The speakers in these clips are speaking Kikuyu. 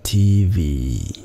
TV.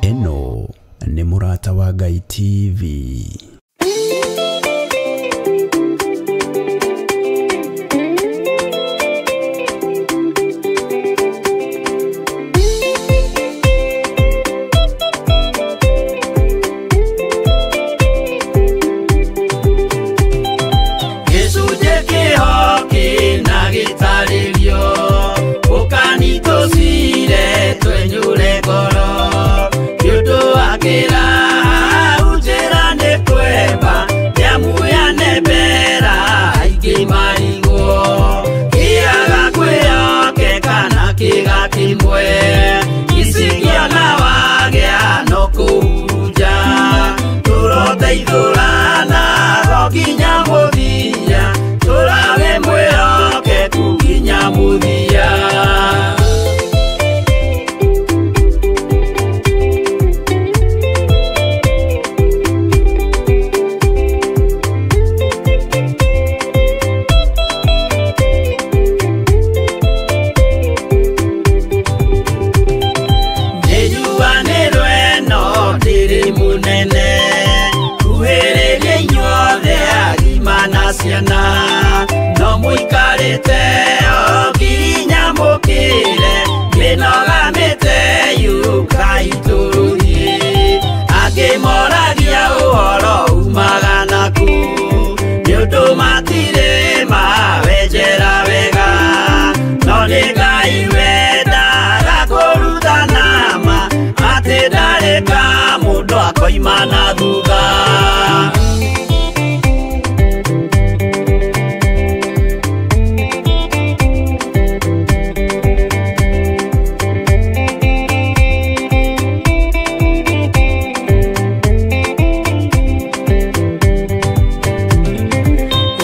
Eno ni Mũrata wa Ngai TV. mĩte o nginya mũkĩre mĩnoga mĩte yũkai tũthiĩ. Angĩ moragia ũhoro umaga naku nĩ ũndũ matirĩ mawenjera wega, no nĩ Ngai wendaga kũrutana ma atĩ ndarĩ ka mũndũ akoima na thutha.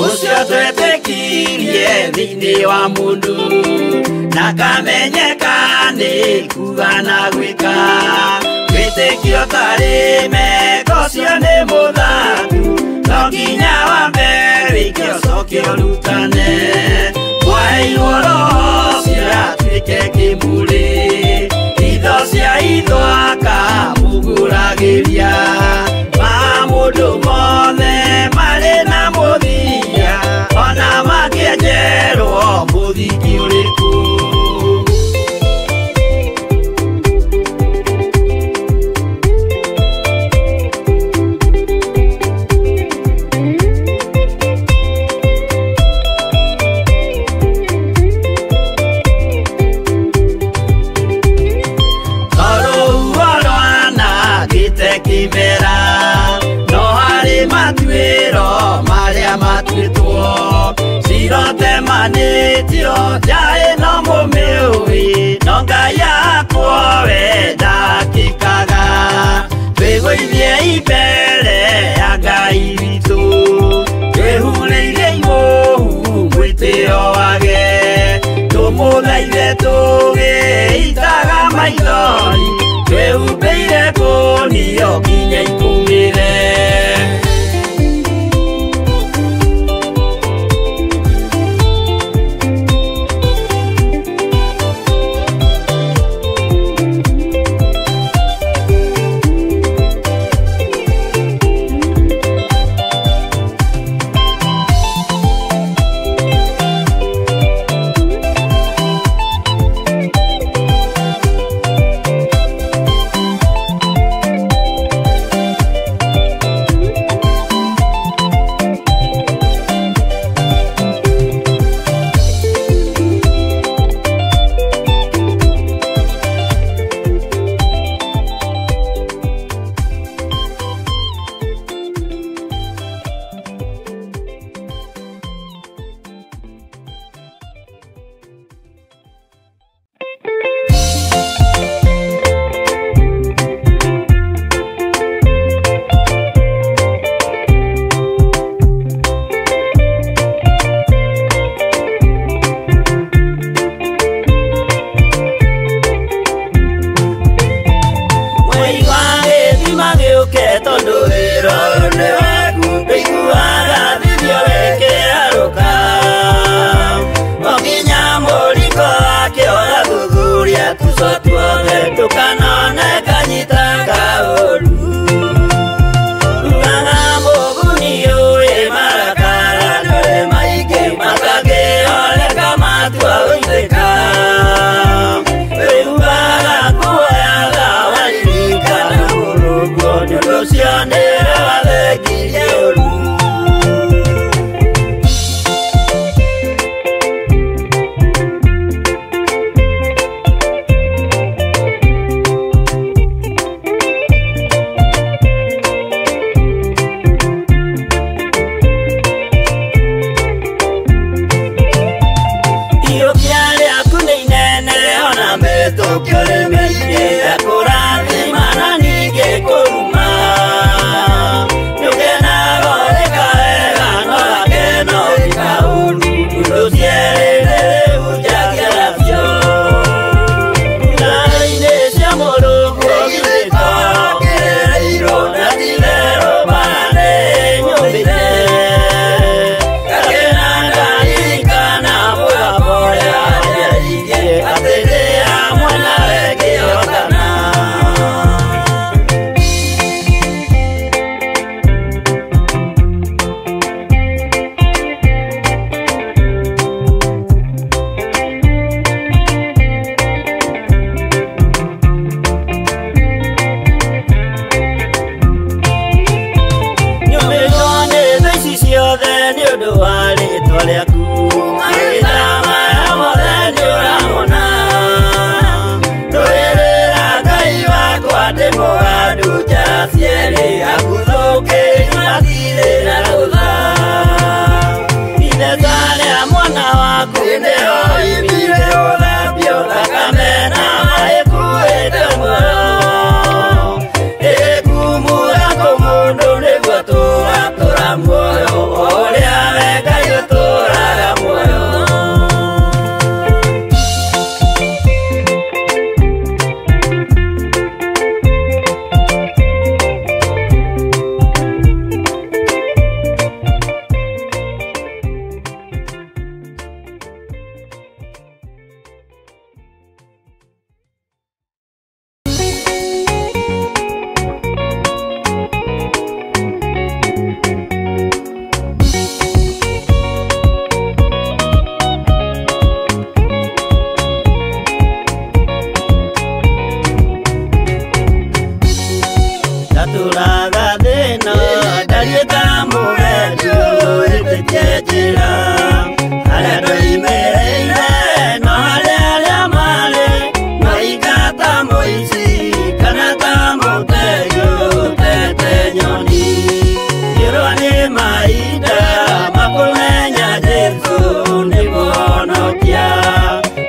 Ũcio twetĩkirie thĩinĩ wa mũndũ na kamenyeka nĩ kuga na gwĩka, wĩtĩkio tarĩ meko ũcio nĩ mũthatu, no nginya wambe wĩke ũcoke ũrutane. Mwaheirwo roho ũcio atuĩke kĩmũrĩ, itho cia itho akamũgũragĩria. Ma mũndũ mothe marĩ na mũthia, ona makĩenjerwo mũthingi ũrĩkũ. cierĩ aguthũkĩri matirĩ na rũtha. Ithenya rĩa mwana waku nĩho oimire gũthambio thakame na maĩ kuĩte muoyo. Ĩkumura kũmũndũ nĩguo tũratũra muoyo ũrĩa we Ngai ũtũraga muoyo. Ndatũraga thĩna ndariĩ ta mũgendi ũhĩtĩtie njĩra harĩa ndoimĩrĩire no harĩa arĩa marĩ maringa ta mũici kana ta mũtegi ũtete nyoni. Ngĩrwo nĩ mahinda makũmenya Jesũ nĩ mũhonokia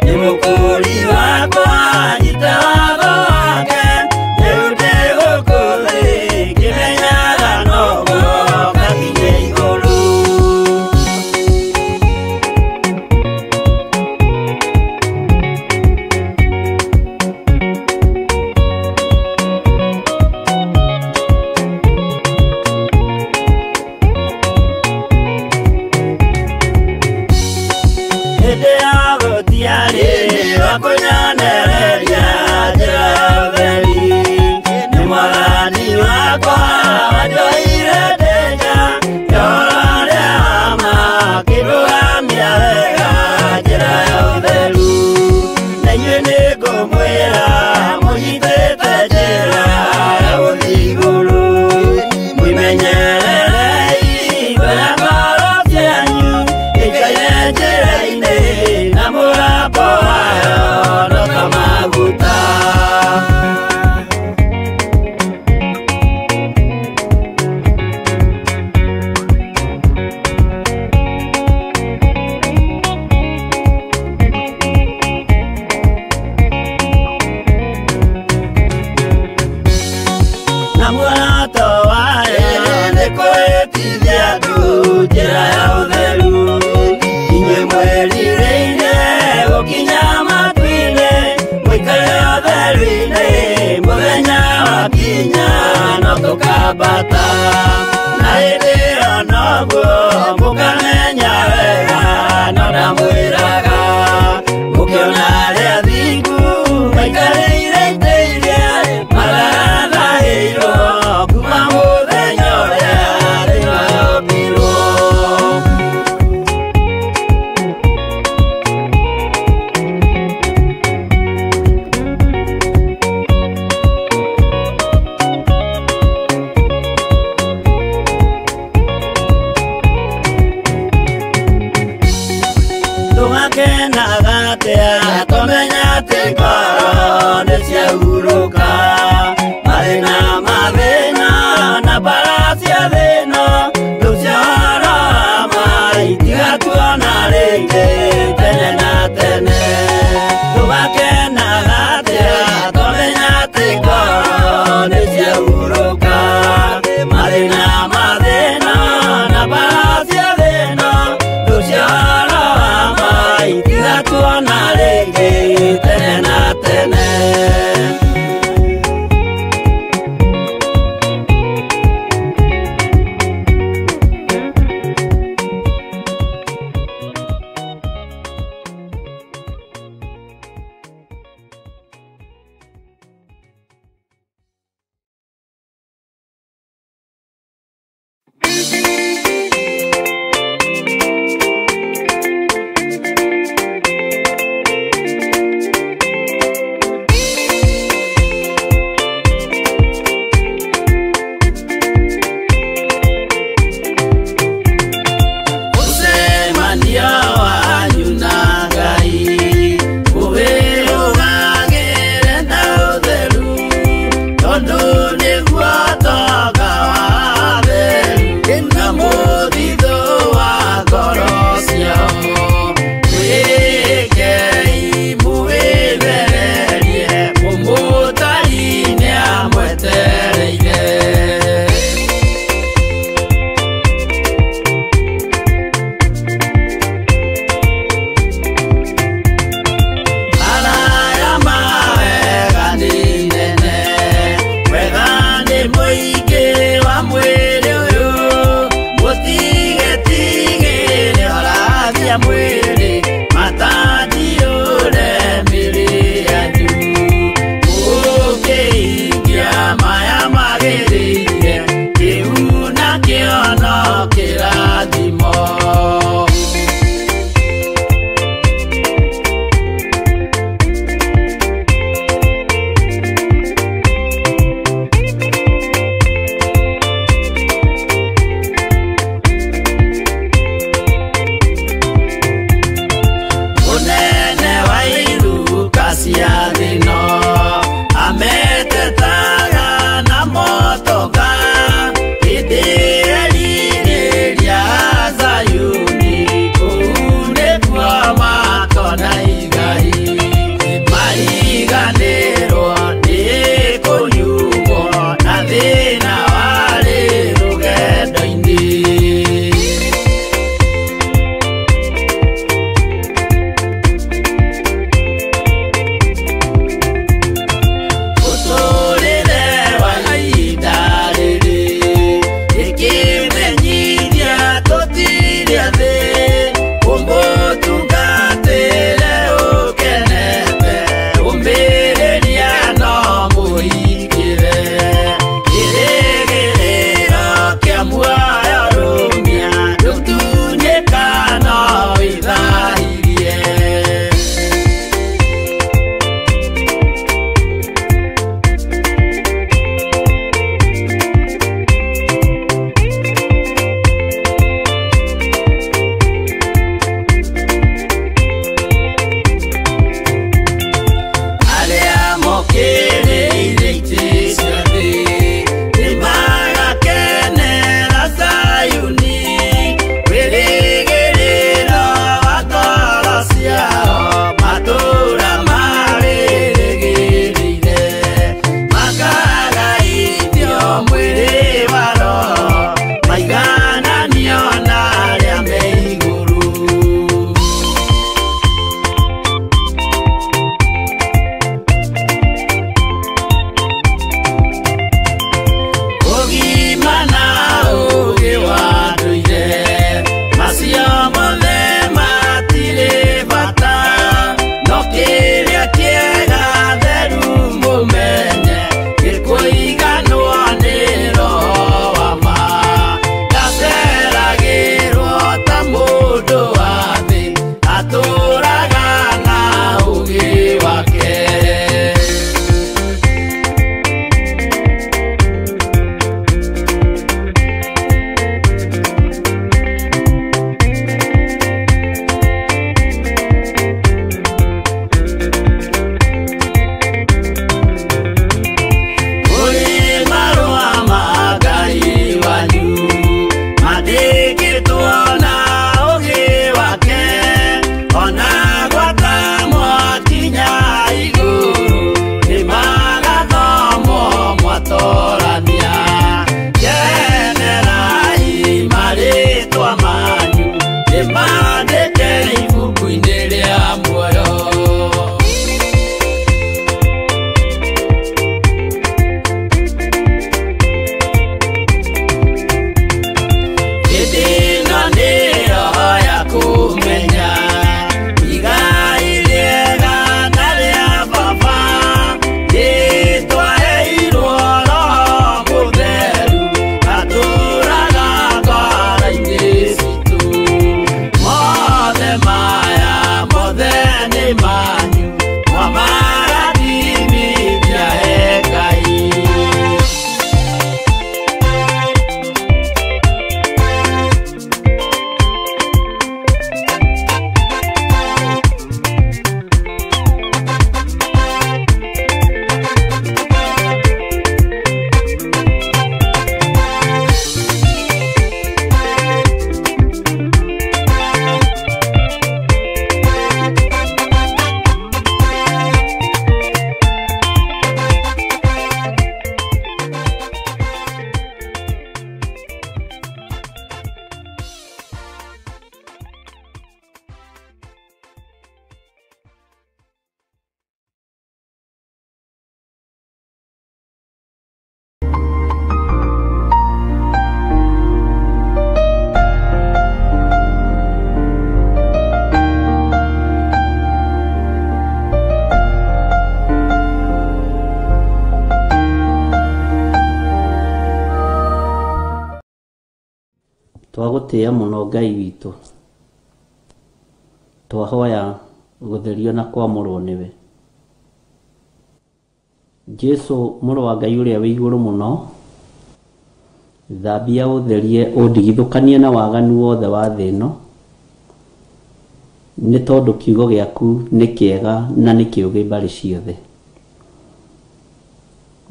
nĩ mũkũũri wakwa nyita watho wake rĩu ndĩ gũkũ thĩ ngĩmenyaga noguo ngakinye igũrũ. Hĩndĩ ya gũtiarĩ wa kũnyonereria njĩra ya ũtheri nĩ mwathani wakwa wanjoire ndĩ nja ya ũrĩa wa ma akĩndũgamia wega njĩra ya ũtheru. Na inyuĩ nĩngũmwĩra mũnyitĩte njĩra ya gũthiĩ igũrũ mwĩmenyererei ngoro ngoro cianyu ikaire njĩra-inĩ na mũgambo wayo no ta maguta. Na muoroto wayo nĩ kwĩtithia andũ njĩra ya ũtheru. Inyuĩ mwĩrirĩire gũkinya matu-inĩ mũikare ũtheru-inĩ mũthenya wakinya no tũkambata. Na hĩndĩ ĩyo noguo mũkamenya wega no ndamwĩraga mũkĩona arĩa athingu maikarĩire itĩ iria matarathahĩirwo kuma mũthenya ũrĩa thĩ yombirwo. Twagũtĩĩa mũno Ngai witũ, twahoya gũtherio na kwamũrwo nĩwe. Jesu mũrũ wa Ngai ũrĩa wĩ igũrũ mũno, thambia ũtherie ũndigithũkanie na waganu wothe wa thĩ ĩno, nĩ tondũ kiugo gĩaku nĩ kĩega na nĩ kĩũgĩ mbarĩ ciothe.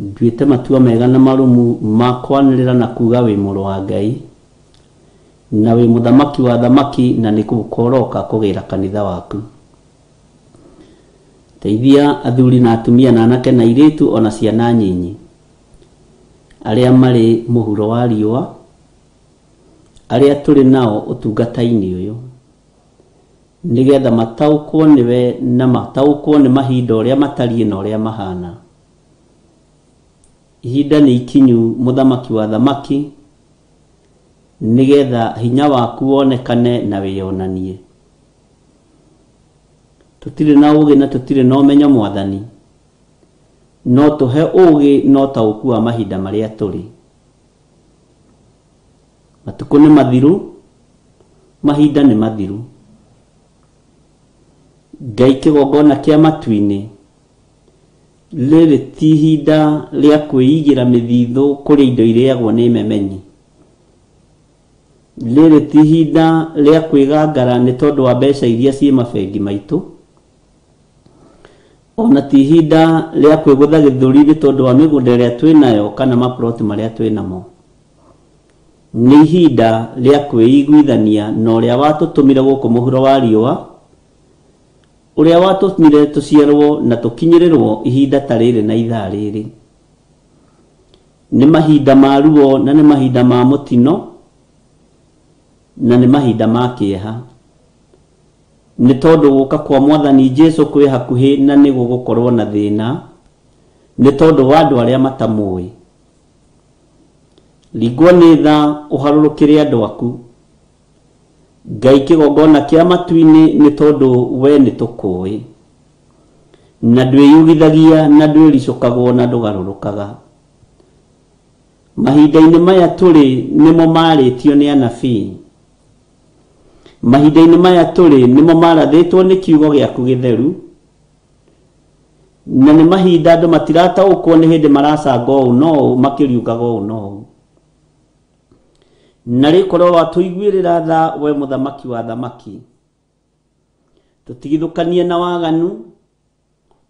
Nduĩte matua mega na marũmu ma kwanĩrĩra na kuga wĩ mũrũ wa Ngai na wĩ mũthamaki wa thamaki, na nĩ gũka ũroka kũgĩra kanitha waku. Teithia athuri na atumia na anake na airĩtu ona ciana nyinyi arĩa marĩ mũhuro wa riũa, arĩa tũrĩ nao ũtungata-inĩ ũyũ, nĩgetha mataũkwo nĩwe na mataũkwo nĩ mahinda ũrĩa matariĩ na ũrĩa mahana. Ihinda nĩ ikinyu mũthamaki wa thamaki, nĩgetha hinya waku wonekane na wĩyonanie. Tũtirĩ na ũũgĩ na tũtirĩ na ũmenyo Mwathani, no tũhe ũũgĩ na ũtaũku wa mahinda marĩa tũrĩ. Matukũ nĩ mathiru, mahinda nĩ mathiru. Ngai kĩgongona kĩa matu-inĩ, rĩrĩ ti ihinda rĩa kwĩigĩra mĩthithũ kũrĩa indo irĩagwo nĩ memenyi. Rĩrĩ ti ihinda rĩa kwĩgangara nĩ tondũ wa mbeca iria ciĩ mabengi maitũ, ona ti ihinda rĩa kwĩgũtha gĩthũri nĩ tondũ wa mĩgũnda ĩrĩa twĩ nayo kana maploti marĩa twĩ namo. Nĩ ihinda rĩa kwĩiguithania na ũrĩa watũtũmire gũkũ mũhuro wa riũa, ũrĩa watũmire tũciarwo na tũkinyĩrĩrwo ihinda ta rĩrĩ na ithaa rĩrĩ. Nĩ mahinda ma ruo na nĩ mahinda ma mũtino na nĩ mahinda ma kĩeha, nĩ tondũ gũka kwa Mwathani Jesu kwĩ hakuhĩ na nĩ gũgũkorwo na thĩna nĩ tondũ wa andũ arĩa matamũĩ. Ringwo nĩ tha ũharũrũkĩre andũ aku Ngai kĩgongona kĩa matu-inĩ, nĩ tondũ we nĩ tũkũĩ na ndwĩyugithagia na ndwĩricũkagwo na ndũgarũrũkaga. Mahinda-inĩ maya tũrĩ nĩmo marĩtio nĩ anabii, mahinda-inĩ maya tũrĩ nĩmo marathĩtwo nĩ kiugo gĩaku gĩtheru, na nĩ mahinda andũ matirataũkwo nĩ hĩndĩ maracanga ũũ no ũũ makĩriũkaga ũũ no ũũ. Na rĩkorwo watũiguĩrĩra tha we mũthamaki wa thamaki, tũtigithũkanie na waganu,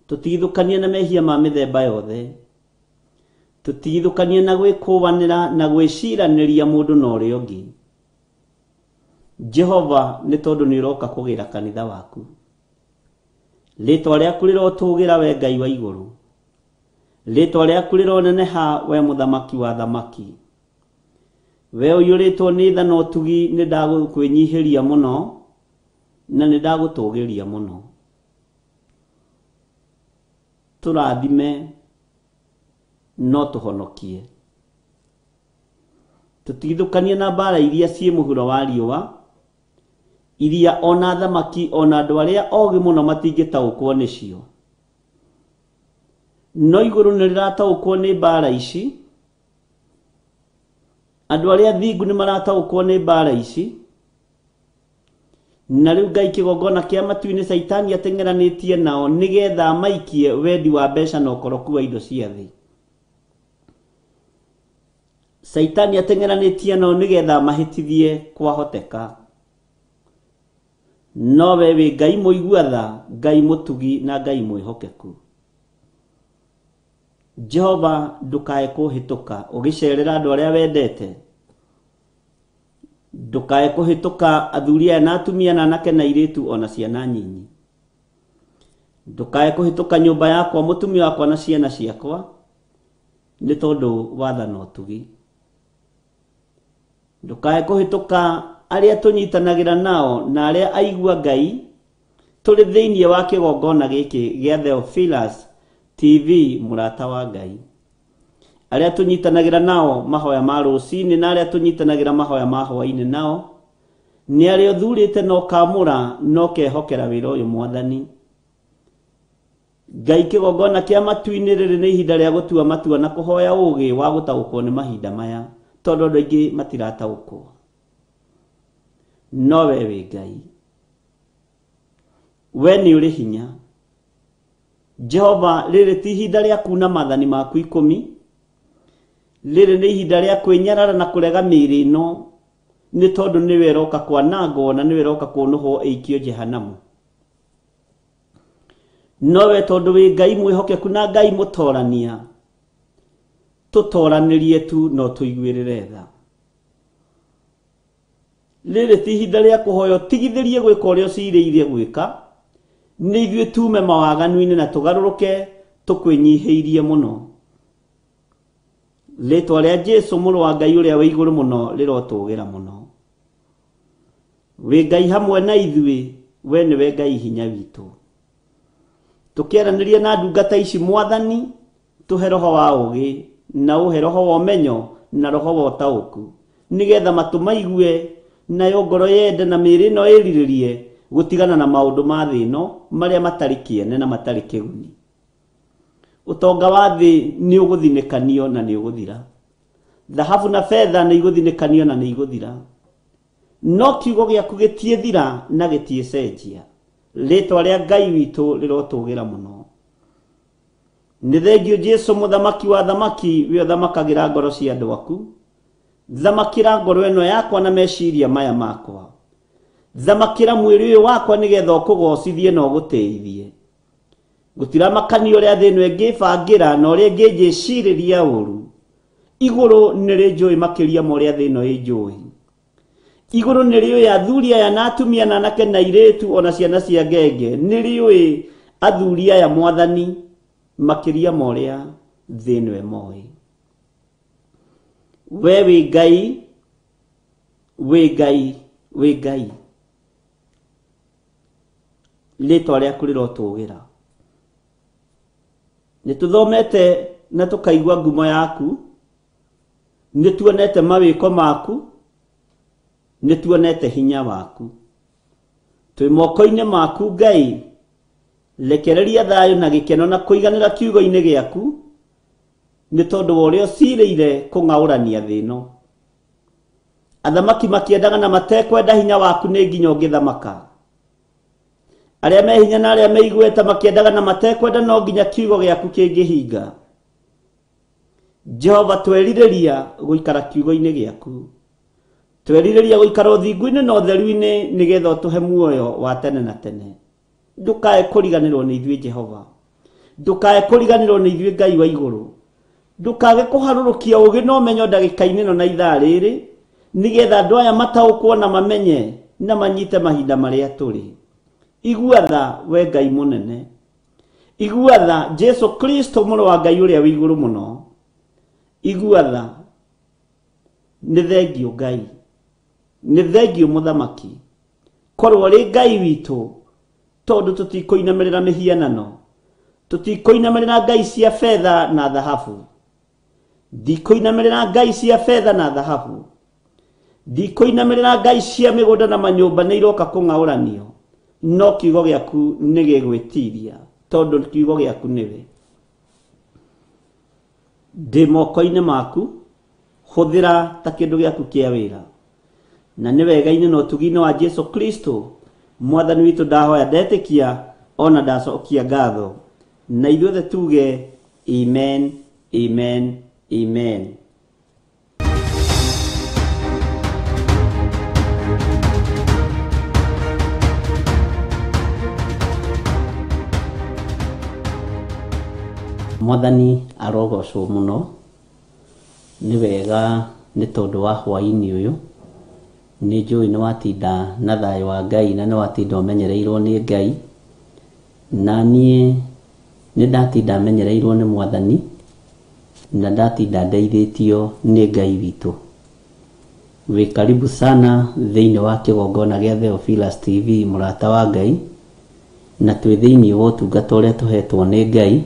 tũtigithũkanie na mehia ma mĩthemba yothe, tũtigithũkanie na gwĩkũanĩra na gwĩciranĩria mũndũ na ũrĩa ũngĩ. Jehova, nĩ tondũ nĩ ũroka kũgĩra kanitha waku. Rĩtwa rĩaku rĩrotũgĩra we Ngai wa igũrũ, rĩtwa rĩaku rĩroneneha we mũthamaki wa thamaki. We ũiyũrĩtwo nĩ tha na ũtugi, nĩ ndagũkwĩnyihĩria mũno na nĩ ndagũtũgĩria mũno. Tũrathime no tũhonokie, tũtigithũkanie na mbara iria ciĩ mũhuro wa riũa, iria ona thamaki ona andũ arĩa ogĩ mũno matingĩtaũkwo nĩcio. No igũrũ nĩ rĩrataũkwo nĩ mbara ici, andũ arĩa thingu nĩ marataũkwo nĩ mbara ici. Na rĩu Ngai kĩgongona kĩa matu-inĩ, Caitani ateng'eranĩtie nao nĩgetha maikie wendi wa mbeca na ũkoroku wa indo cia thĩ. Caitani ateng'eranĩtie nao nĩgetha mahĩtithie kwahoteka. No we wĩ Ngai mũigua tha, Ngai mũtugi na Ngai mwĩhokeku. Jehova, ndũkae kũhĩtũka ũgĩcerera andũ arĩa wendete, ndũkae kũhĩtũka athuri aya na atumia na anake na airĩtu ona ciana nyinyi, ndũkae kũhĩtũka nyũmba yakwa, mũtumia wakwa na ciana ciakwa, nĩ tondũ wa tha na ũtugi. Ndũkae kũhĩtũka arĩa tũnyitanagĩra nao na arĩa aigua Ngai tũrĩ thĩinĩ wa kĩgongona gĩkĩ gĩa Theophilus TV mũrata wa Ngai, arĩa tũnyitanagĩra nao mahoya ma rũcinĩ na arĩa tũnyitanagĩra mahoya ma hwaĩ-inĩ nao, nĩ arĩa ũthurĩte na ũkamũra na ũkehokera wĩra ũyũ Mwathani. Ngai kĩgongona kĩa matu-inĩ, rĩrĩ nĩ ihinda rĩa gũtua matua na kũhoya ũũgĩ wa gũtaũkwo nĩ mahinda maya, tondũ andũ aingĩ matirataũkwo. No we wĩ Ngai, we nĩ ũrĩ hinya. Jehova, rĩrĩ ti ihinda rĩa kuuna maathani maku 10, rĩrĩ nĩ ihinda rĩa kwĩnyarara na kũrega mĩĩrĩ ĩno, nĩ tondũ nĩwe ĩroka kwanangwo na nĩwe ĩroka kũnũhwo ĩikio Jehanamu. No we tondũ wĩ Ngai mwĩhokeku na Ngai mũtorania, tũtoranĩrie tu no tũiguĩrĩre tha. Rĩrĩ ti ihinda rĩa kũhoya ũtigithĩrie gwĩka ũrĩa ũcirĩirie gwĩka, nĩ ithuĩ tume mawaganu-inĩ na tũgarũrũke tũkwĩnyihĩirie mũno. Rĩtwa rĩa Jesũ mũrũ wa Ngai ũrĩa wĩ igũrũ mũno rĩrotũgĩra mũno. Wĩ Ngai hamwe na ithuĩ, we nĩwe Ngai hinya witũ. Tũkĩaranĩria na ndungata ici Mwathani, tũhe roho wa ũũgĩ na ũhe roho wa ũmenyo na roho wa ũtaũku, nĩgetha matũ maigue nayo ngoro yende na mĩĩrĩ ĩno ĩrirĩrie gũtigana na maũndũ ma thĩ ĩno marĩa matarĩ kĩene na matarĩ kĩguni. Ũtonga wa thĩ nĩ ũgũthinĩkanio na nĩ ũgũthira, thahabu na betha nĩ igũthinĩkanio na nĩ igũthira, no kiugo gĩaku gĩtiĩthira na gĩtiĩcenjia. Rĩtwa rĩa Ngai witũ rĩrotũgĩra mũno. Nĩ thengio Jesũ mũthamaki wa thamaki, we ũthamakagĩra ngoro cia andũ aku. Thamakĩra ngoro ĩno yakwa na meciria maya makwa. Thamakĩra mwĩrĩ ũyũ wakwa nĩgetha ũkũgocithie na ũgũtĩithie. Gũtiramakania ũrĩa thĩ ĩno ĩngĩbangĩra na ũrĩa ĩngĩnjĩcirĩria ũru. Igũrũ nĩ rĩnjũĩ makĩria ma ũrĩa thĩ ĩno ĩnjũĩ. Igũrũ nĩ rĩũĩ athuri aya na atumia na anake na airĩtu ona ciana cia ngenge, nĩ rĩũĩ athuri aya Mwathani makĩria ma ũrĩa thĩ ĩno ĩmoĩ. We wĩ Ngai, wĩ Ngai, wĩ Ngai. Rĩtwa rĩaku rĩrotũgĩra. Nĩ tũthomete na tũkaigua ngumo yaku, nĩ tuonete mawĩko maku, nĩ tuonete hinya waku. Twĩ moko-inĩ maku Ngai, rekereria thayũ na gĩkeno na kũiganĩra kiugo-inĩ gĩaku, nĩ tondũ wa ũrĩa ũcirĩire kũng'aũrania thĩ ĩno. Athamaki makĩendaga na matekwenda hinya waku nĩ nginya ũngĩthamaka. Arĩa me hinya na arĩa me igweta makĩendaga na matekwenda no nginya kiugo gĩaku kĩngĩhinga. Jehova, twerirĩria gũikara kiugo-inĩ gĩaku, twerirĩria gũikara ũthingu-inĩ na ũtheru-inĩ, nĩgetha ũtũhe muoyo wa tene na tene. Ndũkae kũriganĩrwo nĩ ithuĩ Jehova, ndũkae kũriganĩrwo nĩ ithuĩ Ngai wa igũrũ, ndũkage kũharũrũkia ũũgĩ na ũmenyo ndagĩka-inĩ ĩno na ithaa rĩrĩ, nĩgetha andũ aya mataũkwo na mamenye na manyite mahinda marĩa tũrĩ. Igua tha we Ngai mũnene, igua tha Jesũ Kristo mũrũ wa Ngai ũrĩa wĩ igũrũ mũno. Igua tha. Nĩ thengio Ngai, nĩ thengio mũthamaki, korwo rĩ Ngai witũ, tondũ tũtikũinamĩrĩra mĩhianano, tũtikũinamĩrĩra ngai cia betha na thahabu. Ndikũinamĩrĩra ngai cia betha na thahabu, ndikũinamĩrĩra ngai cia mĩgũnda na manyũmba nĩ iroka kũng'aũranio, no kiugo gĩaku nĩ gĩgwĩtiria, tondũ kiugo gĩaku nĩwe. Ndĩ moko-inĩ maku, hũthĩra ta kĩndũ gĩaku kĩa wĩra. Na nĩ wega-inĩ na ũtugi-inĩ wa Jesũ Kristo Mwathani witũ ndahoya ndetĩkia ona ndacokia ngatho, na ithuothe tuge amen, amen, amen. Mwathani arogocwo mũno. Nĩ wega nĩ tondũ wa hwaĩ-inĩ ũyũ, nĩ njũĩ nĩ watinda na thayũ wa Ngai na nĩ watinda ũmenyereirwo nĩ Ngai, na niĩ nĩ ndatinda menyereirwo nĩ Mwathani na ndatinda ndeithĩtio nĩ Ngai witũ. Wĩ karibu sana thĩinĩ wa kĩgongona gĩa Theophilus TV, mũrata wa Ngai, na twĩ thĩinĩ wa ũtungata ũrĩa tũhetwo nĩ Ngai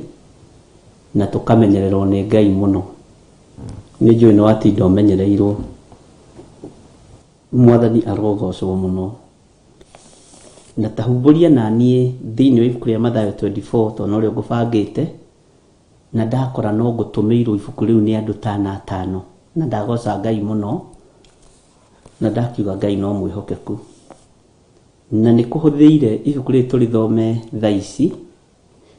na tũkamenyererwo nĩ Ngai mũno. Nĩ njũĩ nĩ watinda ũmenyereirwo. Mwathani arogocwo mũno. Na tahumbũria na niĩ thĩinĩ wa ibuku rĩa Mathayo 24, tondũ norĩo ngũbangĩte, na ndakora no ngũtũmĩirwo ibuku rĩu nĩ andũ tana atano, na ndagoca Ngai mũno, na ndakiuga Ngai no mwĩhokeku. Na nĩ kũhũthĩire ibuku rĩrĩ tũrĩthome thaa ici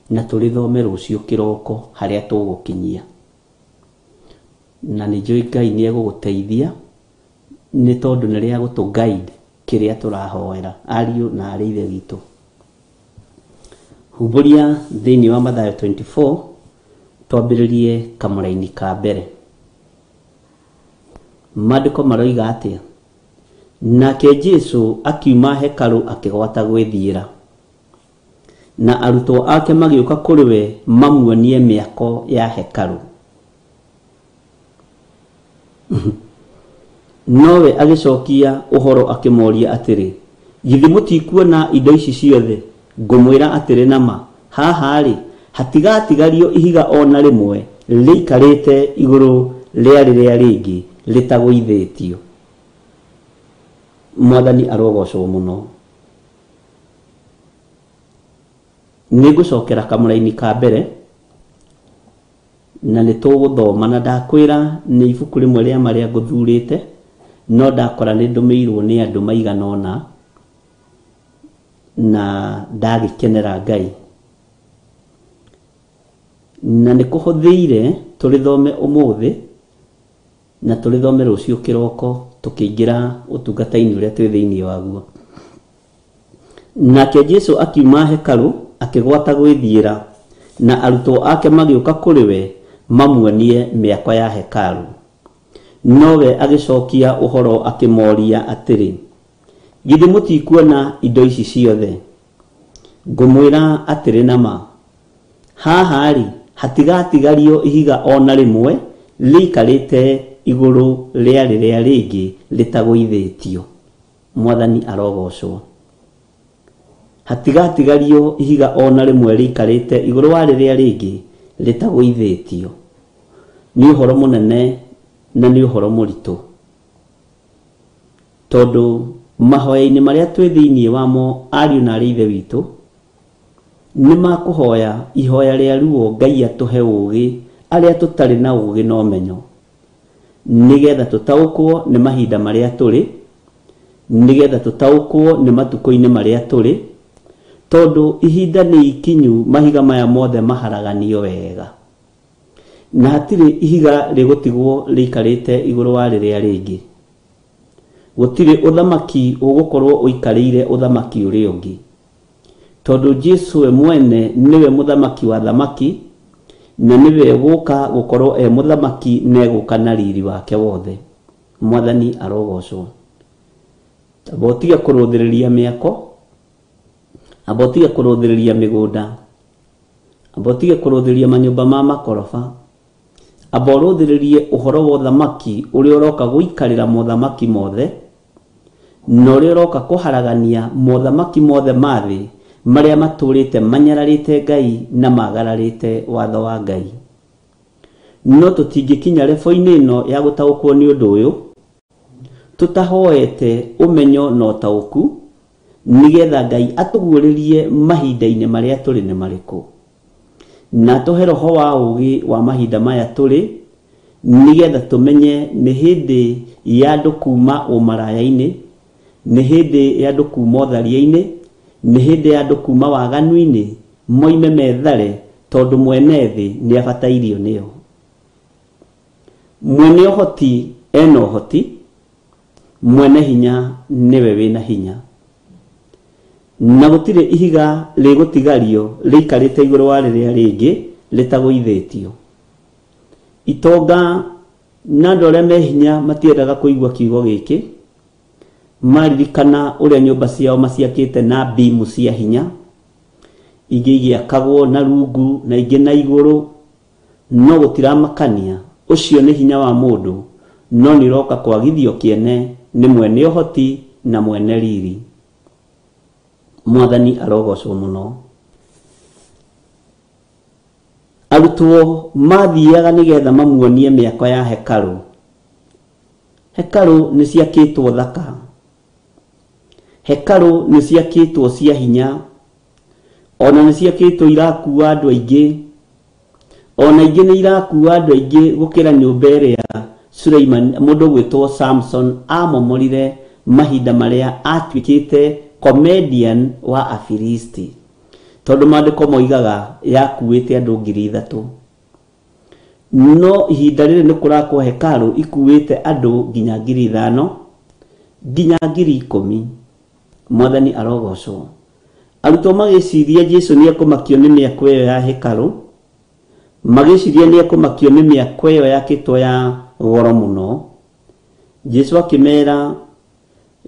na tũrĩthome rũciũ kĩroko harĩa tũgũkinyia. Na nĩ njũĩ Ngai nĩ egũgũteithia nĩ tondũ nĩ rĩa gũtũ guide kĩrĩa tũrahoera ariũ na arĩ ithe witũ. Humbũria thĩinĩ wa Mathayo 24 twambĩrĩrie kamũraini ka mbere. Maandĩko maroiga atĩa? Nake Jesũ akiuma hekarũ akĩgwata gwĩthiĩra, na arutwo ake magĩũka kũrĩ we mamuonie mĩako ya hekarũ. Nowe agĩcokia ũhoro akĩmoria atĩrĩ, githĩ mũtikuona indo ici ciothe? Ngũmwĩra atĩrĩ nama, haha-rĩ hatigatigario ihiga o na rĩmwe rĩikarĩte igũrũ rĩa rĩrĩa rĩngĩ rĩtagũithĩtio. Mwathani arogocwo mũno. Nĩ ngũcokera kamũraini ka mbere na nĩ tũgũthoma, na ndakwĩra nĩ ibuku rĩmwe rĩa marĩa ngũthurĩte, no ndakora nĩ ndũmĩirwo nĩ andũ maigana ũna na ndagĩkenera Ngai. Na nĩ kũhũthĩire tũrĩthome ũmũthĩ na tũrĩthome rũciũ kĩroko tũkĩingĩra ũtungata-inĩ ũrĩa twĩ thĩinĩ waguo. Nake Jesũ akiuma hekarũ akĩgwata gwĩthiĩra, na arutwo ake magĩũka kũrĩ we mamuonie mĩako ya hekarũ. Nowe agĩcokia ũhoro akĩmoria atĩrĩ, githĩ mũtikuona indo ici ciothe? Ngũmwĩra atĩrĩ nama, haha-rĩ hatigatigario ihiga o na rĩmwe rĩikarĩte igũrũ rĩa rĩrĩa rĩngĩ rĩtagũithĩtio. Mwathani arogocwo. Hatigatigario ihiga o na rĩmwe rĩikarĩte igũrũ wa rĩrĩa rĩngĩ rĩtagũithĩtio. Nĩ ũhoro mũnene na nĩ ũhoro mũritũ, tondũ mahoya-inĩ marĩa twĩ thĩinĩ wamo ariũ na arĩ ithe witũ nĩ makũhoya ihoya rĩa ruo Ngai atũhe ũũgĩ arĩa tũtarĩ na ũũgĩ na ũmenyo, nĩgetha tũtaũkwo nĩ mahinda marĩa tũrĩ, nĩgetha tũtaũkwo nĩ matukũ-inĩ marĩa tũrĩ, tondũ ihinda nĩ ikinyu mahiga maya mothe maharaganio wega, na hatirĩ ihiga rĩgũtigwo rĩikarĩte igũrũ wa rĩrĩa rĩngĩ. Gũtirĩ ũthamaki ũgũkorwo ũikarĩire ũthamaki ũrĩa ũngĩ, tondũ Jesũ we mwene nĩwe mũthamaki wa thamaki, na nĩwe gũka gũkorwo e mũthamaki na egũka na riri wake wothe. Mwathani arogocwo. Amba ũtige kũrũthĩrĩria mĩako, amba ũtige kũrũthĩrĩria mĩgũnda, amba ũtige kũrũthĩrĩria manyũmba ma makoroba, amba ũrũthĩrĩrie ũhoro wa ũthamaki ũrĩa ũroka gũikarĩra mothamaki mothe, na ũrĩa ũroka kũharagania mothamaki mothe ma thĩ marĩa matũrĩte manyararĩte Ngai na magararĩte watho wa Ngai. No tũtingĩkinya rebo-inĩ ĩno ya gũtaũkwo nĩ ũndũ ũyũ tũtahoete ũmenyo na ũtaũku, nĩgetha Ngai atũguũrĩrie mahinda-inĩ marĩa tũrĩ nĩ marĩkũ, na atũhe roho wa ũũgĩ wa mahinda maya tũrĩ, nĩgetha tũmenye nĩ hĩndĩ ya andũ kuma ũmaraya-inĩ, nĩ hĩndĩ ya andũ kuma ũtharia-inĩ, nĩ hĩndĩ ya andũ kuma waganu-inĩ, moime methare, tondũ mwene thĩ nĩ abatairio nĩo. Mwene ũhoti ena ũhoti, mwene hinya nĩwe wĩna hinya, na gũtirĩ ihiga rĩgũtigario rĩikarĩte igũrũ wa rĩrĩa rĩngĩ rĩtagũithĩtio. Itonga na andũ arĩa me hinya matiendaga kũigua kiugo gĩkĩ, maririkana ũrĩa nyũmba ciao maciakĩte na bimu cia hinya, ingĩ igĩakagwo na rungu na ingĩ na igũrũ, no gũtiramakania. Ũcio nĩ hinya wa mũndũ, no nĩ ũroka kwagithio kĩene nĩ mwene ũhoti na mwene riri. Mwathani arogocwo mũno. Arutwo mathiaga nĩgetha mamuonie mĩako ya hekarũ. Hekarũ nĩ ciakĩtwo thaka, hekarũ nĩ ciakĩtwo cia hinya, ona nĩ ciakĩtwo irakua andũ aingĩ, ona ingĩ nĩ irakua andũ aingĩ gũkĩra nyũmba ĩrĩa Suleiman mũndũ ũgwĩtwo Samson amomorire mahinda marĩa atuĩkĩte comedian wa Afilisti, tondũ maandĩko moigaga yakuĩte andũ 3,000. No ihinda rĩrĩ nĩ kũrakwo hekarũ ikuĩte andũ nginya 5,000 nginya 10,000. Mwathani arogocwo. Arutwo magĩciria Jesu nĩ ekũmakio nĩ mĩako ĩyo ya hekarũ, magĩciria nĩ ekũmakio nĩ mĩako ĩyo yakĩtwo ya goro mũno. Jesu akĩmera,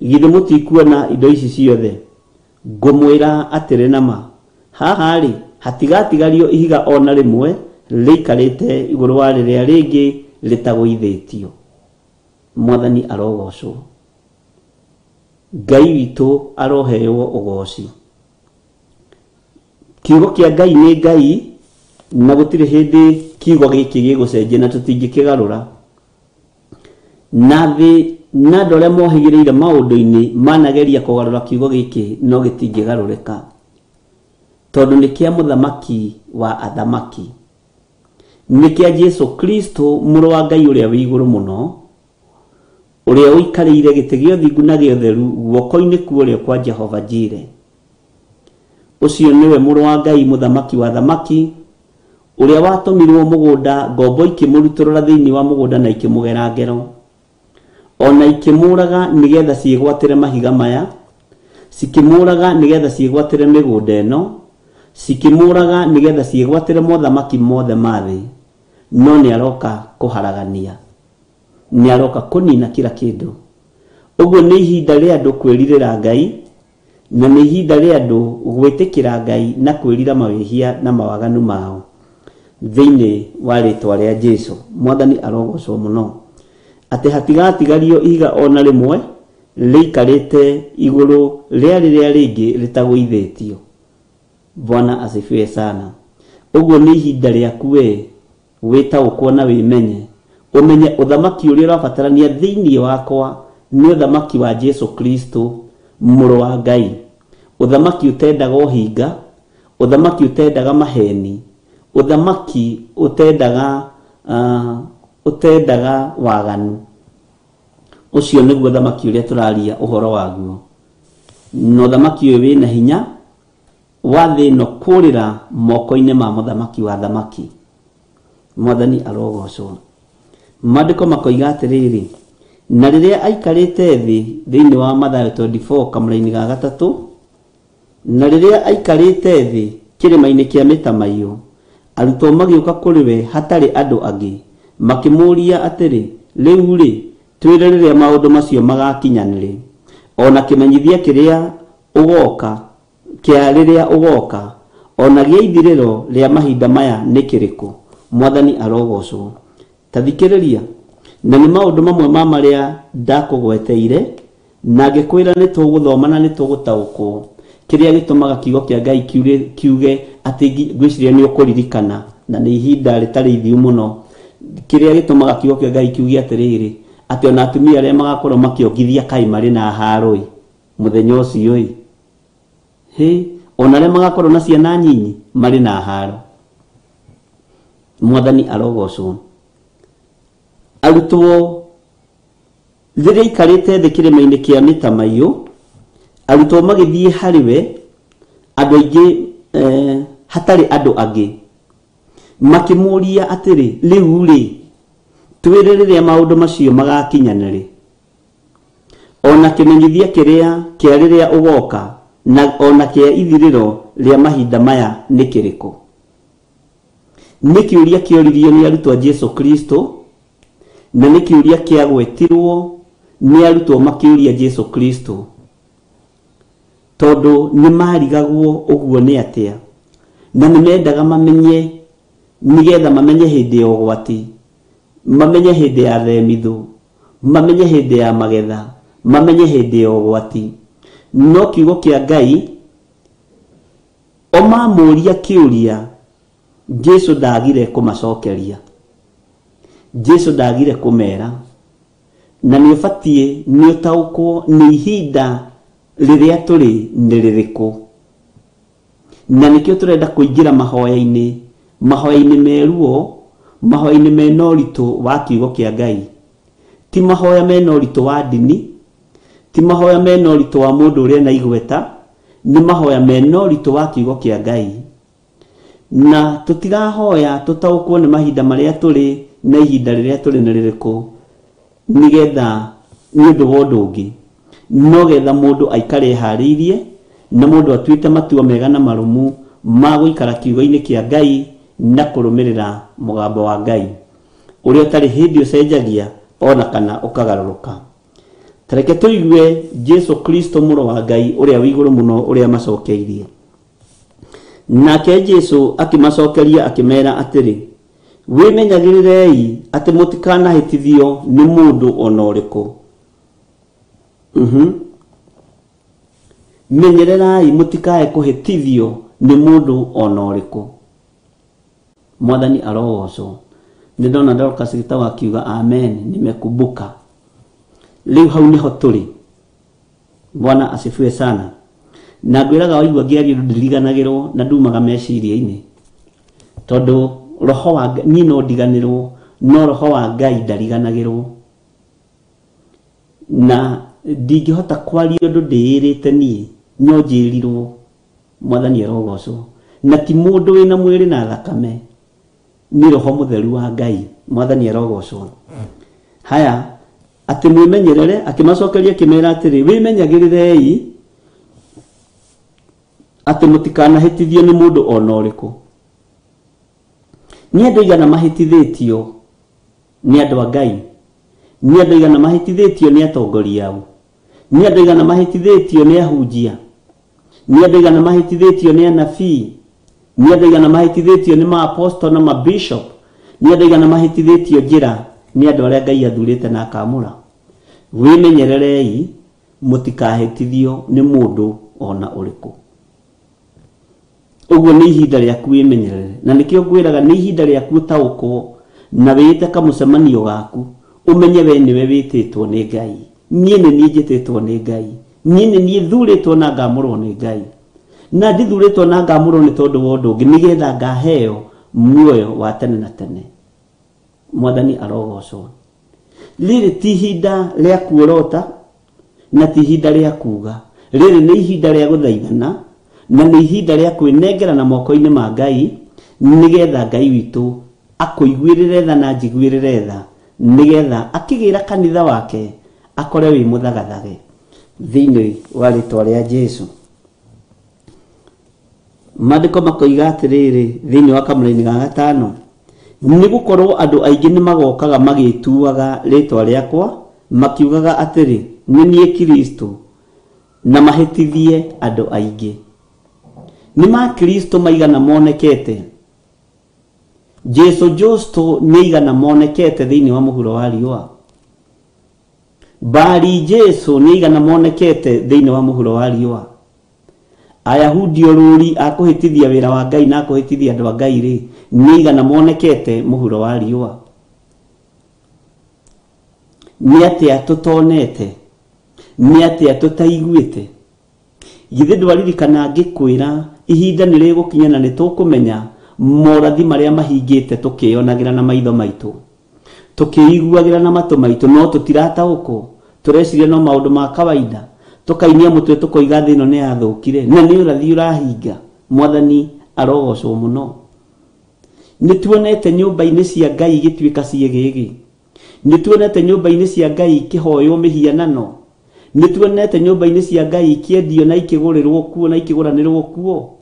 githĩ mũtikuona indo ici ciothe? Ngũmwĩra atĩrĩ na ma, haha rĩ hatigatigario ihiga ona rĩmwe rĩikarĩte igũrũ wa rĩrĩa rĩngĩ rĩtagũithĩtio. Mwathani arogocwo. Ngai witũ aroheo ũgoci. Kiugo kĩa Ngai nĩ Ngai, na gũtirĩ hĩndĩ kiugo gĩkĩ gĩgũcenjia na tũtingĩkĩgarũra. Na thĩ na andũ arĩa mohĩgĩrĩire maũndũ-inĩ manageria kũgarũra kiugo gĩkĩ no gĩtingĩgarũrĩka, tondũ nĩ kĩa mũthamaki wa athamaki, nĩ kĩa Jesu Kristo mũrũ wa Ngai ũrĩa wĩ igũrũ mũno, ũrĩa ũikarĩire gĩtĩ gĩa ũthingu na gĩa ũtheru guoko-inĩ kwa ũrĩo kwa Jehova Jire. Ũcio nĩwe mũrũ wa Ngai mũthamaki wa athamaki, ũrĩa watũmirwo mũgũnda ngombo ikĩmũrutũrũra thĩinĩ wa mũgũnda na ikĩmũgera ngero, ona ikĩmũraga nĩgetha ciĩgwatĩre mahiga maya, cikĩmũraga nĩgetha ciĩgwatĩre mĩgũnda ĩno, cikĩmũraga nĩgetha ciĩgwatĩre mothamaki mothe ma thĩ. No nĩ aroka kũharagania, nĩ aroka kũnina kila kĩndũ. Ũguo nĩ ihinda rĩa andũ kwĩrirĩra Ngai, na nĩ ihinda rĩa andũ gwĩtĩkĩra Ngai na kwĩrira mawĩhia na mawaganu mao thĩinĩ wa rĩtwa rĩa Jesu. Mwathani arogocwo mũno, atĩ hatigatigario ihiga ona rĩmwe rĩikarĩte igũrũ rĩa rĩrĩa rĩngĩ rĩtagũithĩtio. Bwana asifiwe sana. Ũguo nĩ ihinda rĩaku we wĩtaũkwo na wĩmenye, ũmenye ũthamaki ũrĩa ũrabatarania thĩinĩ wakwa nĩ ũthamaki wa Jesu Kristo mũrũ wa Ngai, ũthamaki ũtendaga ũhinga, ũthamaki ũtendaga maheni, ũthamaki ũtendaga waganu. Ũcio nĩguo ũthamaki ũrĩa tũraria ũhoro waguo. Na ũthamaki ũyũ wĩna hinya wa thĩ ĩno kũrĩra moko-inĩ ma mũthamaki wa thamaki. Mwathani arogocwo. Maandĩko makoiga atĩrĩrĩ, na rĩrĩa aikarĩte thĩ thĩinĩ wa Mathayo 24 kamũra-inĩ ga 3, na rĩrĩa aikarĩte thĩ kĩrĩma-inĩ kĩa mĩtamaiyũ, arutwo magĩũka kũrĩ we hatarĩ andũ angĩ, makĩmũũria atĩrĩ, rĩu rĩ twĩre rĩrĩa maũndũ macio magakinyanĩrĩ, ona kĩmenyithia kĩrĩa ũgoka kĩa rĩrĩa ũgoka, ona gĩa ithirĩro rĩa mahinda maya nĩ kĩrĩkũ? Mwathani arogocwo. Ta thikĩrĩria, na nĩ maũndũ mamwe ma marĩa ndakũgweteire, na ngĩkwĩra nĩ tũgũthoma na nĩ tũgũtaũkwo kĩrĩa gĩtũmaga kiugo kĩa Ngai kiuge atĩ ngwĩciria nĩ ũkũririkana, na nĩ ihinda rĩtarĩ ithiu mũno, kĩrĩa gĩtũmaga kiugo kĩa Ngai kiuge atĩrĩrĩ, atĩ ona atumia arĩa magakorwo makĩongithia kaĩ marĩ na haro-ĩ mũthenya ũcio-ĩ, hĩ, ona arĩa magakorwo na ciana nyinyi marĩ na haro. Mwathani arogocwo. Arutwo rĩrĩa aikarĩte thĩ kĩrĩma-inĩ kĩa mĩtamaiyũ, arutwo magĩthiĩ harĩ we, andũ aingĩ hatarĩ andũ angĩ, makĩmũũria atĩrĩ, rĩu rĩ twĩre rĩrĩa maũndũ macio magakinyanĩrĩ, ona kĩmenyithia kĩrĩa kĩa rĩrĩa ũgoka, na ona kĩa ithirĩro rĩa mahinda maya nĩ kĩrĩkũ? Nĩ kĩũria kĩoririo nĩ arutwo a Jesu Kristo, na nĩ kĩũria kĩagwetirwo nĩ arutwo makĩũria Jesu Kristo, tondũ nĩ marigagwo ũguo nĩ atĩa, na nĩ mendaga mamenye nĩgetha mamenye hĩndĩ ya ũgwati, mamenye hĩndĩ ya themithũ, mamenye hĩndĩ ya magetha, mamenye hĩndĩ ya ũgwati. No kiugo kĩa Ngai o mamũria kĩũria, Jesu ndagire kũmacokeria, Jesu ndagire kũmera, na nĩ ũbatiĩ nĩ ũtaũkwo nĩ ihinda rĩrĩa tũrĩ nĩ rĩrĩkũ. Na nĩkĩo tũrenda kũingĩra mahoya-inĩ, mahoya-inĩ me ruo, mahoya-inĩ mena ũritũ wa kiugo kĩa Ngai, ti mahoya mena ũritũ wa ndini, Ti mahoya mena ũritũ wa mũndũ ũrĩa na igweta, nĩ mahoya mena ũritũ wa kiugo kĩa Ngai. Na tũtirahoya tũtaũkwo nĩ mahinda marĩa tũrĩ na ihinda rĩrĩa tũrĩ nĩ rĩrĩkũ, nĩgetha nĩ ũndũ wa ũndũ ũngĩ, no getha mũndũ aikare eharĩirie na mũndũ atuĩte matua mega na marũmu ma gũikara kiugo-inĩ kĩa Ngai na kũrũmĩrĩra mũgambo wa Ngai ũrĩa ũtarĩ hĩndĩ ũcenjagia ona kana ũkagarũrũka. Tareke tũigue Jesu Kristo mũrũ wa Ngai ũrĩa wĩ igũrũ mũno ũrĩa macokeirie. Nake Jesu akĩmacokeria akĩmera atĩrĩ, wĩmenyagĩrĩrei atĩ mũtikanahĩtithio nĩ mũndũ ona ũrĩkũ. Menyererai mũtikae kũhĩtithio nĩ mũndũ ona ũrĩkũ. Mwathani arogocwo. Nĩ ndona Dorcas Gĩtaũ akiuga amen, nimekumbuka. Rĩu hau nĩho tũrĩ. Bwana asifiwe sana. Na ngwĩraga waigua ngĩaria ũndũ ndiriganagĩrwo na ndumaga meciria-inĩ, tondũ roho wa niĩ no ndiganĩrwo, no roho wa Ngai ndariganagĩrwo. Na ndingĩhota kwaria ũndũ ndĩĩrĩte niĩ, no njĩrirwo. Mwathani arogocwo. Na ti mũndũ wĩna mwĩrĩ na thakame, nĩ roho mũtheru wa Ngai. Mwathani arogocwo. Haya, atĩ mwĩmenyerere, akĩmacokeria akĩmera atĩrĩ, wĩmenyagĩrĩrei atĩ mũtikanahĩtithio nĩ mũndũ ona ũrĩkũ. Nĩ andũ aigana mahĩtithĩtio nĩ andũ a Ngai? Nĩ andũ aigana mahĩtithĩtio nĩ atongoria ao? Nĩ andũ aigana mahĩtithĩtio nĩ ahunjia? Nĩ andũ aigana mahĩtithĩtio nĩ anabii? Nĩ andũ aigana mahĩtithĩtio nĩ ma-apostle na ma-bishop? Nĩ andũ aigana mahĩtithĩtio njĩra nĩ andũ arĩa Ngai athurĩte na akamũra? Wĩmenyererei mũtikahĩtithio nĩ mũndũ ona ũrĩkũ. Ũguo nĩ ihinda rĩaku wĩmenyerere, na nĩkĩo ngwĩraga nĩ ihinda rĩaku ũtaũkwo na wĩĩte kamũcemanio gaku, ũmenye we nĩwe wĩtĩtwo nĩ Ngai. Niĩ nĩ niĩ njĩtĩtwo nĩ Ngai. Niĩ nĩ niĩ thurĩtwo na ngamũrwo nĩ Ngai. Na ndithurĩtwo na ngamũrwo nĩ tondũ wa ũndũ ũngĩ, nĩgetha ngaheo muoyo wa tene na tene. Mwathani arogocwo. Rĩrĩ ti ihinda rĩa kuorota na ti ihinda rĩa kuga. Rĩrĩ nĩ ihinda rĩa gũthaithana na nĩ ihinda rĩa kwĩnengerana moko-inĩ ma Ngai, nĩgetha Ngai witũ akũiguĩrĩre tha na njiguĩrĩre tha, nĩgetha akĩgĩra kanitha wake akore wĩ mũthagathage thĩinĩ wa rĩtwa rĩa Jesu. Maandĩko makoiga atĩrĩrĩ thĩinĩ wa kamũraini ga gatano, nĩ gũkorwo andũ aingĩ nĩ magokaga magĩtuaga rĩtwa rĩakwa makiugaga atĩrĩ, nĩ niĩ Kristo, na mahĩtithie andũ aingĩ. Nĩ ma Kristo maigana monekete? Jesu Justo nĩ aigana monekete thĩinĩ wa mũhuro wa riũa? Bari Jesu nĩ aigana monekete thĩinĩ wa mũhuro wa riũa? Ayahudi orũri a kũhĩtithia wĩra wa Ngai na kũhĩtithia andũ a Ngai rĩ, nĩ aigana monekete mũhuro wa riũa? Nĩ atĩa tũtonete? Nĩ atĩa tũtaiguĩte? Githĩ ndwaririkana ngĩkwĩra ihinda nĩ rĩgũkinya na nĩ tũkũmenya morathi marĩa mahingĩte tũkĩyonagĩra na maitho maitũ, tũkĩiguagĩra na matũ maitũ, no tũtirataũkwo, tũreciria no maũndũ ma kawaida, tũkainia mũtwe tũkoiga thĩ ĩno nĩ yathũkire, na nĩ ũrathi ũrahinga. Mwathani arogocwo mũno. Nĩ tuonete nyũmba-inĩ cia Ngai igĩtuĩka ciĩgĩgĩ, nĩ tuonete nyũmba-inĩ cia Ngai ikĩhoywo mĩhianano, nĩ tuonete nyũmba-inĩ cia Ngai ikĩendio na ikĩgũrĩrwo kuo na ikĩgũranĩrwo kuo,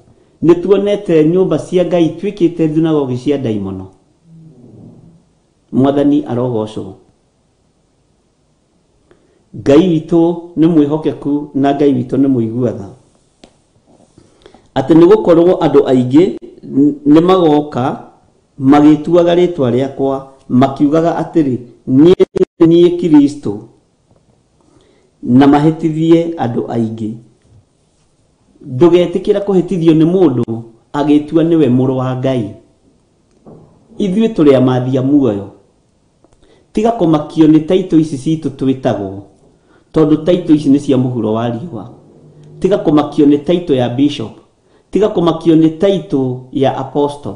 nĩ tuonete nyũmba cia Ngai ituĩkĩte thunagogi cia ndaimono. Mwathani arogocwo. Ngai witũ nĩ mwĩhokeku na Ngai witũ nĩ mũigua tha, atĩ nĩ gũkorwo andũ aingĩ nĩ magoka magĩtuaga rĩtwa rĩakwa makiugaga atĩrĩ, niĩ niĩ Kristo, na mahĩtithie andũ aingĩ. Ndũgetĩkĩra kũhĩtithio nĩ mũndũ agĩtua nĩwe mũrũ wa Ngai. Ithuĩ tũrĩ amathi a muoyo. Tiga kũmakio nĩ taitũ ici citũ twĩtagwo, tondũ taitũ ici nĩ cia mũhuro wa riũa. Tiga kũmakio nĩ taitũ ya bishop, tiga kũmakio nĩ taitũ ya apostle,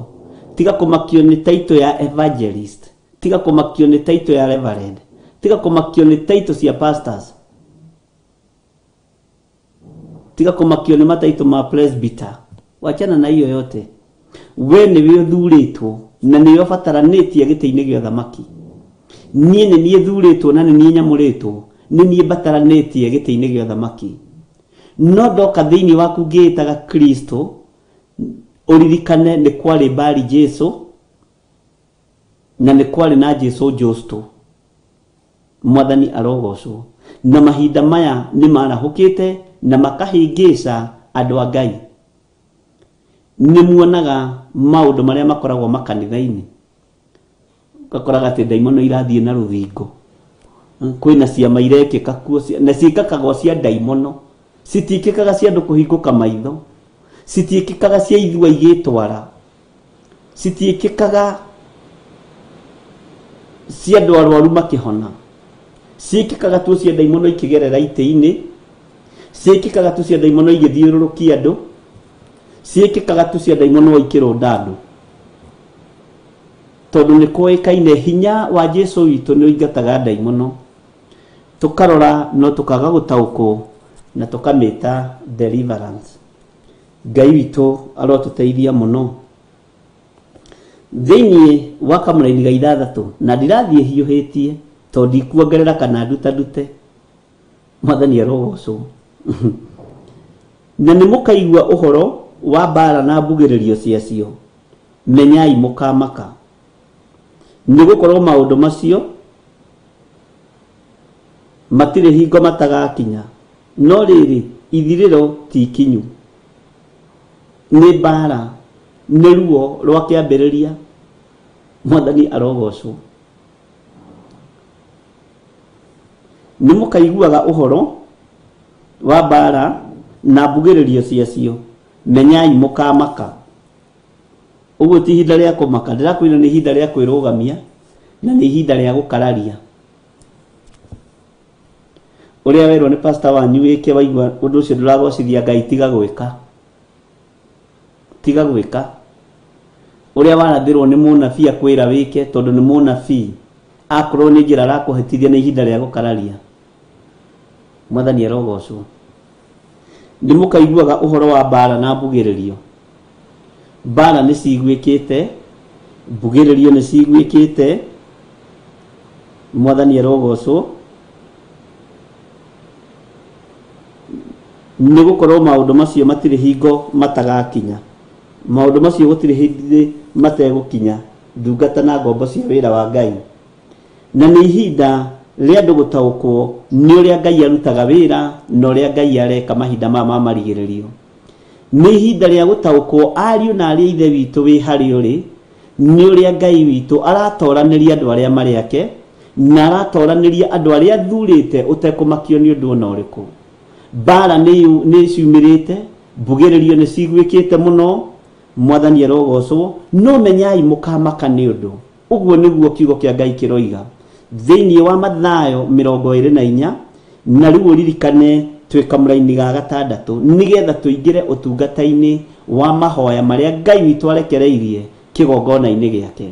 tiga kũmakio nĩ taitũ ya evangelist, tiga kũmakio nĩ taitũ ya reverend, tiga kũmakio nĩ taitũ cia pastors. Tiga kũmakio nĩ mataitũ ma presbyter, wachana na hiyo yote. We nĩwe ũthurĩtwo na nĩwe ũbataranĩtie gĩtĩ-inĩ gĩa ũthamaki. Niĩ nĩ niĩ thurĩtwo na nĩ niĩ nyamũrĩtwo, nĩ niĩ mbataranĩtie gĩtĩ-inĩ gĩa ũthamaki. No ndoka thĩinĩ waku ngĩĩtaga Kristo, ũririkane nĩ kwarĩ Bari Jesu na nĩ kwarĩ na Jesu Justo. Mwathani arogocwo. Na mahinda maya nĩ marahũkĩte na makahĩngĩca andũ a Ngai. Nĩ muonaga maũndũ marĩa makoragwo makanitha-inĩ, ũgakoraga atĩ ndaimono irathiĩ na rũthingo, kwĩna ciama irekĩka kuo, na ciĩkakagwo cia ndaimono, citiĩkĩkaga cia andũ kũhingũka maitho, citiĩkĩkaga cia ithua igĩtwara, citiĩkĩkaga cia andũ arwaru makĩhona, ciĩkĩkaga tu cia ndaimono ikĩgerera itĩ-inĩ, ciĩkĩkaga tu cia ndaimono igĩthiũrũrũkia andũ, ciĩkĩkaga tu cia ndaimono ikĩrũnda andũ. Tondũ nĩ kũĩkaine hinya wa Jesu witũ nĩ ũingataga ndaimono. Tũkarora no tũkaga gũtaũkwo na tũkamĩta deliverance. Ngai witũ arotũteithia mũno. Thĩinĩ wa kamũraini ga ithathatũ, na ndirathiĩ hiũhĩtie tondũ ndikuongerera kana ndutandute, Mwathani arogocwo. Na nĩ mũkaigua ũhoro wa mbara na mbugĩrĩrio ciacio, menyai mũkamaka, nĩ gũkorwo maũndũ macio matirĩ hingo matagakinya, no rĩrĩ ithirĩro ti ikinyu. Nĩ mbara, nĩ ruo rwa kĩambĩrĩria. Mwathani arogocwo. Nĩ mũkaiguaga ũhoro wa mbara na mbugĩrĩrio ciacio, menyai mũkamaka. Ũguo ti ihinda rĩa kũmaka, ndĩrakwĩra nĩ ihinda rĩa kwĩrũgamia na nĩ ihinda rĩa gũkararia. Ũrĩa werwo nĩ pastor wanyu wĩke, waigua ũndũ ũcio ndũragocithia Ngai, tiga gwĩka, tiga gwĩka. Ũrĩa warathĩrwo nĩ mũnabii akwĩra wĩke, tondũ nĩ mũnabii, akorwo nĩ njĩra arakũhĩtithia, nĩ ihinda rĩa gũkararia. Mwathani arogocwo. Nĩ mũkaiguaga ũhoro wa mbara na mbugĩrĩrio. Mbara nĩ ciguĩkĩte, mbugĩrĩrio nĩ ciguĩkĩte. Mwathani arogocwo. Nĩ gũkorwo maũndũ macio matirĩ hingo matagakinya, maũndũ macio gũtirĩ hĩndĩ mategũkinya ndungata na ngombo cia wĩra wa Ngai. Na nĩ ihinda rĩa andũ gũtaũkwo nĩ ũrĩa Ngai arutaga wĩra na ũrĩa Ngai areka mahinda maya ma marigĩrĩrio. Nĩ ihinda rĩa gũtaũkwo ariũ na arĩ a Ithe witũ wĩ harĩa ũrĩ, nĩ ũrĩa Ngai witũ aratoranĩria andũ arĩa marĩ ake, na aratoranĩria andũ arĩa athurĩte ũtekũmakio nĩ ũndũ ona ũrĩkũ. Mbara nĩ ciumĩrĩte, mbugĩrĩrio nĩ ciguĩkĩte mũno. Mwathani arogocwo. No menyai mũkamaka nĩ ũndũ. Ũguo nĩguo kiugo kĩa Ngai kĩroiga thĩinĩ wa Mathayo 24. Na rĩu ũririkane twĩ kamũraini ga gatandatũ, nĩgetha tũingĩre ũtungata-inĩ wa mahoya marĩa Ngai witũ arekereirie kĩgongona-inĩ gĩake.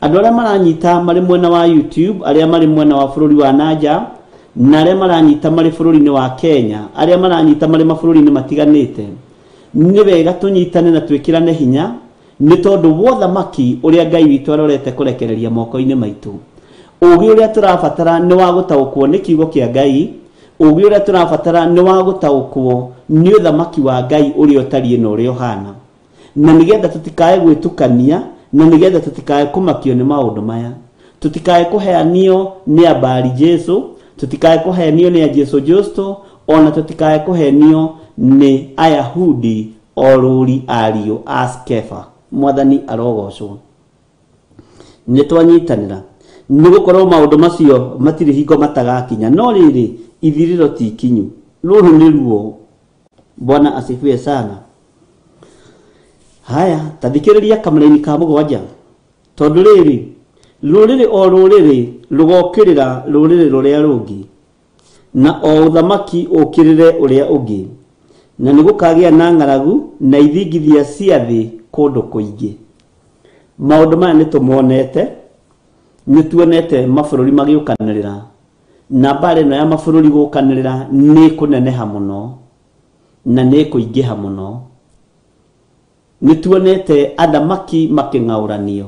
Andũ arĩa maranyita marĩ mwena wa YouTube, arĩa marĩ mwena wa bũrũri wa nanja, na arĩa maranyita marĩ bũrũri-inĩ wa Kenya, arĩa maranyita marĩ mabũrũri-inĩ matiganĩte, nĩ wega tũnyitane na twĩkĩrane hinya, nĩ tondũ wothamaki ũrĩa Ngai witũ arorete kũrekereria moko-inĩ maitũ. Ũũgĩ ũrĩa tũrabatara nĩ wa gũtaũkwo nĩ kiugo kĩa Ngai, ũũgĩ ũrĩa tũrabatara nĩ wa gũtaũkwo nĩ ũthamaki wa Ngai ũrĩa ũtariĩ na ũrĩa ũhana, na nĩgetha tũtikae gwĩtukania, na nĩgetha tũtikae kũmakio nĩ maũndũ maya, tũtikae kũheanio nĩ ambari Jesu, tũtikae kũhenio nĩ a Jesu Justo, ona tũtikae kũhenio nĩ Ayahudi orũri ariũ a Skefa. Mwathani arogocwo. Nĩ twanyitanĩra, nĩ gũkorwo maũndũ macio matirĩ hingo matagakinya, no rĩrĩ ithirĩro ti ikinyu. Rũrũ nĩ ruo. Bwana asifiwe sana. Haya, tathikĩrĩria kamũraini ka mũgwanja. Tondũ rĩrĩ, rũrĩrĩ o rũrĩrĩ rũgokĩrĩra rũrĩrĩ rũrĩa rũngĩ, na o ũthamaki ũkĩrĩre ũrĩa ũngĩ, na nĩ gũkagĩa na ng'aragu na ithingithia cia thĩ kũndũ kũingĩ. Maũndũ maya nĩ tũmonete, nĩ tuonete mabũrũri magĩũkanĩrĩra, na mbara ĩno ya mabũrũri gũkanĩrĩra nĩ kũneneha mũno. Na nĩ ĩkũingĩha mũno. Nĩ tuonete athamaki makĩng'aũranio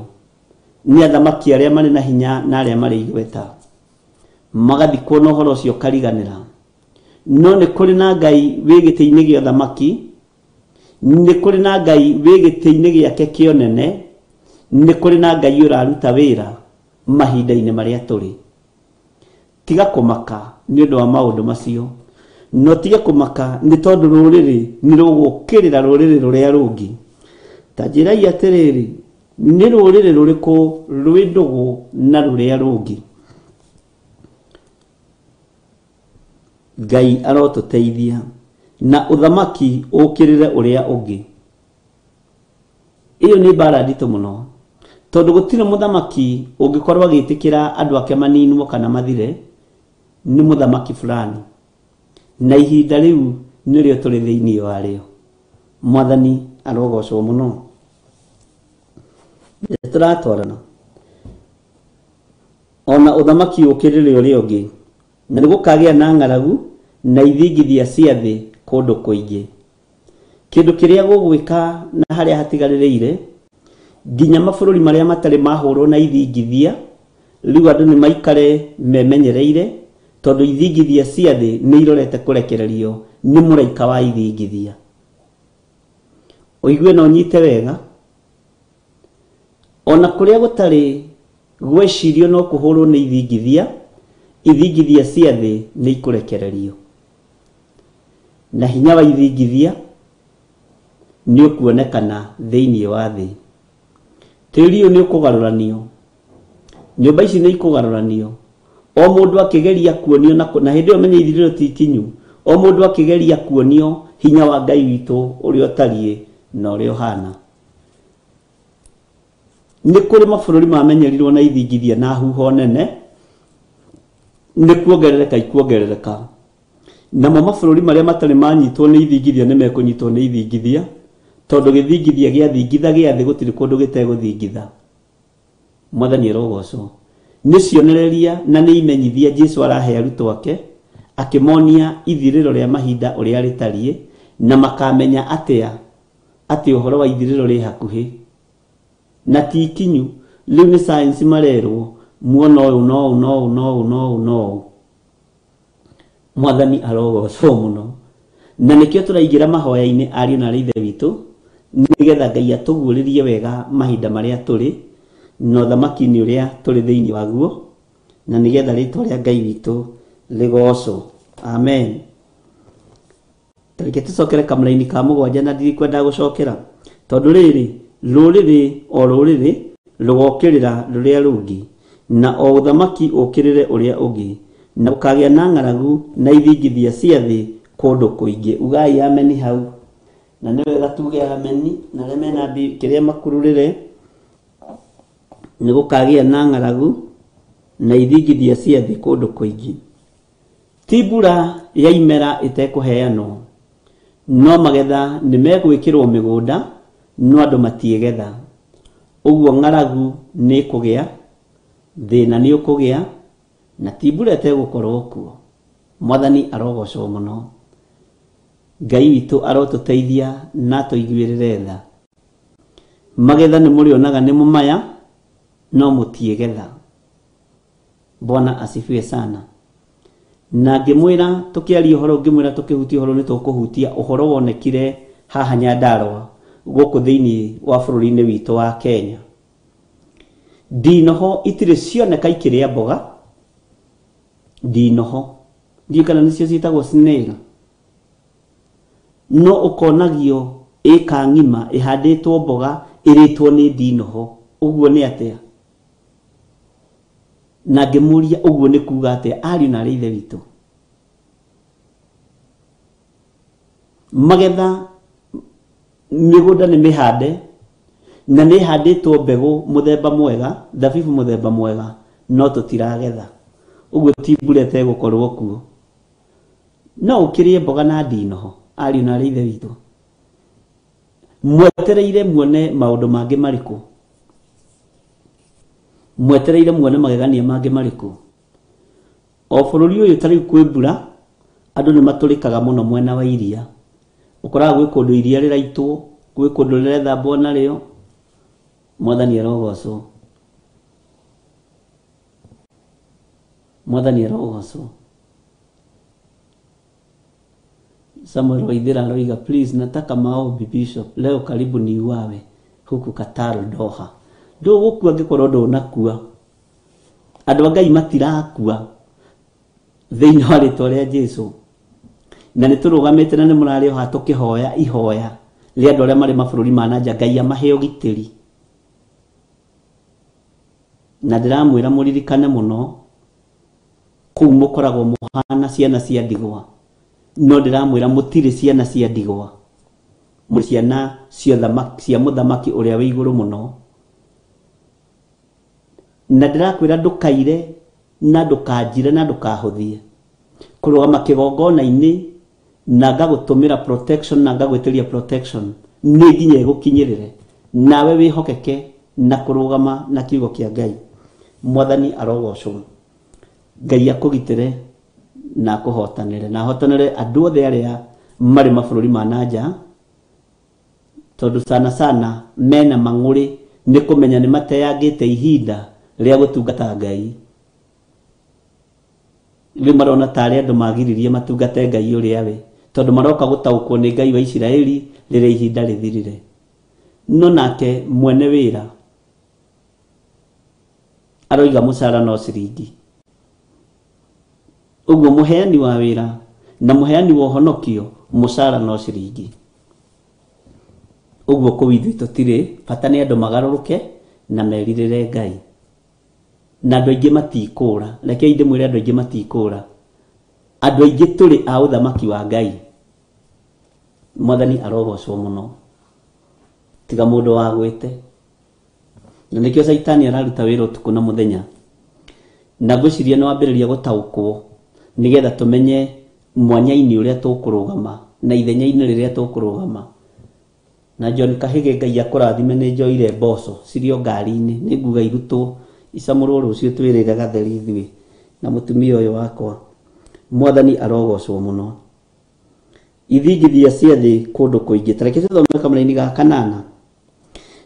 nĩ athamaki arĩa marĩ na hinya na arĩa marĩ igweta, magathikwo na ũhoro ũcio ũkariganĩra. No nĩ kũrĩ na Ngai wĩ gĩtĩ-inĩ gĩa ũthamaki, nĩ kũrĩ na Ngai wĩ gĩtĩ-inĩ gĩake kĩa ũnene, nĩ kũrĩ na Ngai ũraruta wĩra mahinda-inĩ marĩa tũrĩ. Tiga kũmaka nĩ ũndũ wa maũndũ macio, no tige kũmaka nĩ tondũ rũrĩrĩ nĩ rũgũkĩrĩra rũrĩrĩ rũrĩa rũngĩ. Ta njĩrai atĩrĩrĩ, nĩ rũrĩrĩ rũrĩkũ rwĩ ndũgũ na rũrĩa rũngĩ? Ngai arotũteithia na ũthamaki ũkĩrĩre ũrĩa ũngĩ. Ĩyo nĩ mbara nditũ mũno, tondũ gũtirĩ mũthamaki ũngĩkorwo agĩtĩkĩra andũ ake maninwo kana mathire nĩ mũthamaki fulani, na ihinda rĩu nĩrĩo tũrĩ thĩinĩ warĩo. Mwathani arogocwo mũno. Tũratwarana ona ũthamaki ũkĩrĩre ũrĩa ũngĩ, na nĩ gũkagĩa na ng'aragu na ithingithia cia thĩ kũndũ kũingĩ. Kĩndũ kĩrĩa gũgwĩka na harĩa hatigarĩrĩire, nginya mabũrũri marĩa matarĩ mahũrwo na ithingithia, rĩu andũ nĩ maikare memenyereire, tondũ ithingithia cia thĩ nĩ irorete kũrekererio nĩ mũraika wa ithingithia. Ũigue na ũnyite wega, ona kũrĩa gũtarĩ gwecirio no kũhũrwo nĩ ithingithia, ithingithia cia thĩ nĩ ikũrekererio, na hinya wa ithingithia nĩ ũkuonekana thĩinĩ wa thĩ. Tĩri ũyũ nĩ ũkũgarũranio, nyũmba ici nĩ ikũgarũranio, o mũndũ akĩgeria kuonio, na hĩndĩ ĩyo menye ithirĩro ti ikinyu, o mũndũ akĩgeria kuonio hinya wa Ngai witũ ũrĩa ũtariĩ na ũrĩa ũhana. Nĩ kũrĩ mabũrũri mamenyerirwo na ithingithia na huho nene, nĩ kuongerereka ikuongerereka. Namo mabũrũri marĩa matarĩ manyitwo nĩ ithingithia nĩ mekũnyitwo nĩ ithingithia, tondũ gĩthingithia gĩathingitha gĩa thĩ gũtirĩ kũndũ gĩtegũthingitha. Mwathani arogocwo. Nĩ cionereria na nĩ imenyithia Jesu arahe arutwo ake, akĩmonia ithirĩro rĩa mahinda ũrĩa rĩtariĩ, na makamenya atĩa atĩ ũhoro wa ithirĩro rĩ hakuhĩ na ti ikinyu. Rĩu nĩ science marerwo muona ũyũ no ũũ no ũũ no ũũ no ũũ no ũũ. Mwathani arogocwo mũno. Na nĩkĩo tũraingĩra mahoya-inĩ ariũ na ithe witũ, nĩgetha Ngai atũguũrĩrie wega mahinda marĩa tũrĩ na ũthamaki-inĩ ũrĩa tũrĩ thĩinĩ waguo, na nĩgetha rĩtwa rĩa Ngai witũ rĩgocwo. Amen. Tareke tũcokere kamũraini ka mũgwanja, na ndirikwenda gũcokera, tondũ rĩrĩ rũrĩrĩ o rũrĩrĩ rũgokĩrĩra rũrĩa rũngĩ, na o ũthamaki ũkĩrĩre ũrĩa ũngĩ, na ũkagĩa na ng'aragu na ithingithia cia thĩ kũndũ kũingĩ. Ugai ameni hau. Na nĩ wega tuge ameni, na arĩa mena kĩrĩa makururĩre, nĩ gũkagĩa na ng'aragu na ithingithia cia thĩ kũndũ kũingĩ. Ti mbura ya imera ĩtekũheanwo, no magetha nĩ megwĩkĩrwo mĩgũnda, no andũ matiĩgetha. Ũguo ng'aragu nĩ ĩkũgĩa, thĩna nĩ ũkũgĩa, na ti mbura ĩtegũkorwo kuo. Mwathani arogocwo mũno. Ngai witũ arotũteithia na atũiguĩrĩre tha. Magetha nĩ mũrĩonaga nĩ mũmaya, no mũtiĩgetha. Bwana asifiwe sana. Na ngĩmwĩra tũkĩaria ũhoro, ngĩmwĩra tũkĩhutia ũhoro, nĩ tũkũhutia ũhoro wonekire haha Nyandarũa gũkũ thĩinĩ wa bũrũri-inĩ witũ wa Kenya. Ndinoho itirĩ cioneka ikĩrĩa mboga. Ndinoho ndiũĩ kana nĩcio ciĩtagwo snail, no ũkonagio ĩka ng'ima ĩhandĩtwo mboga ĩrĩtwo nĩ ndinoho. Ũguo nĩ atĩa? Na ngĩmũria ũguo nĩ kuga atĩa, ariũ na arĩ ithe witũ? Magetha mĩgũnda nĩ mĩhande, na nĩ ĩhandĩtwo mbegũ mũthemba mwega, thabibu mũthemba mwega, no tũtiragetha. Ũguo ti mbura ĩtegũkorwo kuo. No ũkĩrĩe mboga na ndinoho, ariũ na arĩ ithe witũ. Mwetereire muone maũndũ mangĩ marĩkũ? Mwetereire muone magegania mangĩ marĩkũ? O bũrũri ũyũ ta rĩu kwĩ mbura, andũ nĩ matũrĩkaga mũno mwena wa iria. Ũkoraga gwĩ kũndũ iria rĩraitwo, gwĩ kũndũ rĩrethambwo narĩo. Mwathani arogocwo. Mwathani arogocwo. Samuel Waithera aroiga, please nataka maombi bishop, leo karibu niuawe huku Qatar Doha. Ndũgũkua angĩkorwo ndũnakua. Andũ a Ngai matirakua thĩinĩ wa rĩtwa rĩa Jesu. Na nĩ tũrũgamĩte na nĩ mũrarĩ o haha tũkĩhoya ihoya rĩa andũ arĩa marĩ mabũrũri ma na nja, Ngai amahe ũgitĩri. Na ndĩramwĩra mũririkane mũno, kũu mũkoragwo mũhana ciana cia ndigwa. No ndĩramwĩra mũtirĩ ciana cia ndigwa, mũrĩ ciana cia mũthamaki ũrĩa wĩ igũrũ mũno. Na ndĩrakwĩra ndũkaire na ndũkanjire na ndũkahũthie kũrũgama kĩgongona-inĩ na ngagũtũmĩra protection na ngagwĩtĩria protection nĩ nginya ĩgũkinyĩrĩre, nawe wĩhokeke na kũrũgama na kiugo kĩa Ngai. Mwathani arogocwo. Ngai akũgitĩre na akũhotanĩre, na ahotanĩre andũ othe arĩa marĩ mabũrũri ma na nja, tondũ sana sana mena mang'ũrĩ nĩ kũmenya nĩ mateangĩte ihinda rĩa gũtungata Ngai. Rĩu marona tarĩ andũ magiririe matungate Ngai ũrĩa we, tondũ maroka gũtaũkwo nĩ Ngai wa Isiraeli rĩrĩa ihinda rĩthirire. No nake mwene wĩra aroiga mũcara no ciringi. Ũguo mũheani wa wĩra na mũheani wa ũhonokio mũcara no ciringi. Ũguo kũu ithuĩ tũtirĩ bata, nĩ andũ magarũrũke na merirĩre Ngai. Na andũ aingĩ matikũra. Rekei ndĩmwĩre andũ aingĩ matikũra. Andũ aingĩ tũrĩ a ũthamaki wa Ngai. Mwathani arogocwo mũno. Tiga mũndũ wagwĩte. Na nĩkĩo Caitani araruta wĩra ũtukũ na mũthenya. Na ngwĩciria nĩ wambĩrĩria gũtaũkwo nĩgetha tũmenye mwanya-inĩ ũrĩa tũkũrũgama na ithenya-inĩ rĩrĩa tũkũrũgama. Na John Kahĩgĩ Ngai akũrathime, nĩ njoire mboco cirĩ o ngari-inĩ, nĩ nguga irutwo icamũrwo rũciũ twĩrĩre gatheri ithuĩ na mũtumia ũyũ wakwa. Mwathani arogocwo mũno. Ithingithia cia thĩ kũndũ kũingĩ. Ta reke tũthome kamũraini ga kanana.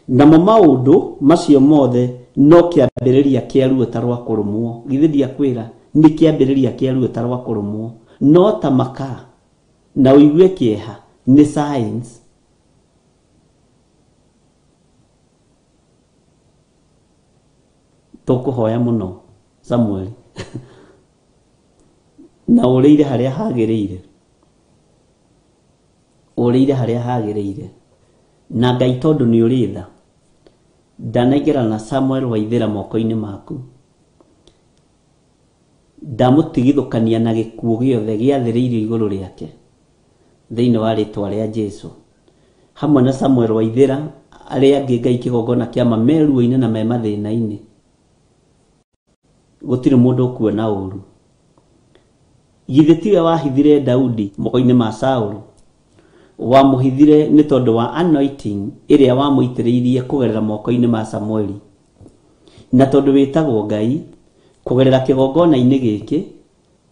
Namo maũndũ macio mothe no kĩambĩrĩria kĩa ruo ta rwa kũrũmwo. Githĩ ndiakwĩra nĩ kĩambĩrĩria kĩa ruo ta rwa kũrũmwo. No ta maka na ũigue kĩeha nĩ science. Tũkũhoya mũno Samuel na ũrĩire harĩa hagĩrĩire, ũrĩire harĩa hagĩrĩire. Na Ngai tondũ nĩ ũrĩ tha, ndanaingĩra na Samuel Waithera moko-inĩ maku. Ndamũtigithũkania na gĩkuũ gĩothe gĩathĩrĩirio igũrũ rĩake thĩinĩ wa rĩtwa rĩa Jesu. Hamwe na Samuel Waithera arĩa angĩ Ngai kĩgongona kĩa ma me ruo-inĩ na me mathĩna-inĩ, gũtirĩ mũndũ ũkuona ũru. Githĩ tiwe wahithire Daudi moko-inĩ ma Saũlũ? Wamũhithire nĩ tondũ wa anointing ĩrĩa wamũitĩrĩirie kũgerera moko-inĩ ma Samueli. Na tondũ wĩtagwo Ngai, kũgerera kĩgongona-inĩ gĩkĩ,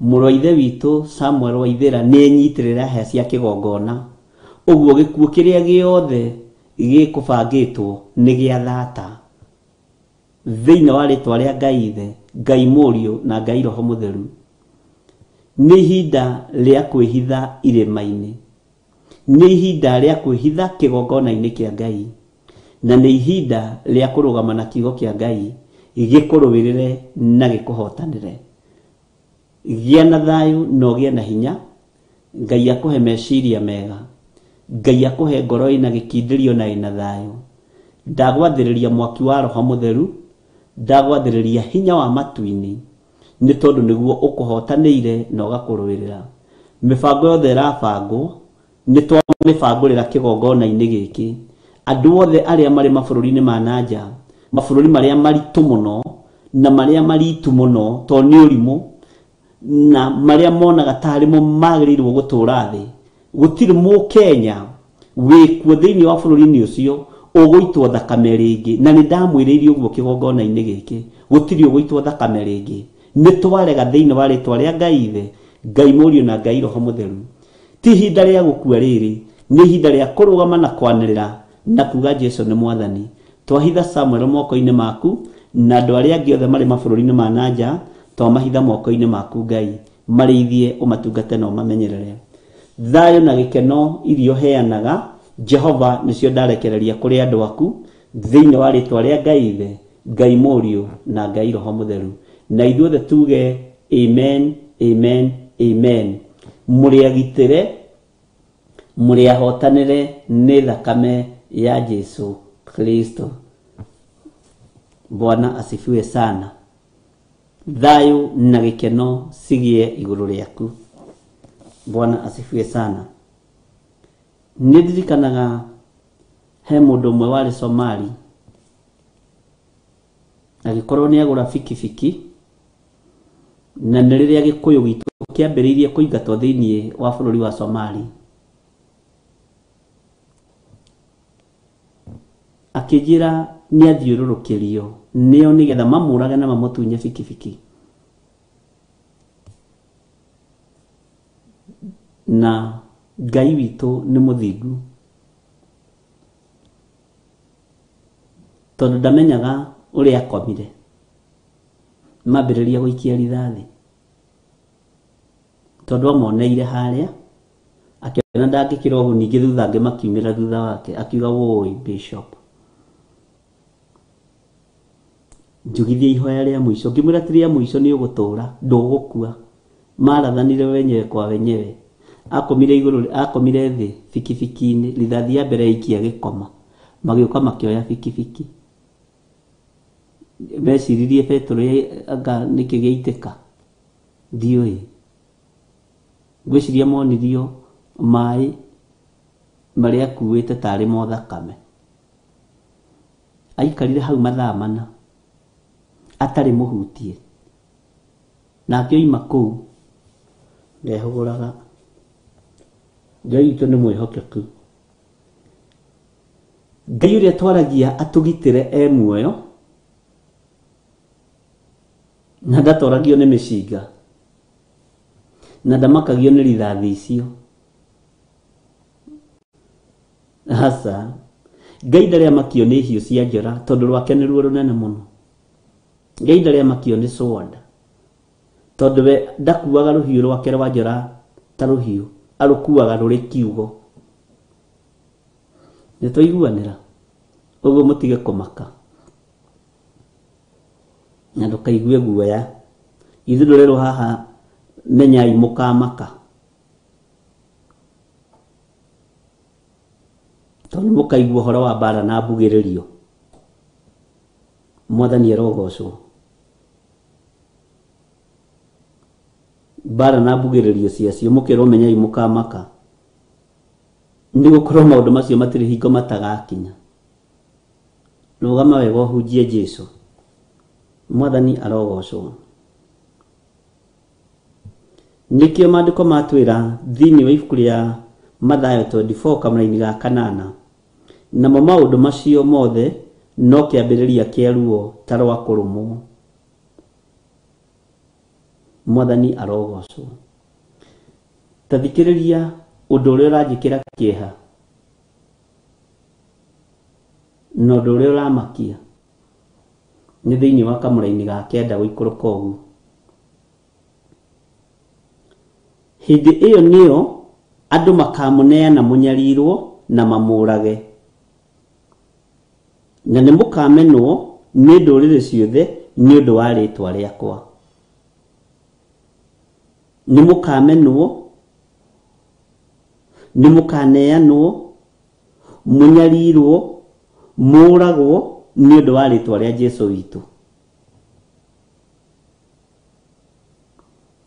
mũrũ wa ithe witũ Samuel Waithera nĩ enyitĩrĩra hĩa cia kĩgongona. Ũguo gĩkuũ kĩrĩa gĩothe gĩkũbangĩtwo nĩ gĩa thata. Thĩinĩ wa rĩtwa rĩa Ngai Ithe, Ngai Mũriũ na Ngai Roho Mũtheru. Nĩ ihinda rĩa kwĩhitha irĩma-inĩ. Nĩ ihinda rĩa kwĩhitha kĩgongona-inĩ kĩa Ngai. Na nĩ ihinda rĩa kũrũgama na kiugo kĩa Ngai gĩkũrũĩrĩre na gĩkũhotanĩre. Gĩa na thayũ na ũgĩe na hinya. Ngai akũhe meciria mega. Ngai akũhe ngoro ĩna gĩkindĩrio na ĩna thayũ. Ndagwathĩrĩria mwaki wa Roho Mũtheru, ndagwathĩrĩria hinya wa matu-inĩ, nĩ tondũ nĩguo ũkũhotanĩire na ũgakũrũĩrĩra. Mĩbango yothe ĩrabangwo, nĩ twamĩbangũrĩra kĩgongona-inĩ gĩkĩ. Andũ othe arĩa marĩ mabũrũri-inĩ ma na nja, mabũrũri marĩa maritũ mũno na marĩa maritu mũno tondũ nĩ ũrimũ, na marĩa monaga tarĩ mo magĩrĩirwo gũtũra thĩ, gũtirĩ mũkenya wĩkuo thĩinĩ wa bũrũri-inĩ ũcio ũgũitwo thakame rĩngĩ. Na nĩ ndamwĩrĩirie ũguo kĩgongona-inĩ gĩkĩ, gũtirĩ ũgũitwo thakame rĩngĩ. Nĩ twarega thĩinĩ wa rĩtwa rĩa Ngai Ithe, Ngai Mũriũ na Ngai Roho Mũtheru. Ti ihinda rĩa gũkua rĩrĩ, Nĩ ihinda rĩa kũrũgama na kwanĩrĩra na kuga Jesu nĩ mwathani. Twahitha Samuel moko-inĩ maku na andũ arĩa angĩ othe marĩ mabũrũri-inĩ ma nanja, twamahitha moko-inĩ maku Ngai, marĩithie ũmatungate na ũmamenyerere. Thayũ na gĩkeno iria ũheanaga Jehova nĩcio ndarekereria kũrĩ andũ aku thĩinĩ wa rĩtwa rĩa Ngai Ithe, Ngai Mũriũ na Ngai Roho Mũtheru. Na ithuothe tuge amen, amen, amen. Mũrĩ agitĩre, mũrĩ ahotanĩre nĩ thakame ya Jesu Kristo. Bwana asifiwe sana. Thayũ na gĩkeno cigĩe igũrũ rĩaku. Bwana asifiwe sana. Nĩ ndirikanaga he mũndũ ũmwe warĩ Somali agĩkorwo nĩ agũra bikibiki, na nĩ rĩrĩa Gĩkũyũ gitũ kĩambĩrĩirie kũingatwo thĩinĩ wa bũrũri wa Somali. Akĩnjĩra nĩ athiũrũrũkĩrio nĩo nĩgetha mamũrage na mamũtunye bikibiki. Na Ngai witũ nĩ mũthingu, tondũ ndamenyaga ũrĩa akomire. Mambĩrĩria gũikia rithathi, tondũ amoneire harĩa, akĩona ndangĩkĩra ũguo, ningĩ thutha angĩ makiumĩra thutha wake, akiuga woi Bishop, njugithie ihoya rĩa mũico. Ngĩmwĩra ti rĩa mũico, nĩ ũgũtũra, ndũgũkua. Marathanire wenyewe kwa wenyewe. Akomire igũrũ, akomire thĩ bikibiki-inĩ, rithathi ya mbere yaikia gĩkoma, magĩũka makĩoya bikibiki. Meciririe betũrũ anga nĩkĩ gĩaitĩka, ndiũĩ. Ngwĩciria monirio maĩ marĩa akuĩte tarĩ mo thakame. Aikarire hau mathaa mana atarĩ mũhutie, na akĩoima kũu ndehũgũraga. Ngai witũ nĩ mwĩhokeku. Ngai ũrĩa twaragia atũgitĩre e muoyo, na ndatoragio nĩ mĩcinga, na ndamakagio nĩ rithathi icio. Hasa Ngai ndarĩ amakio nĩ hiũ cia njora, tondũ rwake nĩruo rũnene mũno. Ngai ndarĩ amakio nĩ sword, tondũ we ndakuaga rũhiũ rwake rwa njora ta rũhiũ, arũkuaga rũrĩ kiugo. Nĩ twaiguanĩra ũguo, mũtige kũmaka na ndũkaigue guoya. Ithuĩ ndũrerwo haha menyai mũkamaka, tondũ mũkaigua ũhoro wa mbara na mbugĩrĩrio. Mwathani arogocwo. Mbara na mbugĩrĩrio ciacio mũkerwo menyai mũkamaka, nĩ gũkorwo maũndũ macio matirĩ hingo matagakinya. Rũgama wega ũhunjie Jesu. Mwathani arogocwo. Nĩkĩo maandĩko matwĩra thĩinĩ wa ibuku rĩa Mathayo 24 kamũraini ga kanana, namo maũndũ macio mothe no kĩambĩrĩria kĩa ruo ta rwa kũrũmwo. Mwathani arogocwo. Ta thikĩrĩria ũndũ ũrĩa ũranjĩkĩra kĩeha na ũndũ ũrĩa ũramakia nĩ thĩinĩ wa kamũraini ga kenda gũikũrũka ũguo. Hĩndĩ ĩyo nĩyo andũ makamũneana mũnyarirwo na mamũrage, na nĩ mũkamenwo nĩ ndũrĩrĩ ciothe nĩ ũndũ wa rĩtwa rĩakwa. Nĩ mũkamenwo, nĩ mũkaneanwo, mũnyarirwo, mũragwo nĩ ũndũ wa rĩtwa rĩa Jesu witũ.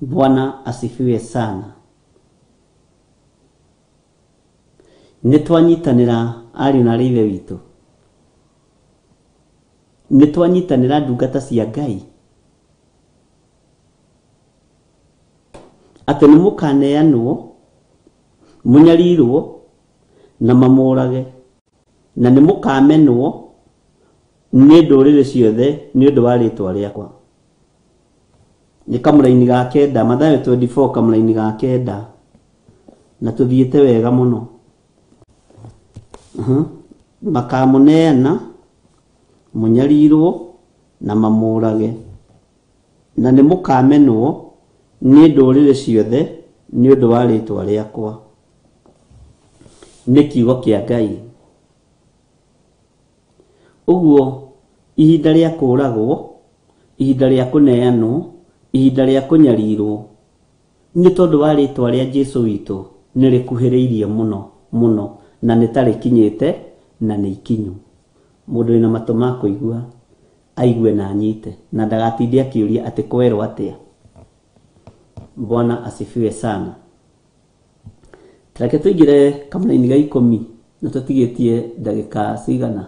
Bwana asifiwe sana. Nĩ twanyitanĩra ariũ na aarĩ a Ithe witũ, nĩ twanyitanĩra ndungata cia Ngai, atĩ nĩ mũkaneanwo, mũnyarirwo na mamũrage, na nĩ mũkamenwo nĩ ndũrĩrĩ ciothe nĩ ũndũ wa rĩtwa rĩakwa. Nĩ kamũraini ga kenda, Mathayo 24 kamũraini ga kenda, na tũthiĩte wega mũno. Makamũneana mũnyarirwo na mamũũrage, na nĩ mũkamenwo nĩ ndũrĩrĩ ciothe nĩ ũndũ wa rĩĩtwa rĩakwa. Nĩ kiugo kĩa Ngai. Ũguo ihinda rĩa kũũragwo, ihinda rĩa kũneanwo, ihinda rĩa kũnyarirwo nĩ tondũ wa rĩĩtwa rĩa Jesu witũ nĩ rĩkuhĩrĩirie mũno mũno, na nĩ ta rĩkinyĩte na nĩ ikinyu. Mũndũ wĩna matũ ma kũigua aigue na anyite, na ndagatinde akĩũria atĩ kwerwo atĩa. Bwana asifiwe sana. Reke tũingĩre kamũraini ga 10 na tũtigĩtie ndagĩka cigana?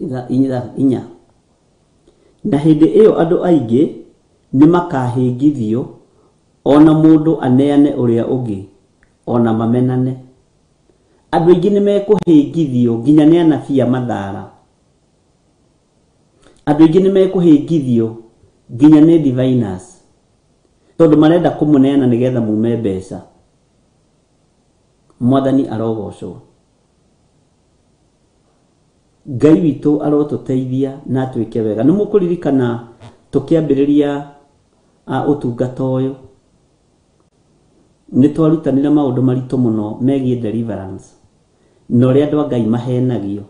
4. Na hĩndĩ ĩyo andũ aingĩ nĩ makahĩngithio, ona mũndũ aneane ũrĩa ũngĩ, ona mamenane. Andũ aingĩ nĩ mekũhĩngithio nginya nĩ anabii a mathara. Andũ aingĩ nĩ mekũhĩngithio nginya nĩ diviners, tondũ marenda kũmũneana nĩgetha mume mbeca. Mwathani arogocwo. Ngai witũ arotũteithia na atwĩke wega. Nĩ mũkũririkana tũkĩambĩrĩria ũtungata ũyũ nĩ twarutanire maũndũ maritũ mũno megiĩ deliverance na ũrĩa andũ a Ngai mahenagio.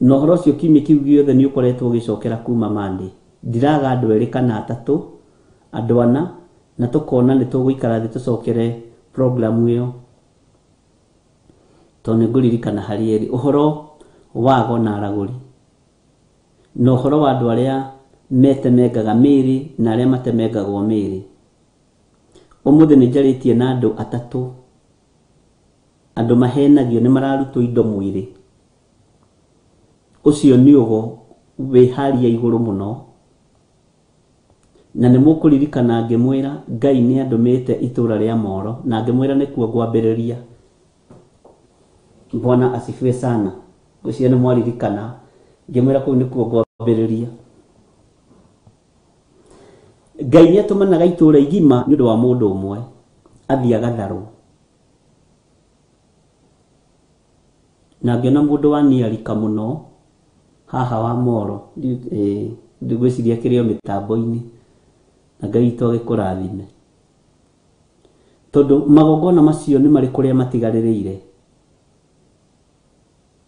Na ũhoro ũcio kiumia kĩu gĩothe nĩ ũkoretwo ũgĩcokera kuma Monday. Ndiraga andũ erĩ kana atatũ, andũ ana, na tũkona nĩ tũgũikara thĩ tũcokere programu ĩyo, tondũ nĩ ngũririkana harĩ erĩ ũhoro wa ago na aragũri, na ũhoro wa andũ arĩa metemengaga mĩĩrĩ na arĩa matemengagwo mĩĩrĩ. Ũmũthĩ nĩ njarĩtie na andũ atatũ, andũ mahenagio nĩ mararutwo indo mwĩrĩ. Ũcio nĩ ũgo wĩ haria igũrũ mũno, na nĩ mũkũririkana ngĩmwĩra Ngai nĩ andũmĩte itũra rĩa Moro, na ngĩmwĩra nĩkuo ngwambĩrĩria. Bwana asifiwe sana. Ngwĩciria nĩ mwaririkana ngĩmwĩra kũu nĩkuo ngwambĩrĩria. Ngai nĩ atũmanaga itũra igima nĩ ũndũ wa mũndũ ũmwe athiĩ agatharwo. Na ngĩona mũndũ wa niarika mũno haha wa Moro, ndigwĩciria kĩrĩ o mĩtambo-inĩ, na Ngai witũ agĩkũrathime, tondũ magongona macio nĩ marĩ kũrĩa matigarĩrĩire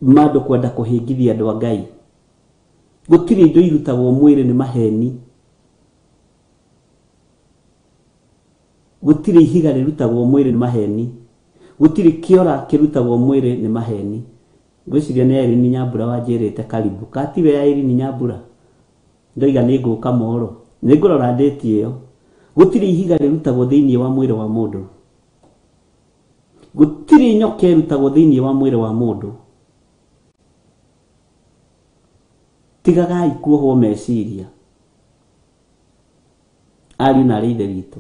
ma andũ kwenda kũhĩngithia andũ a Ngai. Gũtirĩ indo irutagwo mwĩrĩ nĩ maheni, gũtirĩ ihiga rĩrutagwo mwĩrĩ nĩ maheni, gũtirĩ kĩora kĩrutagwo mwĩrĩ nĩ maheni. Ngwĩciria nĩ Irene Nyambura wanjĩrĩte karibu katiwe ya Irene Nyambura, ndoiga nĩ ngũka Moro, nĩ ngũrora ndĩti ĩyo. Gũtirĩ ihiga rĩrutagwo thĩinĩ wa mwĩrĩ wa mũndũ, gũtirĩ nyoka ĩrutagwo thĩinĩ wa mwĩrĩ wa mũndũ. Tigagai kuohwo meciria, ariũ na arĩ ithe witũ.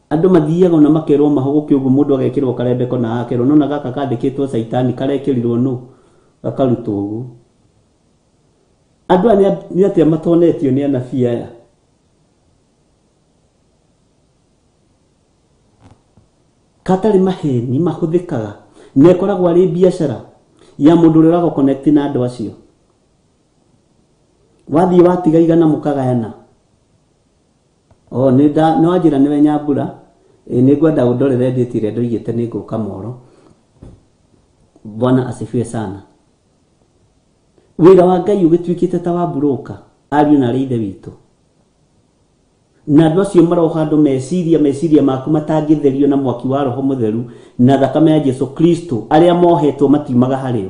Andũ mathiaga na makerwo mahũgũke ũguo, mũndũ agekĩrwo karembeko na akerwo nona gaka kandĩkĩtwo caitani karekĩrirwo nũ, gakarutwo ũguo. Andũ aya nĩ atĩa matonetio nĩ anabii aya? Katarĩ maheni mahũthĩkaga na ĩkoragwo arĩ biacara ya mũndũ ũrĩa ũragũ connect na andũ acio. Wathiĩ watiga igana mũkagayana. O nĩ wanjĩra nĩwe Nyambura, nĩ ngwenda ũndorere ndĩti ĩrĩa ndoigĩte nĩ ngũka Moro. Bwana asifiwe sana. Wĩra wa Ngai ũgĩtuĩkĩte ta wa mburũka, ariũ na arĩ ithe witũ. Na andũ acio maroha andũ meciria, meciria maku matangĩtherio na mwaki wa Roho Mũtheru na thakame ya Jesu Kristo, arĩa mohetwo matiumaga harĩo.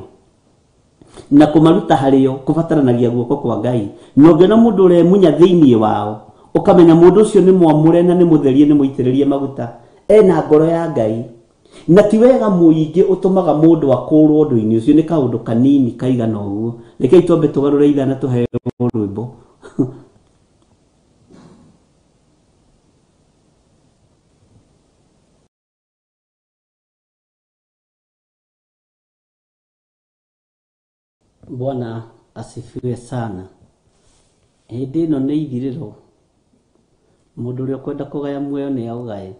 Na kũmaruta harĩo kũbataranagia guoko kwa Ngai. Na ũngĩona mũndũ ũremunya thĩinĩ wao, ũkamenya mũndũ ũcio nĩ mwamũre na nĩ mũtherie, nĩ mũitĩrĩrie maguta, ena ngoro ya Ngai. Na ti wega mũingĩ ũtũmaga mũndũ akũrwo ũndũ-inĩ ũcio, nĩ kaũndũ kanini kaigana ũguo. Rekei twambe tũgarũre ithaa na tũheo rwĩmbo. Bwana asifiwe sana. Hĩndĩ ĩno nĩ ithirĩro Mũndũ ũrĩa ũkwenda kũgaya muoyo nĩ aũgae.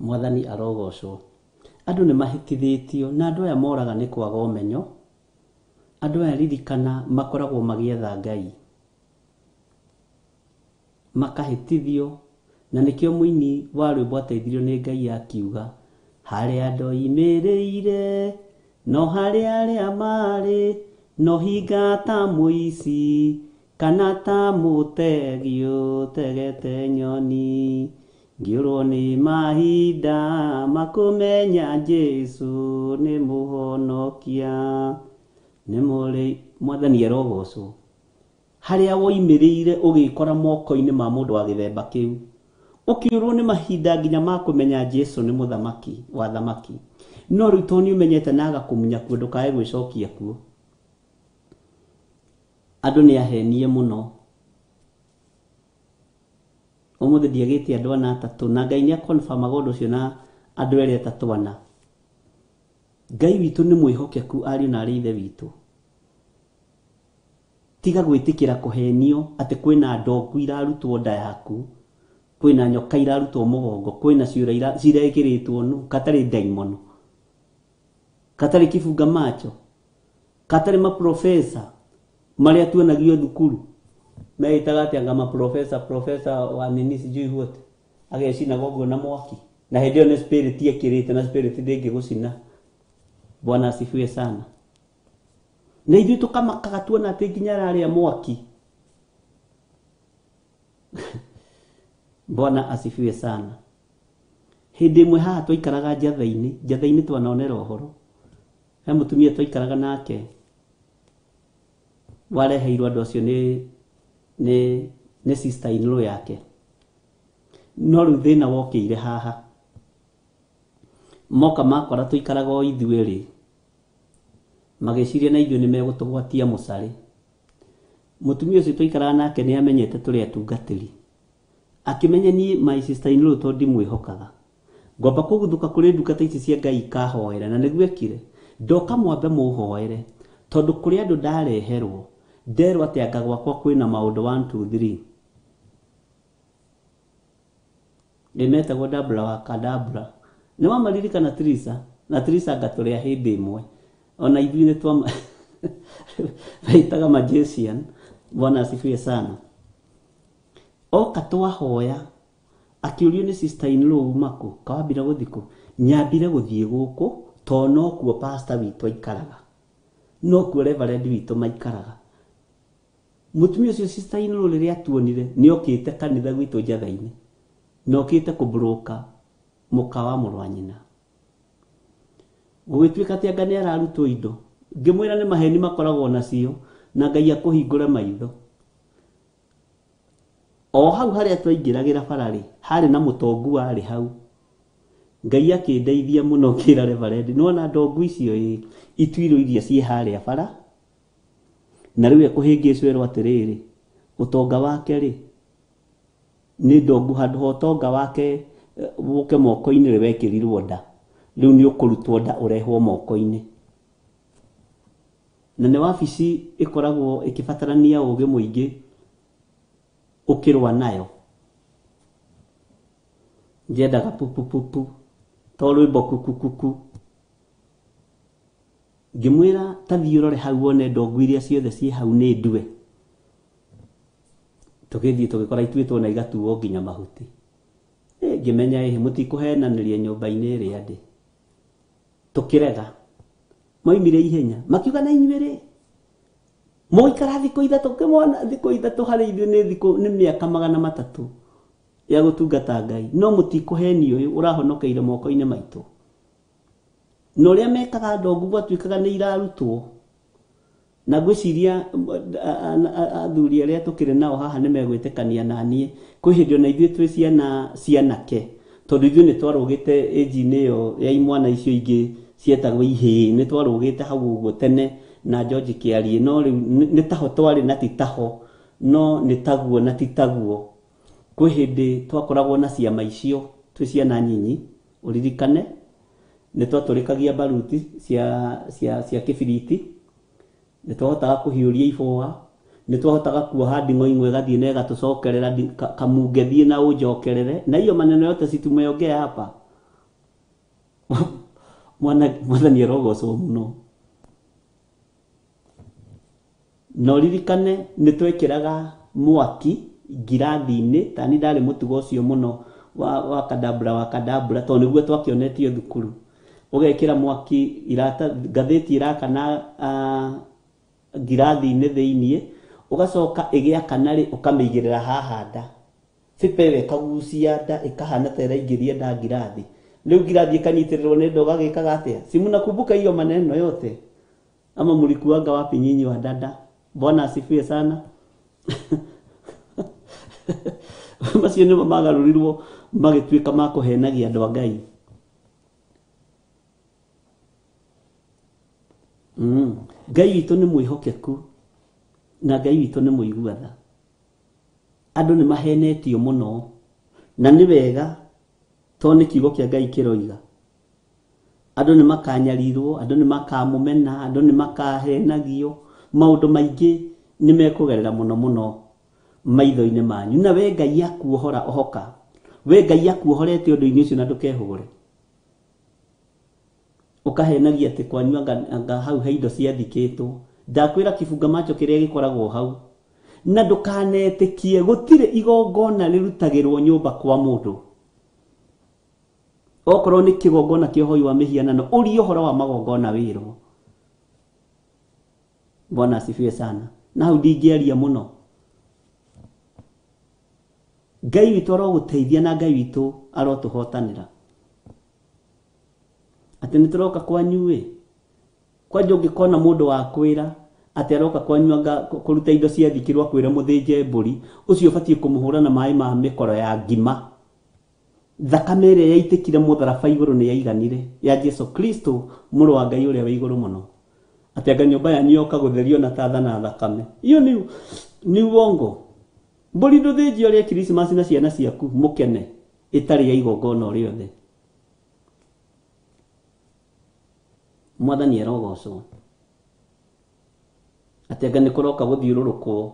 Mwathani arogocwo. Andũ nĩ mahĩtithĩtio na andũ aya moraga nĩ kwaga ũmenyo. Andũ aya ririkana makoragwo magĩetha Ngai. Makahĩtithio na nĩkĩo mũini wa rwĩmbo ateithirio nĩ Ngai akiuga harĩa ndoimĩrĩire no harĩa arĩa marĩ no hinga ta mũici kana ta mũtegi ũtegete nyoni ngĩũrwo nĩ mahinda makũmenya Jesũ nĩ mũhonokia nĩ mũrĩ. Mwathani arogocwo. Harĩa woimĩrĩire ũgĩkora moko-inĩ ma mũndũ wa gĩthemba kĩu, ũkĩũrwo nĩ mahinda nginya ma kũmenya Jesũ nĩ mũthamaki wa thamaki, no rĩu tondũ nĩ ũmenyete na agakũmunya kuo ndũkae gwĩcokia kuo. Andũ nĩ ahenie mũno. Ũmũthĩ ndiagĩte andũ ana atatũ na Ngai nĩ akonfamaga ũndũ ũcio na andũ erĩ atatũ ana. Ngai witũ nĩ mwĩhokeku ariũ na arĩ ithe witũ. Tiga gwĩtĩkĩra kũhenio atĩ kwĩna ndongu irarutwo nda yaku, kwĩna nyoka irarutwo mũgongo, kwĩna ciũra cirekĩrĩtwo nũ, katarĩ ndaimono, katarĩ kibunga macho, katarĩ maprofesa marĩa tuonagio thukuru meĩtaga atĩ anga maprofesa, profesa wa nini sijui what, agecinaga ũguo na mwaki na hĩndĩ ĩyo nĩ spirit ekĩrĩte na spirit ndĩngĩgũcina. Bwana asifiwe sana. Na ithuĩ tũkamakaga tuona atĩ nginya ararĩa mwaki. Bwana asifiwe sana. Hĩndĩ ĩmwe haha twaikaraga njatha-inĩ, njatha-inĩ twanonera ũhoro. He mũtumia twaikaraga nake wareheirwo andũ acio nĩ sister in law yake. No rĩu thĩna wokĩire haha. Moka makora tũikaraga o ithuĩ rĩ, magĩciria na ithuĩ nĩ megũtũgwatia mũcarĩ. Mũtumia ũcio twaikaraga nake nĩ amenyete tũrĩ atungatĩri. Akĩmenya niĩ my sister in law tondũ ndimwĩhokaga. Ngwamba kũguthũka kũrĩ ndungata ici cia Ngai ikahoere, na nĩguo ekire. Ndoka mwambe mũhoere, tondũ kũrĩ andũ ndareherwo, nderwo atĩ anga gwakwa kwĩna maũndũ 1 2 3. Nĩ metagwo Dabra wa Kadabra. Nĩ wamaririkana Trisa, na Trisa ngatũrĩa hĩndĩ ĩmwe. Ona ithuĩ nĩ twama meitaga magician. Bwana asifiwe sana. Oka twahoya akĩũrio nĩ sister in law uma kũ, kawambire gũthiĩ kũ, nyambire gũthiĩ gũkũ tondũ nokuo pastor witũ aikaraga, nokuo reverend witũ maikaraga. Mũtumia ũcio sister in law rĩrĩa atuonire nĩ okĩte kanitha gwitũ njatha-inĩ, na okĩte kũbroka mũka wa mũrũ wa nyina. Gũgĩtuĩka atĩ anga nĩ ararutwo indo, ngĩmwĩra nĩ maheni makoragwo nacio na Ngai akũhingũre maitho. O hau harĩa twaingĩragĩra bara rĩ, harĩ na mũtongu warĩ hau. Ngai akĩndeithia mũno ngĩra reverend, nĩwona ndongu icio ĩ, ituirwo iria ciĩ harĩa bara, na rĩu ekũhĩngĩcwo erwo atĩrĩrĩ, ũtonga wake rĩ, nĩ ndongu handũ ha ũtonga wake ũke moko-inĩ rĩ wekĩrirwo nda, rĩu nĩ ũkũrutwo nda ũrehwo moko-inĩ. Na nĩ wabici ĩkoragwo ĩkĩbatarania ũgĩ mũingĩ ũkĩrũa nayo. Ndiendaga pupupupu to rwĩmbo kukukuku. Ngĩmwĩra ta thiĩ ũrore hau wone ndongu iria ciothe ciĩ hau nĩ ndue. Tũgĩthiĩ tũgĩkora ituĩtwo na igatuo nginya mahuti. Ngĩmenya ĩhĩ mũtikũhenanĩria nyũmba-inĩ ĩrĩa ndĩ. Tũkĩrega. Moimire ihenya makiuga na inyuĩ rĩ, mũikara thikũ ithatũ, ngĩmona thikũ ithatũ harĩ ithuĩ nĩ thikũ nĩ mĩaka 300 ya gũtungata Ngai, no mũtikũhenio ũyũ ũrahonokeire moko-inĩ maitũ. Na ũrĩa mekaga ndongu gwatuĩkaga nĩ irarutwo. Na ngwĩciria athuri arĩa tũkĩrĩ nao haha nĩ megwĩtĩkania na niĩ, kwĩ hĩndĩ ona ithuĩ twĩ ciana cianake, tondũ ithuĩ nĩ twarũgĩte age-inĩ ĩyo ya imwana icio ingĩ cietagwo ihĩĩ, nĩ twarũgĩte hau ũguo tene na George Kĩarie, no rĩu nĩ taho twarĩ na ti taho, no nĩ taguo na ti taguo. Kwĩ hĩndĩ twakoragwo na ciama icio twĩ ciana nyinyi, ũririkane nĩ twatũrĩkagia baruti cia kĩbiriti, nĩ twahotaga kũhiũria ibũa, Nĩ twahotaga kuoha nding'o imwe ĩgathiĩ na ĩgatũcokerera kamunge thiĩ na ũnjokerere. Na hiyo maneno yote si tumeongea hapa. Mwathani arogocwo mũno. Na ũririkane nĩ twekĩraga mwaki ngirathi-inĩ, ta niĩ ndarĩ mũtugo ũcio mũno wa kadabra wa kadabra, tondũ nĩguo twakĩonetio thukuru. Ũgekĩra mwaki irata ngathĩti ĩrakana ngirathi-inĩ thĩiniĩ, ũgacoka ĩgĩakana rĩ ũkamĩigĩrĩra haha nda. Biba ĩyo ĩkagucia nda ĩkahana ta ĩraingĩria nda ngirathi. Rĩu ngirathi ĩkanyitĩrĩrwo nĩ nda ũgagĩkaga atĩa? Si mnakumbuka hiyo maneno yote? Ama mlikuanga wapi nyinyi wa dada? Bwana asifiwe sana. Macio nĩmo magarũrirwo magĩtuĩka ma kũhenagia andũ a Ngai. Ngai witũ nĩ mwĩhokeku na Ngai witũ nĩ mũigua tha. Andũ nĩ mahenetio mũno na nĩ wega tondũ nĩ kiugo kĩa Ngai kĩroiga. Andũ nĩ makanyarirwo, andũ nĩ makamũmena, andũ nĩ makahenagio, maũndũ maingĩ nĩ mekũgerera mũno mũno maitho-inĩ manyu. Na we Ngai akuohora ohoka, we Ngai akuohorete ũndũ-inĩ ũcio na ndũkehũgũre. Ũkahenagia atĩ kwanyu anga hau he indo ciathikĩtwo. Ndakwĩra kibunga macho kĩrĩa gĩkoragwo hau. Na ndũkanetĩkie gũtirĩ igongona rĩrutagĩrwo nyũmba kwa mũndũ. Okorwo nĩ kĩgongona kĩa ũhoi wa mĩhianano, ũrie ũhoro wa magongona wĩrwo. Bwana asifiwe sana. Na hau ndingĩaria mũno. Ngai witũ arogũteithia na Ngai witũ arotũhotanĩra. Atĩ nĩ tũroka kwanyu ĩ, kwanja ũngĩkona mũndũ wa kwĩra atĩ aroka kwanyu anga kũruta indo ciathikĩrwo akwĩre mũthĩnje mbũri, ũcio ũbatiĩ kũmũhũra na maĩ ma mĩkoro ya ngima. Thakame ĩrĩa yaitĩkire mũtharaba igũrũ nĩ yaiganire ya Jesu Kristo mũrũ wa Ngai ũrĩa wĩ igũrũ mũno. Atĩ anga nyũmba yanyu yoka gũtherio na tatha na thakame. Iyo nĩ uongo. Mbũri ndũthĩnjie ũrĩe Christmas na ciana ciaku mũkene ĩtarĩ ya igongona o rĩothe. Mwathani arogocwo. Atĩ anga nĩ kũroka gũthiũrũrũkwo,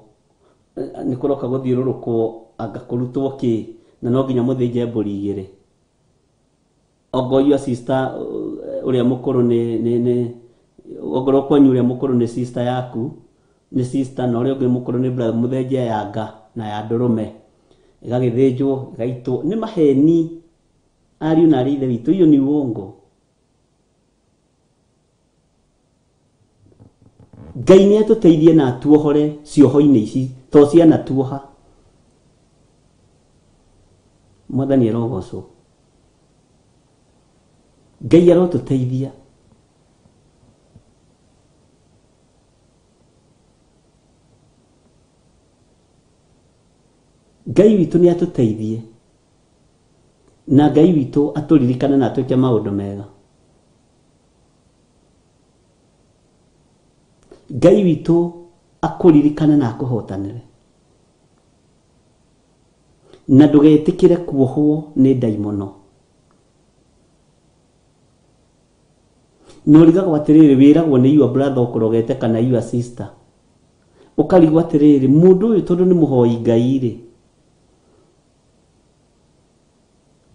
nĩ kũroka gũthiũrũrũkwo anga kũrutwo kĩ, na no nginya mũthĩnje mbũri igĩrĩ. Ongorwo your sister ũrĩa mũkũrũ nĩ ongorwo kwanyu ũrĩa mũkũrũ nĩ sister yaku, nĩ sister, na ũrĩa ũngĩ mũkũrũ nĩ brother, mũthĩnje ya nga na ya ndũrũme. Ĩgagĩthĩnjwo, ĩgaitwo. Nĩ maheni ariũ na arĩ ithe witũ, iyo ni uongo. Ngai nĩ atũteithie na atuohore cioho-inĩ ici to cianatuoha. Mwathani arogocwo. Ngai arotũteithia. Ngai witũ nĩ atũteithie na Ngai witũ atũririkane na atwĩke maũndũ mega. Ngai witũ akũririkane na akũhotanĩre. Na ndũgetĩkĩre kuohwo nĩ ndaimono. Na ũrigagwo atĩrĩrĩ, wĩragwo nĩ your brother ũkũrogete kana your sister. Ũkarigwo atĩrĩrĩ, mũndũ ũyũ tondũ nĩ mũhoi Ngai rĩ,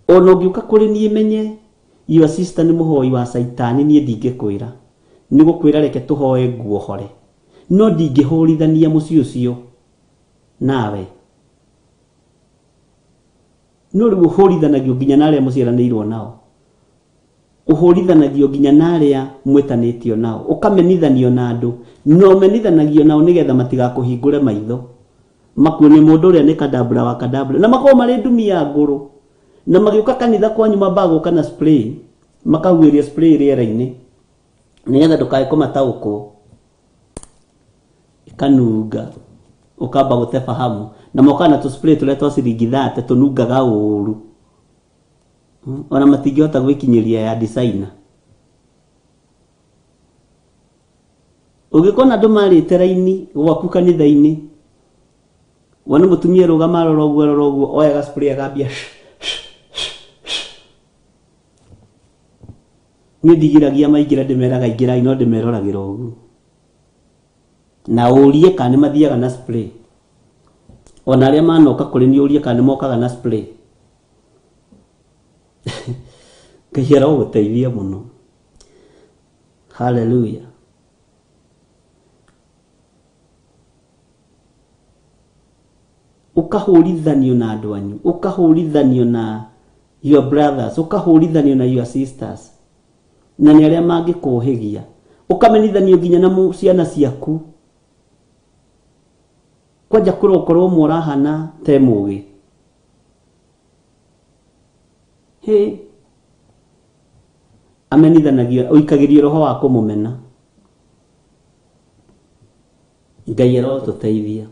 ona ũngĩũka kũrĩ niĩ menye your sister nĩ mũhoi wa Caitani, niĩ ndingĩkwĩra. Nĩ gũkwĩra reke tũhoe nguohore. No ndingĩhũrithania mũciĩ ũcio nawe. No rĩu ũhũrithanagio nginya na arĩa mũciaranĩirwo nao. Ũhũrithanagio nginya na arĩa mwĩtanĩtio nao. Ũkamenithanio na andũ. Na ũmenithanagio nao nĩgetha matigakũhingũre maitho. Makuonie mũndũ ũrĩa nĩ kadabra wa kadabra. Na makorwo marĩ ndumi ya ngũrũ. Na magĩũka kanitha kwanyu mambaga gũka na spray. Makahuhĩria spray rĩera-inĩ. Nĩgetha ndũkae kũmataũkwo. Ĩkanunga. Ũkamba gũte fahamu. Na mokaga na tũ-spray tũrĩa twa ciringi 30 tũnungaga ũru. Ona matingĩhota gwĩkinyĩria ya designer. Ũngĩkona andũ marĩte raini gwaku kanitha-inĩ, wone mũtumia arũgama arora ũguo arora ũguo, oyaga spray agambia Niĩ ndigiragia maingĩra ndĩmeraga ingĩrai no ndĩmeroragĩra ũguo. Na ũrie kana nĩ mathiaga na spray. Ona arĩa manoka kũrĩ niĩ ũrie kana nĩ mokaga na spray. Ngai arogũteithia mũno. Hallelujah. Ũkahũrithanio na andũ anyu, ũkahũrithanio na your brothers, ũkahũrithanio na your sisters, na nĩ arĩa mangĩkũhĩgia, ũkamenithanio nginya na ciana ciaku. Kwanja kũrokorwo ũmwe ũrahana te mũgĩ. Hĩ, amenithanagio, ũikagĩrio roho wa kũmũmena. Ngai arotũteithia.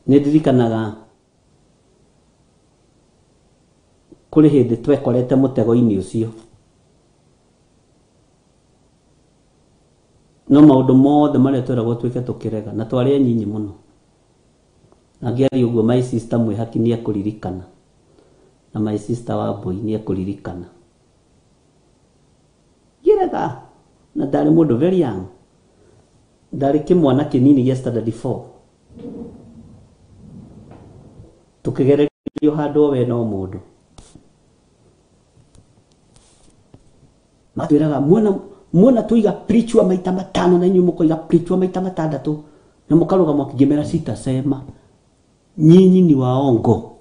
Nĩ ndirikanaga kũrĩ hĩndĩ twekorete mũtego-inĩ ũcio. No maũndũ mothe marĩa tweragwo twĩke tũkĩrega, na twarĩ anyinyi mũno. Na ngĩaria ũguo my sister Mwĩhaki nĩ ekũririkana, na my sister Wambui nĩ ekũririkana. Ngĩrega, na ndarĩ mũndũ very young. Ndarĩ kĩmwana kĩnini gĩa standard 4. Tũkĩgererio handũ o we no mũndũ. Matwĩraga muona tuiga preachwa maita matano na inyuĩ mũkoiga preachwa maita matandatũ, na mũkarũgama mũkĩmera sitasema, nyinyi ni waongo.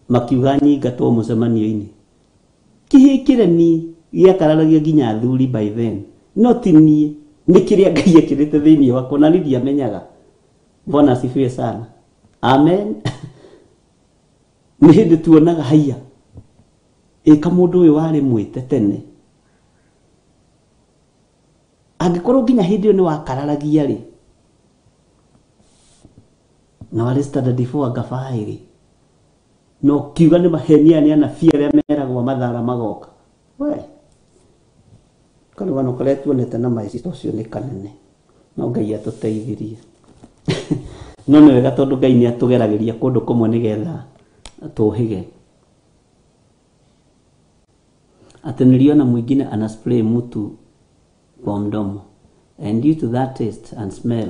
Makiuga nyingatwo mũcemanio-inĩ. Kĩhĩ ni gĩakararagia nginya athuri by then, no ti niĩ, nĩ kĩrĩa Ngai ekĩrĩte thĩinĩ wakwa na niĩ ndiamenyaga. Bwana asifiwe sana. Amen. Nĩ hĩndĩ tuonaga haiya, ĩka mũndũ ũyũ warĩ mwĩte tene. Angĩkorwo nginya hĩndĩ ĩyo nĩ wakararagia rĩ, na warĩ standard 4 anga 5, no kiuga nĩ mahenia nĩ anabii arĩa meragwo mathara magoka. We, karũgano karĩa tuonete na my sister ũcio nĩ kanene, no Ngai atũteithirie. No nĩ wega tondũ Ngai nĩ atũgeragĩria kũndũ kũmwe nĩgetha tũhĩge. Atĩ niliona mwingine ana spray mtu kwa mdomo, and due to that taste and smell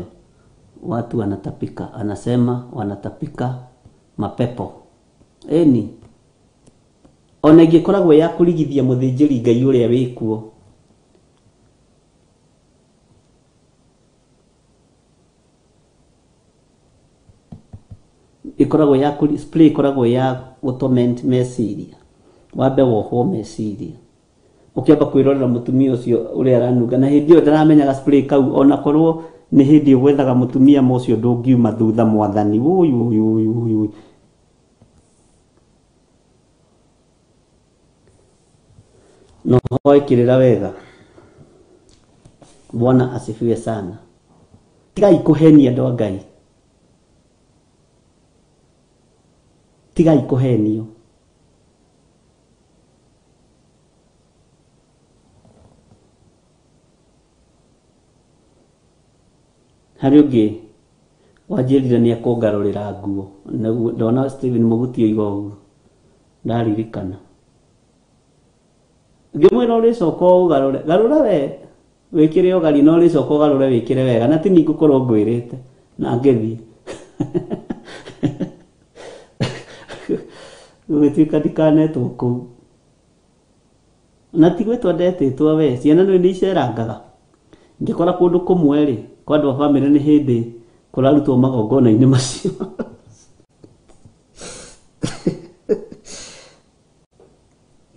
watu wanatapika, anasema wanatapika mapepo. Eni ona ingĩkoragwo ya kũrigithia mũthĩnjĩri Ngai ũrĩa wĩkuo, ĩkoragwo ya spray ĩkoragwo ya gũtorment meciria, wambe wohwo meciria, ũkĩamba kwĩrorera mũtumia ũcio ũrĩa aranunga, na hĩndĩ ĩyo ndaramenyaga spray kau, ona korwo nĩ hĩndĩ ũgwethaga mũtumia ũcio ndũngiuma thutha mwathani. Ũyũ ũyũ ũyũ ũyũ. No hoe kĩrĩra wega. Bwana asifiwe sana. Tigai kũhenia andũ a Ngai. Tigai kũhenio. Harĩ ũngĩ wanjĩrire nĩ ekũngarũrĩra nguo, ndona Stephen Mũguti oiga ũguo, ndaririkana. Ngĩmwĩra ũrĩcoka ũgarũre, garũra we wĩkĩre ũgari, no ũrĩcoka ũgarũre wĩkĩre wega, na ti niĩ ngũkorwo ngwĩrĩte, na ngĩthiĩ. Gũgĩtuĩka ndikanetwo kũu. Na ti gwĩtwo ndetĩtwo we, ciana nĩ icerangaga. Ngĩkora kũndũ kũmwe rĩ, kwa andũ a bamĩrĩ nĩ hĩndĩ kũrarutwo magongona-inĩ macio.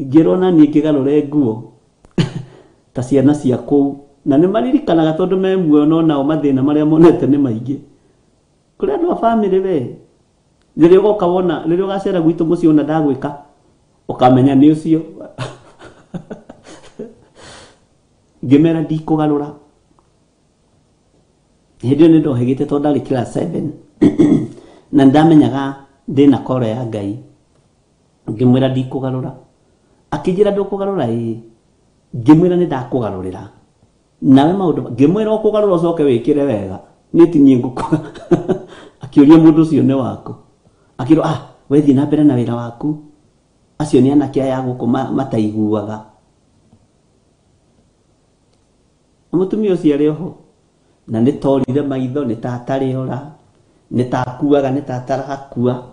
Ngĩrwo na niĩ ngĩgarũre nguo ta ciana cia kũu, na nĩ maririkanaga tondũ me muoyo, no nao mathĩna marĩa monete nĩ maingĩ. Kũrĩ andũ a bamĩrĩ we, rĩrĩa ũgoka wona, rĩrĩa ũgacera gwitũ mũciĩ wona ndagwĩka, ũkamenya nĩ ũcio. Ngĩmera ndikũgarũra. Hĩndĩ ĩyo nĩ ndohĩgĩte tondũ ndarĩ class 7 na ndamenyaga ndĩna koro ya Ngai. Ngĩmwĩra ndikũgarũra. Akĩnjĩra ndũkũgarũra ĩĩ. Ngĩmwĩra nĩ ndakũgarũrĩra. Nawe maũndũ ngĩmwĩra ũkũgarũra ũcoke wĩkĩre wega. Niĩ ti niĩ ngũkũ. Akĩũria mũndũ ũcio nĩ waku. Akĩrwo ah, we thiĩ na mbere na wĩra waku. Acio nĩ anake aya gũkũ mataiguaga. Mũtumia ũcio arĩ oho na nĩ torire maitho, nĩ ta atarĩ ora, nĩ ta akuaga, nĩ ta atarakua.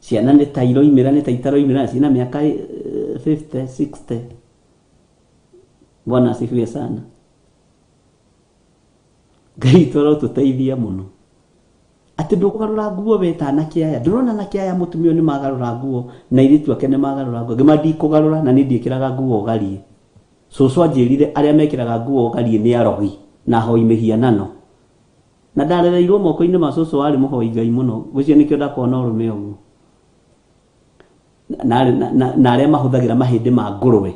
Ciana nĩ ta iroimĩra, nĩ ta itaroimĩra, ciĩna mĩaka 50, 60. Bwana asifiwe sana. Ngai witũ arotũteithia mũno. Atĩ ndũkũgarũra nguo we ta anake aya. Ndũrona anake aya mũtumia ũyũ nĩ magarũra nguo na airĩtu ake nĩ magarũra nguo. Ngĩma ndikũgarũra na niĩ ndiĩkĩraga nguo ũgarie. Cũcũ anjĩrire arĩa mekĩraga nguo ũgarie nĩ arogi na ahoi mĩhianano. Na ndarereirwo moko-inĩ ma cũcũ warĩ mũhoi Ngai mũno. Ngwĩciria nĩkĩo ndakoragwo na ũrũme ũguo. Na arĩa mahũthagĩra mahĩndĩ ma ngũrwe.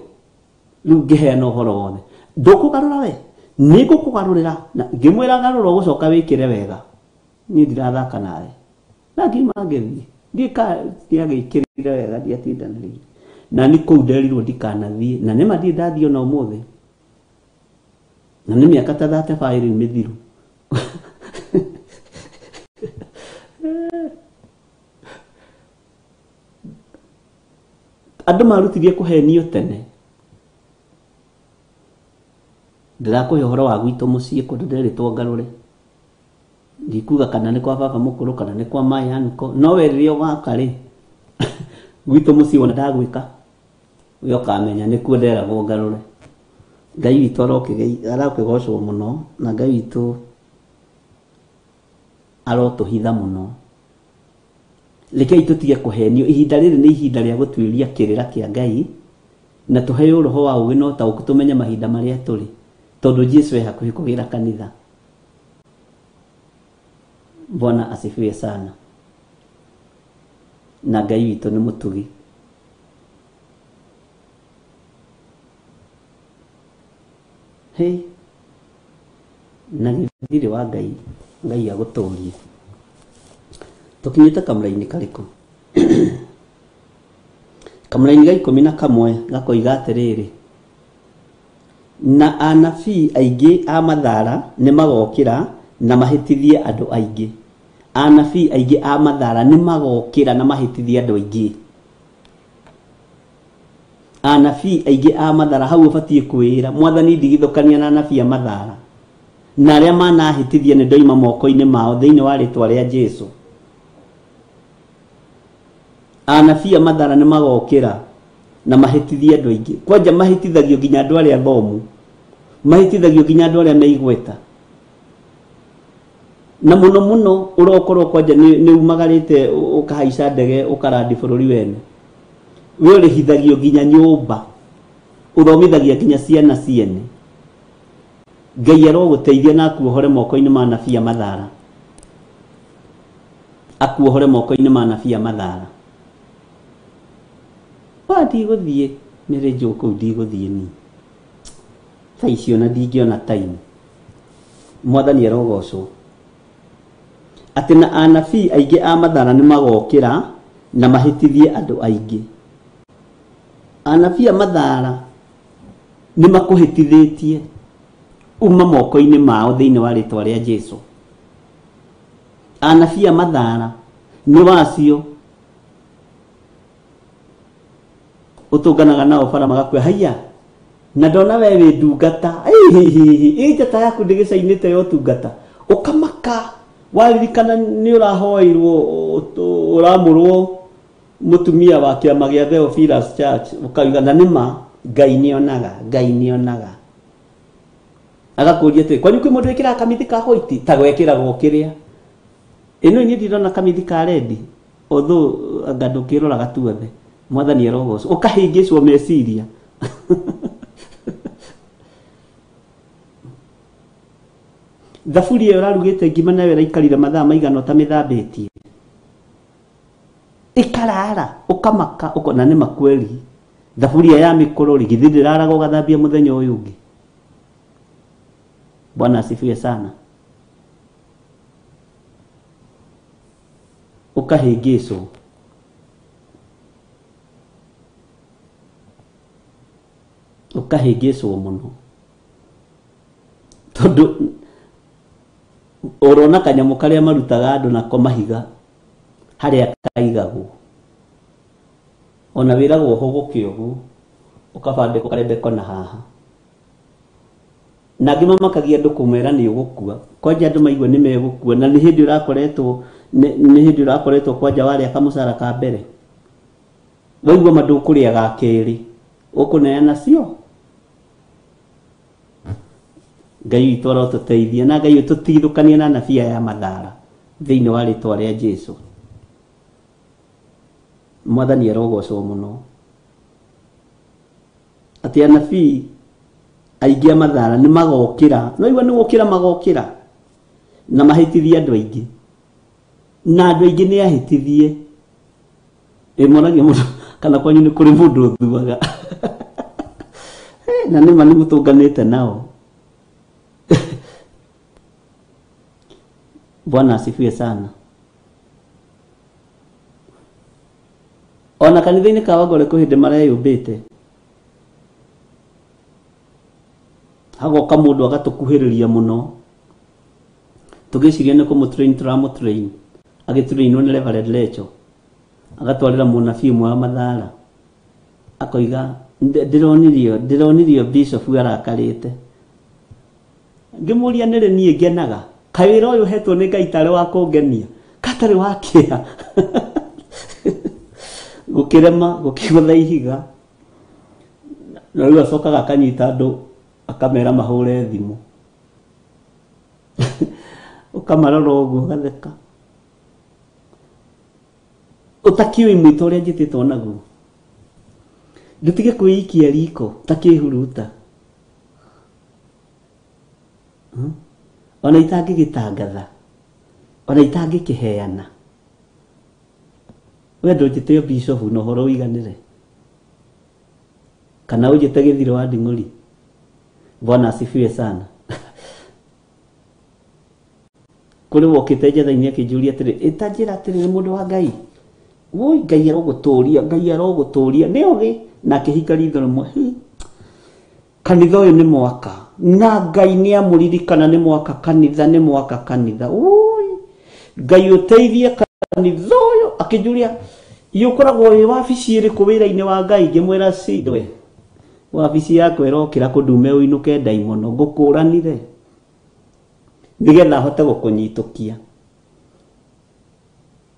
Rĩu ngĩheana ũhoro wothe. Ndũkũgarũra we? Nĩngũkũgarũrĩra. Na ngĩmwĩra garũra ũgũcoka wĩkĩre wega. Niĩ ndirathaka nawe. Na ngiuma ngĩthiĩ. Ndiagĩkĩrire wega, ndiatindanĩrĩire. Na nĩ kũu nderirwo ndikanathiĩ. Na nĩma ndirĩ ndathiĩ ona ũmũthĩ. Na nĩ mĩaka ta 35 rĩu mĩthiru. Andũ marutirie kũhenio tene. Ndĩrakũhe ũhoro wa gwitũ mũciĩ kũndũ nderĩtwo ngarũre. Ndikuga kana nĩ kwa baba mũkũrũ kana nĩ kwa my uncle. No we rĩrĩa ũgaka rĩ, gwitũ mũciĩ wona ndagwĩka, we ũkamenya nĩkuo nderagwo ngarũre. Ngai witũ arokĩgocwo mũno, na Ngai witũ arotũhitha mũno. Rekei tũtige kũhenio. Ihinda rĩrĩ nĩ ihinda rĩa gũtuĩria kĩrĩra kĩa Ngai, na tũheo roho wa ũũgĩ na ũtaũku tũmenye mahinda marĩa tũrĩ, tondũ Jesũ e hakuhĩ kũgĩra kanitha. Bwana asifiwe sana. Na Ngai witũ nĩ mũtugi. Hey, na githirĩ wa Ngai, Ngai agũtũrie. Tũkinyĩte kamũra-inĩ karĩkũ? Kamũra-inĩ ga 11 gakoiga atĩrĩrĩ, na anabii aingĩ a mathara nĩ magokĩra na mahĩtithie andũ aingĩ. Anabii aingĩ a mathara nĩ magokĩra na mahĩtithie andũ aingĩ. Anabii aingĩ a mathara, hau ũbatiĩ kwĩra Mwathani ndigithũkania na anabii a mathara, na arĩa manahĩtithia nĩ ndoima moko-inĩ mao thĩinĩ wa rĩtwa rĩa Jesũ. Anabii a mathara nĩ magokĩra na mahĩtithie andũ aingĩ. Kwanja mahĩtithagio nginya andũ arĩa athomu, mahĩtithagio nginya andũ arĩa me igweta. Na mũno mũno ũrokorwo kwanja nĩ umagarĩte ũkahaica ndege ũkarandi bũrũri wene. We ũrĩhithagio nginya nyũmba, ũthomithagia nginya ciana ciene. Ngai arogũteithia na akuohore moko-inĩ ma anabii a mathara. Akuohore moko-inĩ ma anabii a mathara. Wa ndigũthiĩ mĩrĩnjũ kũu, ndigũthiĩ niĩ. Thaa icio na ndingĩona time. Mwathani arogocwo. Atĩ na anabii aingĩ a mathara nĩ magokĩra na mahĩtithie andũ aingĩ. Anabii a mathara nĩ makũhĩtithĩtie uma moko-inĩ mao thĩinĩ wa rĩtwa rĩa Jesũ. Anabii a mathara nĩ wacio ũtũnganaga nao bara magakwĩra haiya, na ndona we wĩ ndungata, ĩ njata yaku ndĩgĩcainĩte ya ũtungata. Ũkamaka waririkana nĩ ũrahoeirwo ũramũrwo mũtumia wa kĩama gĩa Theophilus Church, ũkauga na nĩma Ngai nĩonaga, Ngai nĩonaga. Agakũria atĩrĩ, kwanyu kwĩ mũndũ wĩkĩraga kamithi ka white? Ta gwekĩragwo kĩrĩa. Ĩno niĩ ndirona kamithi ka red, although anga ndũkĩroraga tuothe. Mwathani arogocwo. Ũkahĩngĩcwo meciria. Thaburia ĩyo ũrarugĩte ngima nayo ĩraikarire mathaa maigana ũtamĩthambĩtie. Ĩkarara, ũkamaka, ũkona nĩ makweri. Thaburia ya mĩkũrũ rĩ, githĩ ndĩraraga ũgathambia mũthenya ũyũ ũngĩ? Bwana asifiwe sana. Ũkahĩngĩcwo. Ũkahĩngĩcwo mũno. Tondũ ũrona kanyamũ karĩa marutaga andũ nako mahiga harĩa kaigagwo. Ona wĩragwo ũhũgũke ũguo, ũkabandĩkwo karembeko na haha. Na angĩ mamakagia andũ kũmera nĩ ũgũkua. Kwanja andũ maigua nĩ megũkua na nĩ hĩndĩ ũrakoretwo nĩ hĩndĩ ũrakoretwo kwanja warĩa kamũcara ka mbere. Waigua ma ndũkũrĩa ga kerĩ ũkũneana cio. Ngai witũ arotũteithia na Ngai ũtũtigithũkanie na anabii aya mathara thĩinĩ wa rĩtwa rĩa Jesu. Mwathani arogocwo mũno. Atĩ anabii aingĩ a mathara nĩ magokĩra, no igua nĩ gũkĩra magokĩra na mahĩtithie andũ aingĩ, na andũ aingĩ nĩ ahĩtithie. Ĩ monagia mũndũ kana kwanyu nĩ kũrĩ mũndũ ũthuaga na nĩma nĩ mũtũnganĩte nao. Bwana asifiwe sana. Ona kanitha-inĩ ka Wangore kwĩ hĩndĩ mareyũmbĩte, hagoka mũndũ agatũkuhĩrĩria mũno, tũgĩciria nĩ kũmũtrain tũramũtrain, agĩtrainwo nĩ Reverend Lecho, agatwarĩra mũnabii ũmwe wa mathara, akoiga ndĩronirio bishop arakarĩte. Ngĩmũria nĩrĩ niĩ ngenaga, kaĩ wĩra ũyũ ũhetwo nĩ Ngai tarĩ wa kũngenia, katarĩ wa kĩeha. Gũkĩrema gũkĩgũtha ihiga. Na rĩu acokaga akanyita andũ akamera mahũre thimũ. Ũkamarora ũguo ũgatheka. Ũtakĩũĩ mwĩto ũrĩa njĩtĩtwo naguo. Ndũtige kwĩikia riko ta kĩhuruta. Ona itangĩgĩtangatha, ona itangĩkĩheana. We ndũnjĩte bishop na ũhoro ũiganĩre. Kana ũnjĩte gĩthiro wa nding'ũri. Bwana asifiwe sana. Kũrĩ wokĩte njetha-inĩ akĩnjũria atĩrĩ, ĩtanjĩra atĩrĩ nĩ mũndũ wa Ngai. Woi Ngai arogũtũria, Ngai arogũtũria. Nĩ ũgĩ na akĩhinga ritho rĩmwe. Kanitha ũyũ nĩ mwaka. Na Ngai nĩ amũririkana nĩ mwaka kanitha, nĩ mwaka kanitha. Woi Ngai ũteithie kanitha ũyũ. Akĩnjũria, ũkoragwo wĩ wabici ĩrĩkũ wĩra-inĩ wa Ngai? Ngĩmwĩra si we. Wabici yakwa ĩrokĩra kũndume ũinũke ndaimono, ngũkũranire nĩgetha hote gũkũnyitũkia.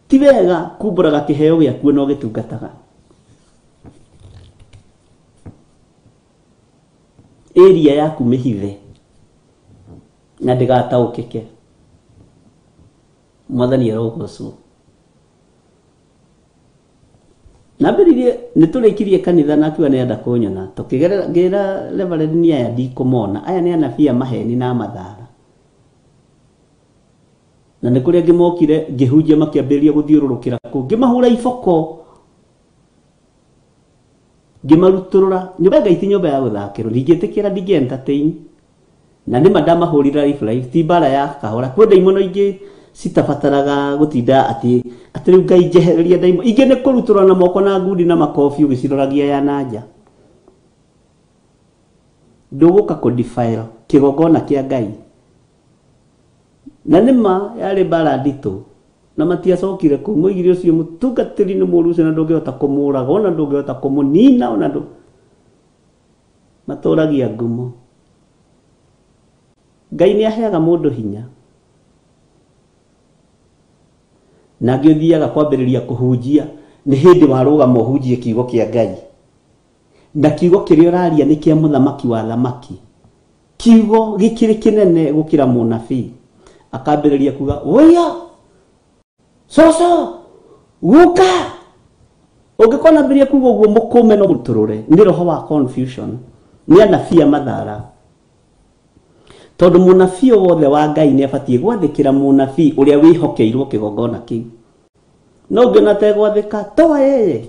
Ti wega kumbũraga kĩheo gĩaku na ũgĩtungataga. Area yaku mĩhithe na ndĩgataũkĩke. Mwathani arogocwo. Nambĩrĩirie nĩ tũrĩkirie kanitha na akiuga nĩenda kũnyona, tũkĩgerera ngĩra Reverend ni aya ndikũmona, aya nĩ anabii a maheni na mathara. Na nĩ kũrĩ angĩ mokire ngĩhunjia makĩambĩrĩria gũthiũrũrũkĩra kũu, ngĩmahũra iboko, ngĩmarutũrũra. Nyũmba ya Ngai ti nyũmba ya gũthakĩrwo, ndingĩtĩkĩra, ndingĩ entertain. Na nĩma ndamahũrire life life, ti mbara ya kahora. Kwĩ ndaimono ingĩ citabataraga gũtinda atĩ atĩ rĩu Ngai njehereria ndaimono. Ingĩ nĩ kũrutũrũra na moko na ngundi na makobi ũgĩciroragia ya na nja. Ndũgũka kũ-defile kĩgongona kĩa Ngai. Na nĩma yarĩ mbara nditũ na matiacokire kũu. Moigire ũcio mũtungatĩri nĩ mũũru ũcio na ndũngĩhota kũmũraga, ona ndũngĩhota kũmũnina, ona ndũ matũragia ngumo. Ngai nĩ aheaga mũndũ hinya. Na angĩ ũthiaga kwambĩrĩria kũhunjia nĩ hĩndĩ warũgama ũhunjie kiugo kĩa Ngai. Na kiugo kĩrĩa ũraria nĩ kĩa mũthamaki wa thamaki. Kiugo gĩkĩrĩ kĩnene gũkĩra mũnabii. Akambĩrĩria kuga, "Woiya! Coco! Guka!" Ũngĩkorwo ambĩrĩria kuga ũguo mũkũme no mũtũrũre. Nĩ roho wa confusion. Nĩ anabii a mathara. Tondũ mũnabii wothe wa Ngai nĩ abatiĩ gwathĩkĩra mũnabii ũrĩa wĩhokeirwo kĩgongona kĩu. No ũngĩona ategwathĩka, toa yeye.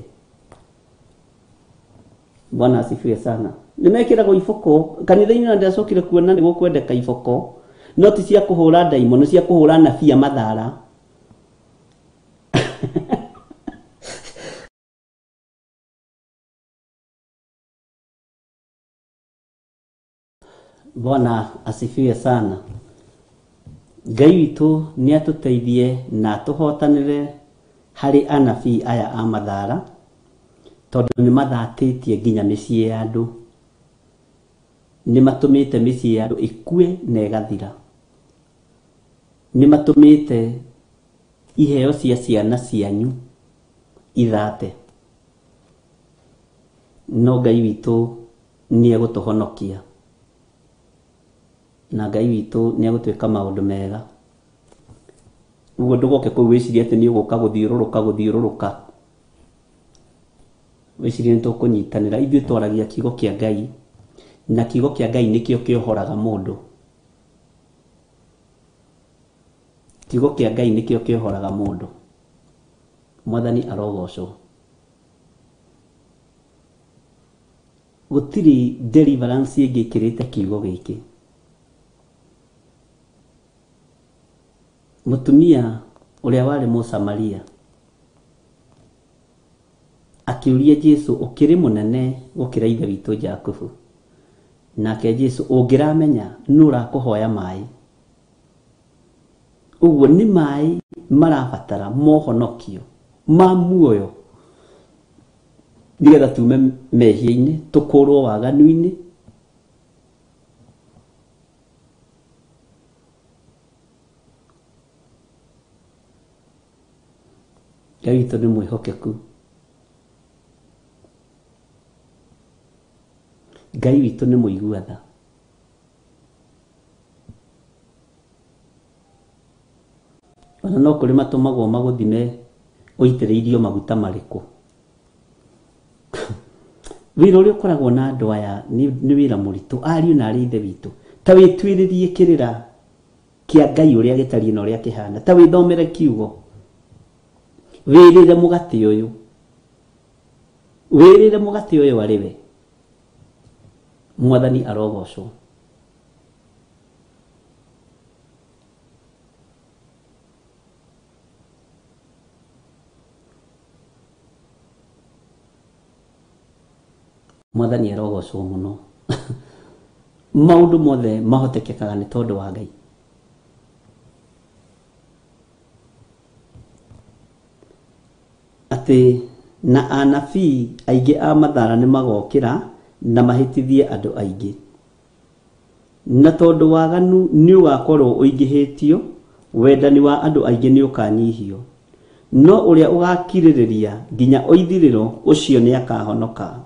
Bwana asifiwe sana. Nĩ mekĩragwo iboko kanitha-inĩ, na ndĩracokire kuona nĩ gũkwendeka iboko, no ti cia kũhũra ndaimono, cia kũhũra anabii a mathara. Bwana asifiwe sana. Ngai witũ nĩ atũteithie na atũhotanĩre harĩ anabii aya a mathara, tondũ nĩ mathatĩtie nginya mĩciĩ ya andũ. Nĩ matũmĩte mĩciĩ ya andũ ĩkue na ĩgathira. Nĩ matũmĩte iheo cia ciana cianyu ithate. No Ngai witũ nĩ egũtũhonokia, na Ngai witũ nĩ egũtwĩka maũndũ mega. Ũguo ndũgoke kũu wĩcirie atĩ nĩ ũgũka gũthiũrũrũka gũthiũrũrũka, wĩcirie nĩ tũkũnyitanĩra. Ithuĩ twaragia kiugo kĩa Ngai, na kiugo kĩa Ngai nĩkĩo kĩohoraga mũndũ. Kiugo kĩa Ngai nĩkĩo kĩohoraga mũndũ. Mwathani arogocwo. Gũtirĩ deliverance ĩngĩ ĩkĩrĩte kiugo gĩkĩ. Mũtumia ũrĩa warĩ Mũsamaria akĩũria Jesũ, ũkĩrĩ mũnene gũkĩra ithe witũ Jakubu? Nake Jesũ, ũngĩramenya nũ ũrakũhoya maĩ. Ũguo nĩ maĩ marabatara mohonokio ma muoyo, nĩgetha tume mehia-inĩ, tũkũrwo waganu-inĩ. Ngai witũ nĩ mwĩhokeku. Ngai witũ nĩ mũigua tha. Ona no kũrĩ matũmagwo magũthime ũitĩrĩirio maguta marĩkũ. Wĩra ũrĩa ũkoragwo na andũ aya nĩ wĩra mũritũ, ariũ na arĩ ithe witũ. Ta wĩtuĩrĩrie kĩrĩra kĩa Ngai ũrĩa gĩtariĩ na ũrĩa kĩhana. Ta wĩthomere kiugo. Wĩrĩre mũgate ũyũ. Wĩrĩre mũgate ũyũ arĩ we. Mwathani arogocwo. Mwathani arogocwo mũno. Maũndũ mothe mahotekekaga nĩ tondũ wa Ngai. Atĩ na anabii aingĩ a mathara nĩ magokĩra na mahĩtithie andũ aingĩ. Na tondũ waganu nĩ ũgakorwo ũingĩhĩtio, wendani wa andũ aingĩ nĩ ũkanyihio. No ũrĩa ũgakirĩrĩria nginya oithirĩro, ũcio nĩ akahonoka.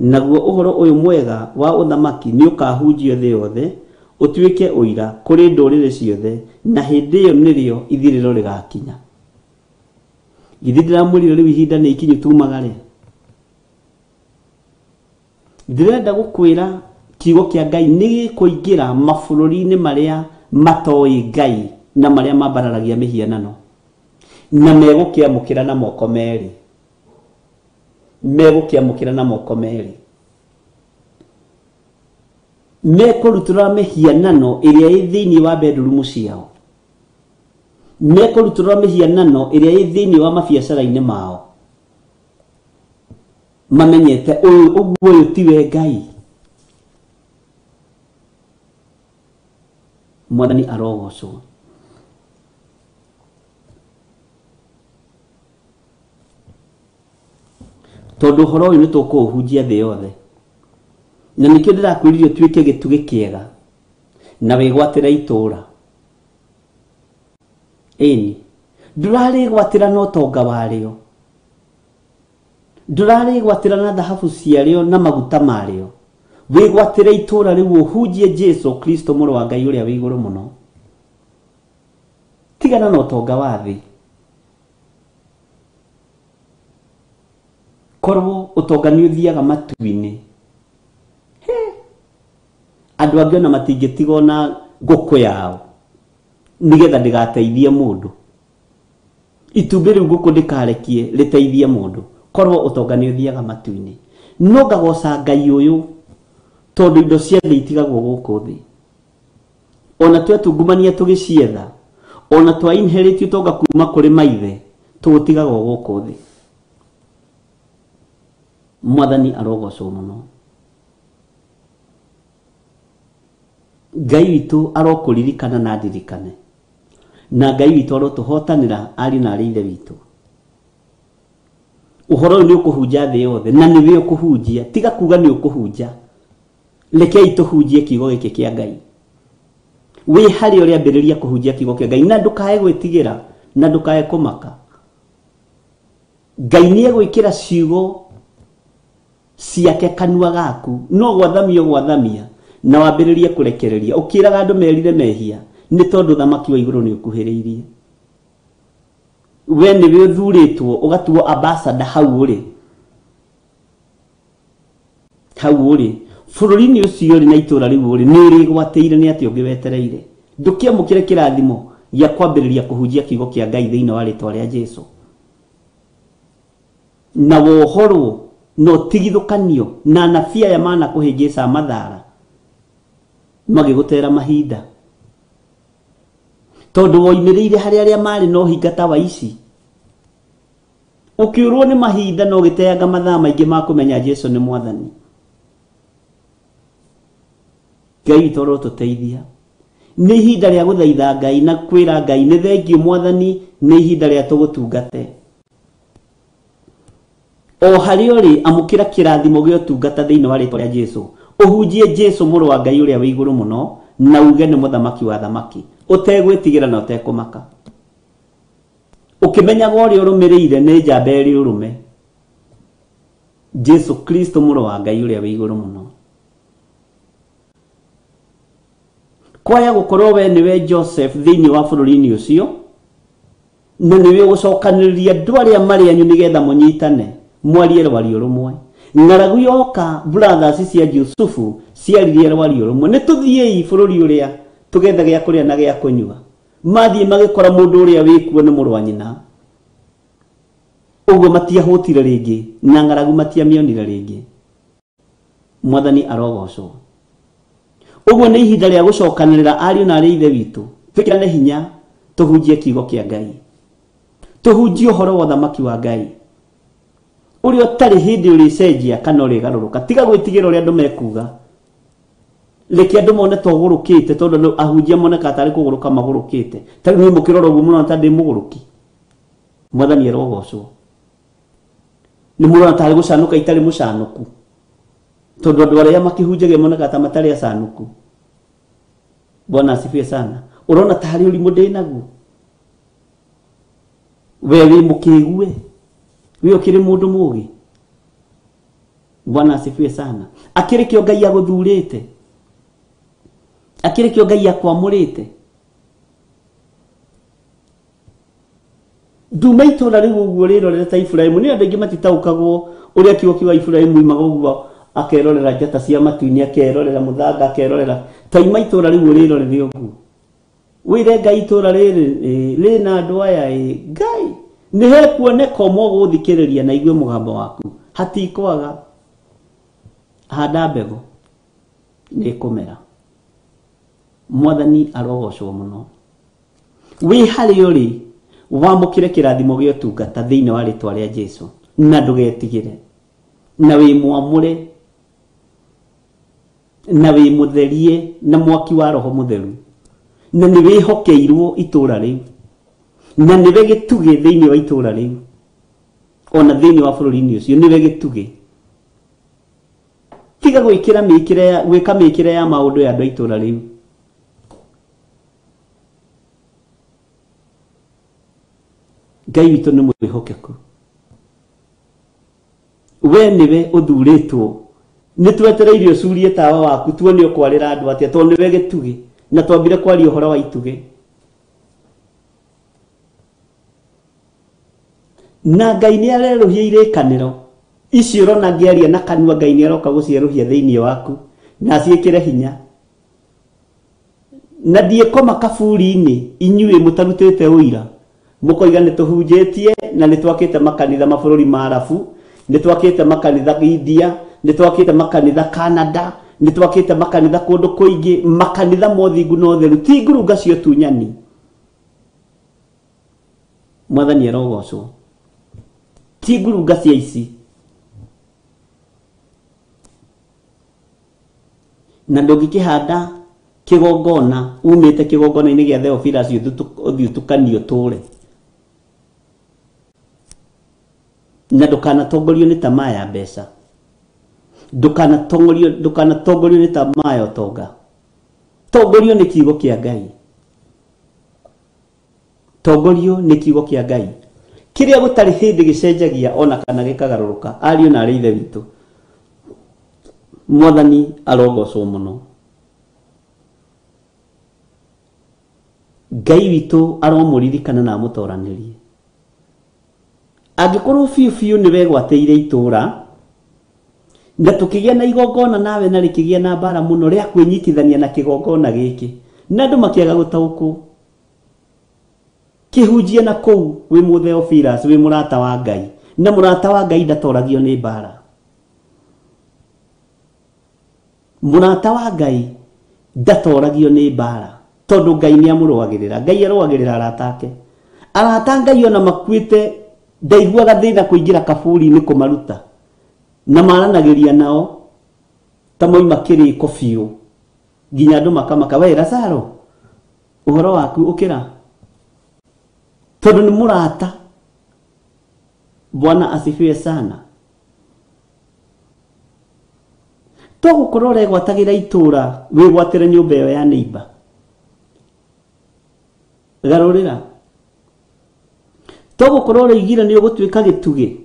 Naguo ũhoro ũyũ mwega wa ũthamaki nĩ ũkahunjio thĩ yothe, ũtuĩke ũira kũrĩ ndũrĩrĩ ciothe, na hĩndĩ ĩyo nĩrĩo ithirĩro rĩgakinya. Githĩ ndĩramwĩrire rĩu ihinda nĩ ikinyu tumagare? Ndĩrenda gũkwĩra kiugo kĩa Ngai nĩ gĩkũingĩra mabũrũri-inĩ marĩa matoĩ Ngai na marĩa mambararagia mĩhianano, na megũkĩamũkĩra na moko merĩ. Megũkĩamũkĩra na moko merĩ. Mekũrutũrũra mĩhianano ĩrĩa ĩ thĩinĩ wa bedroom ciao. Mekũrutũrũra mĩhianano ĩrĩa ĩ thĩinĩ wa mabiacara-inĩ mao. Mamenyete ũyũ ũguo ũyũ tiwe Ngai. Mwathani arogocwo. Tondũ ũhoro ũyũ nĩ tũkũũhunjia thĩ yothe. Na nĩkĩo ndĩrakwĩrire ũtuĩke gĩtugĩ kĩega na wĩgwatĩre itũũra. Ĩni, ndũrarĩgwatĩra na ũtonga warĩo, ndũrarĩgwatĩra na thahabu ciarĩo na maguta marĩo. Wĩgwatĩre itũũra rĩu ũhunjie Jesu Kristo mũrũ wa Ngai ũrĩa wĩ igũrũ mũno. Tigana na ũtonga wa thĩ. Korwo ũtonga nĩ ũthiaga matu-inĩ, andũ angĩ ona matingĩtiga ona ngũkũ yao nĩgetha ndĩgateithie mũndũ. Itumbĩ rĩu ngũkũ ndĩkarekie rĩteithie mũndũ. Korwo ũtonga nĩ ũthiaga matu-inĩ. No ngagoca Ngai ũyũ tondũ indo cia thĩ itigagwo gũkũ thĩ. Ona twetungumania tũgĩcietha, ona twa inherit ũtonga kuma kũrĩ maithe, tũũtigagwo gũkũ thĩ. Mwathani arogocwo mũno. Ngai witũ arokũririkana na ndirikane, na Ngai witũ arotũhotanĩra ariũ na arĩ ithe witũ. Ũhoro ũyũ nĩ ũkũhunja thĩ yothe, na nĩwe ũkũhunjia. Tiga kuga nĩ ũkũhunja. Rekei tũhunjie kiugo gĩkĩ kĩa Ngai. Wĩ harĩa ũrĩambĩrĩria kũhunjia kiugo kĩa Ngai na ndũkae gwĩtigĩra na ndũkae kũmaka. Ngai nĩ egwĩkĩra ciugo ciake kanua gaku, no gwathamia gwathamia na wambĩrĩrie kũrekereria ũkĩraga andũ merire mehia nĩ tondũ thamaki wa igũrũ nĩ ũkuhĩrĩirie. We nĩwe ũthurĩtwo ũgatuo ambassador hau ũrĩ, hau ũrĩ bũrũri-inĩ ũcio ũrĩ na itũra rĩu ũrĩ nĩ ũrĩgwatĩire nĩ atĩ ũngĩ wetereire. Ndũkĩamũkĩre kĩrathimo gĩa kwambĩrĩria kũhunjia kiugo kĩa Ngai thĩinĩ wa rĩtwa rĩa Jesũ, na wohorwo na ũtigithũkanio na anabii aya manakũhĩngĩca mathara magĩgũtera mahinda, tondũ woimĩrĩire harĩ arĩa marĩ na ũhinga ta wa ici. Ũkĩũrwo nĩ mahinda na ũgĩteanga mathaa maingĩ ma kũmenya Jesũ nĩ mwathani. Ngai witũ arotũteithia. Nĩ ihinda rĩa gũthaitha Ngai na kwĩra Ngai nĩ thengiũ mwathani, nĩ ihinda rĩa tũgũtungate. O harĩa ũrĩ amũkĩra kĩrathimo gĩa ũtungata thĩinĩ wa rĩtwa rĩa Jesũ. Ũhunjie Jesũ mũrũ wa Ngai ũrĩa wĩ igũrũ mũno na uge nĩ mũthamaki wa thamaki, ũtegwĩtigĩra na ũtekũmaka, ũkĩmenyaga ũrĩa ũrũmĩrĩire nĩ njamba ĩrĩ ũrũme, Jesũ Kristo mũrũ wa Ngai ũrĩa wĩ igũrũ mũno. Kwaya gũkorwo we nĩwe Joseph thĩinĩ wa bũrũri-inĩ ũcio, na nĩwe ũgũcokanĩrĩria andũ arĩa marĩ anyu nĩgetha mũnyitane mwarie rwario rũmwe. Ng'aragu yoka brothers cia Jusufu ciaririe rwario rũmwe, nĩ tũthiĩi bũrũri ũrĩa tũgethe gĩa kũrĩa na gĩa kũnyua. Mathiĩ magĩkora mũndũ ũrĩa wĩkuo nĩ mũrũ wa nyina, ũguo matiahũtire rĩngĩ na ng'aragu matiamĩonire rĩngĩ. Mwathani arogocwo. Ũguo nĩ ihinda rĩa gũcokanĩrĩra ariũ na arĩ ithe witũ, twĩkĩrane hinya tũhunjie kiugo kĩa Ngai, tũhunjie ũhoro wa ũthamaki wa Ngai ũrĩa ũtarĩ hĩndĩ ũrĩcenjia kana ũrĩgarũrũka. Tiga gwĩtigĩra ũrĩa andũ mekuga, reke andũ mone ta ũgũrũkĩte, tondũ andũ ahunjia monekaga tarĩ kũgũrũka magũrũkĩte. Ta rĩu niĩ mũkĩrora ũguo mũrona ta ndĩ mũgũrũki. Mwathani arogocwo. Nĩ mũrona tarĩ gũcanũka itarĩ mũcanũku, tondũ andũ arĩa makĩhunjagia monekaga ta matarĩ acanũku. Bwana asifiwe sana. Ũrona tarĩ ũrimũ ndĩ naguo? We wĩ mũkĩgu we, we ũkĩrĩ mũndũ mũgĩ. Bwana asifiwe sana. Akĩrĩ kĩo Ngai agũthurĩte, akĩrĩ kĩo Ngai akwamũrĩte. Nduma itũra rĩu ũguo rĩrorere ta Iburahĩmu. Nĩ andũ aingĩ matitaũkagwo ũrĩa kiugo kĩu Iburahĩmu imaga ũguo, akerorera njata cia matu-inĩ, akerorera mũthanga, akerorera. Ta ima itũra rĩu ũrĩrorere ũguo, wĩre Ngai itũra rĩrĩ rĩna andũ aya, Ngai nĩ hekuoneka ũmwe ũgũthikĩrĩria na igue mũgambo waku, hatikwaga. Handa mbegũ nĩ ĩkũmera. Mwathani arogocwo mũno. Wĩ harĩa ũrĩ wamũkĩre kĩrathimo gĩa ũtungata thĩinĩ wa rĩtwa rĩa Jesũ, na ndũgetigĩre, na wĩ mwamũre, na wĩ mũtherie na mwaki wa Roho Mũtheru, na nĩ wĩhokeirwo itũra rĩu, na nĩwe gĩtugĩ thĩinĩ wa itũra rĩu, ona thĩinĩ wa bũrũri-inĩ ũcio nĩwe gĩtugĩ. Tiga gwĩkĩra mĩkĩre ya, gwĩka mĩkĩre ya maũndũ ya andũ a itũra rĩu. Ngai witũ nĩ mwĩhokeku. We nĩwe ũthurĩtwo. Nĩ twetereire ũcurie tawa waku tuone ũkwarĩra andũ atĩa, tondũ nĩwe gĩtugĩ, na twambire kwaria ũhoro wa itugĩ. Na Ngai nĩ arerũhia irĩkanĩro icio ũrona ngĩaria na kanua, Ngai nĩ aroka gũcierũhia thĩinĩ waku na aciĩkĩre hinya. Na ndiĩkoma kaburi-inĩ inyuĩ mũtarutĩte ũira, mũkoiga nĩ tũhunjĩtie na nĩ twakĩte makanitha mabũrũri ma Arabu, nĩ twakĩte makanitha India, nĩ twakĩte makanitha Canada, nĩ twakĩte makanitha kũndũ kũingĩ, makanitha mothingu na ũtheru, ti ngurunga cia ũtunyani. Mwathani arogocwo. Ti ngurunga cia ici. Na ndũngĩkĩhanda kĩgongona umĩte kĩgongona-inĩ gĩa Theophilus ũthiĩ ũtukanio ũtũre, na ndũkanatongorio nĩ tamaa ya mbeca. Ndũkanatongorio nĩ tamaa ya ũtonga. Tongorio nĩ kiugo kĩa Ngai. Tongorio nĩ kiugo kĩa Ngai. Kĩrĩa gũtarĩ hĩndĩ gĩcenjagia ona kana gĩkagarũrũka. Ariũ na arĩ ithe witũ, Mwathani arogocwo mũno. Ngai witũ aromũririkana na amũtoranĩrie. Angĩkorwo biũ biũ nĩ wegwatĩire itũra na tũkĩgĩa na igongona nawe na rĩkĩgĩa na mbara mũno rĩa kwĩnyitithania na kĩgongona gĩkĩ na andũ makĩaga gũtaũkwo, kĩhunjie na kũu wĩ Mũtheophilus, wĩ mũrata wa Ngai, na mũrata wa Ngai ndatoragio nĩ mbara. Mũrata wa Ngai ndatoragio nĩ mbara tondũ Ngai nĩ amũrũagĩrĩra. Ngai arũagĩrĩra arata ake. Arata Ngai ona makuĩte ndaiguaga thĩna kũingĩra kaburi-inĩ kũmaruta, na maranagĩria nao ta moima kĩrĩko biũ nginya andũ makamaka, we Lazaro, ũhoro waku ũkĩra, tondũ nĩ mũrata. Bwana asifiwe sana. To gũkorwo ũregwatagĩra itũra wĩgwatĩre nyũmba ĩyo ya neighbor, garũrĩra. To gũkorwo ũroigire nĩ ũgũtuĩka gĩtugĩ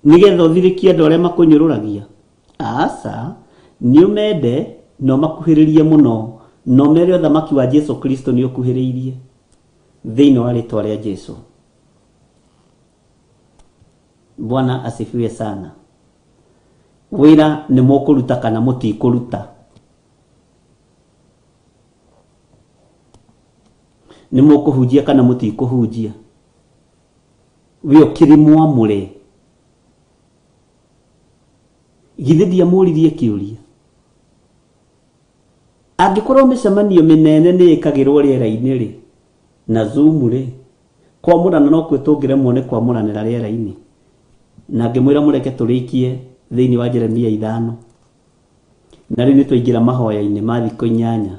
nĩgetha ũthirĩkie andũ arĩa makũnyũrũragia. Aca, nĩ ũmende na ũmakuhĩrĩrie mũno, na ũmere ũthamaki wa Jesu Kristo nĩ ũkuhĩrĩirie thĩinĩ wa rĩtwa rĩa Jesu. Bwana asifiwe sana. Wĩra nĩ mũkũruta kana mũtikũruta. Nĩ mũkũhunjia kana mũtikũhunjia. We ũkĩrĩ mwamũre. Githĩ ndiamũririe kĩũria? Angĩkorwo mĩcemanio mĩnene nĩ ĩkagĩrwo rĩera-inĩ rĩ, na Zoom rĩ, kwamũrana no kuo tũngĩremwo nĩ kwamũranĩra rĩera-inĩ. Na ngĩmwĩra mũreke tũrĩkie thĩinĩ wa Jeremia 5. Na rĩu nĩ twaingĩra mahoya-inĩ ma thikũ 8.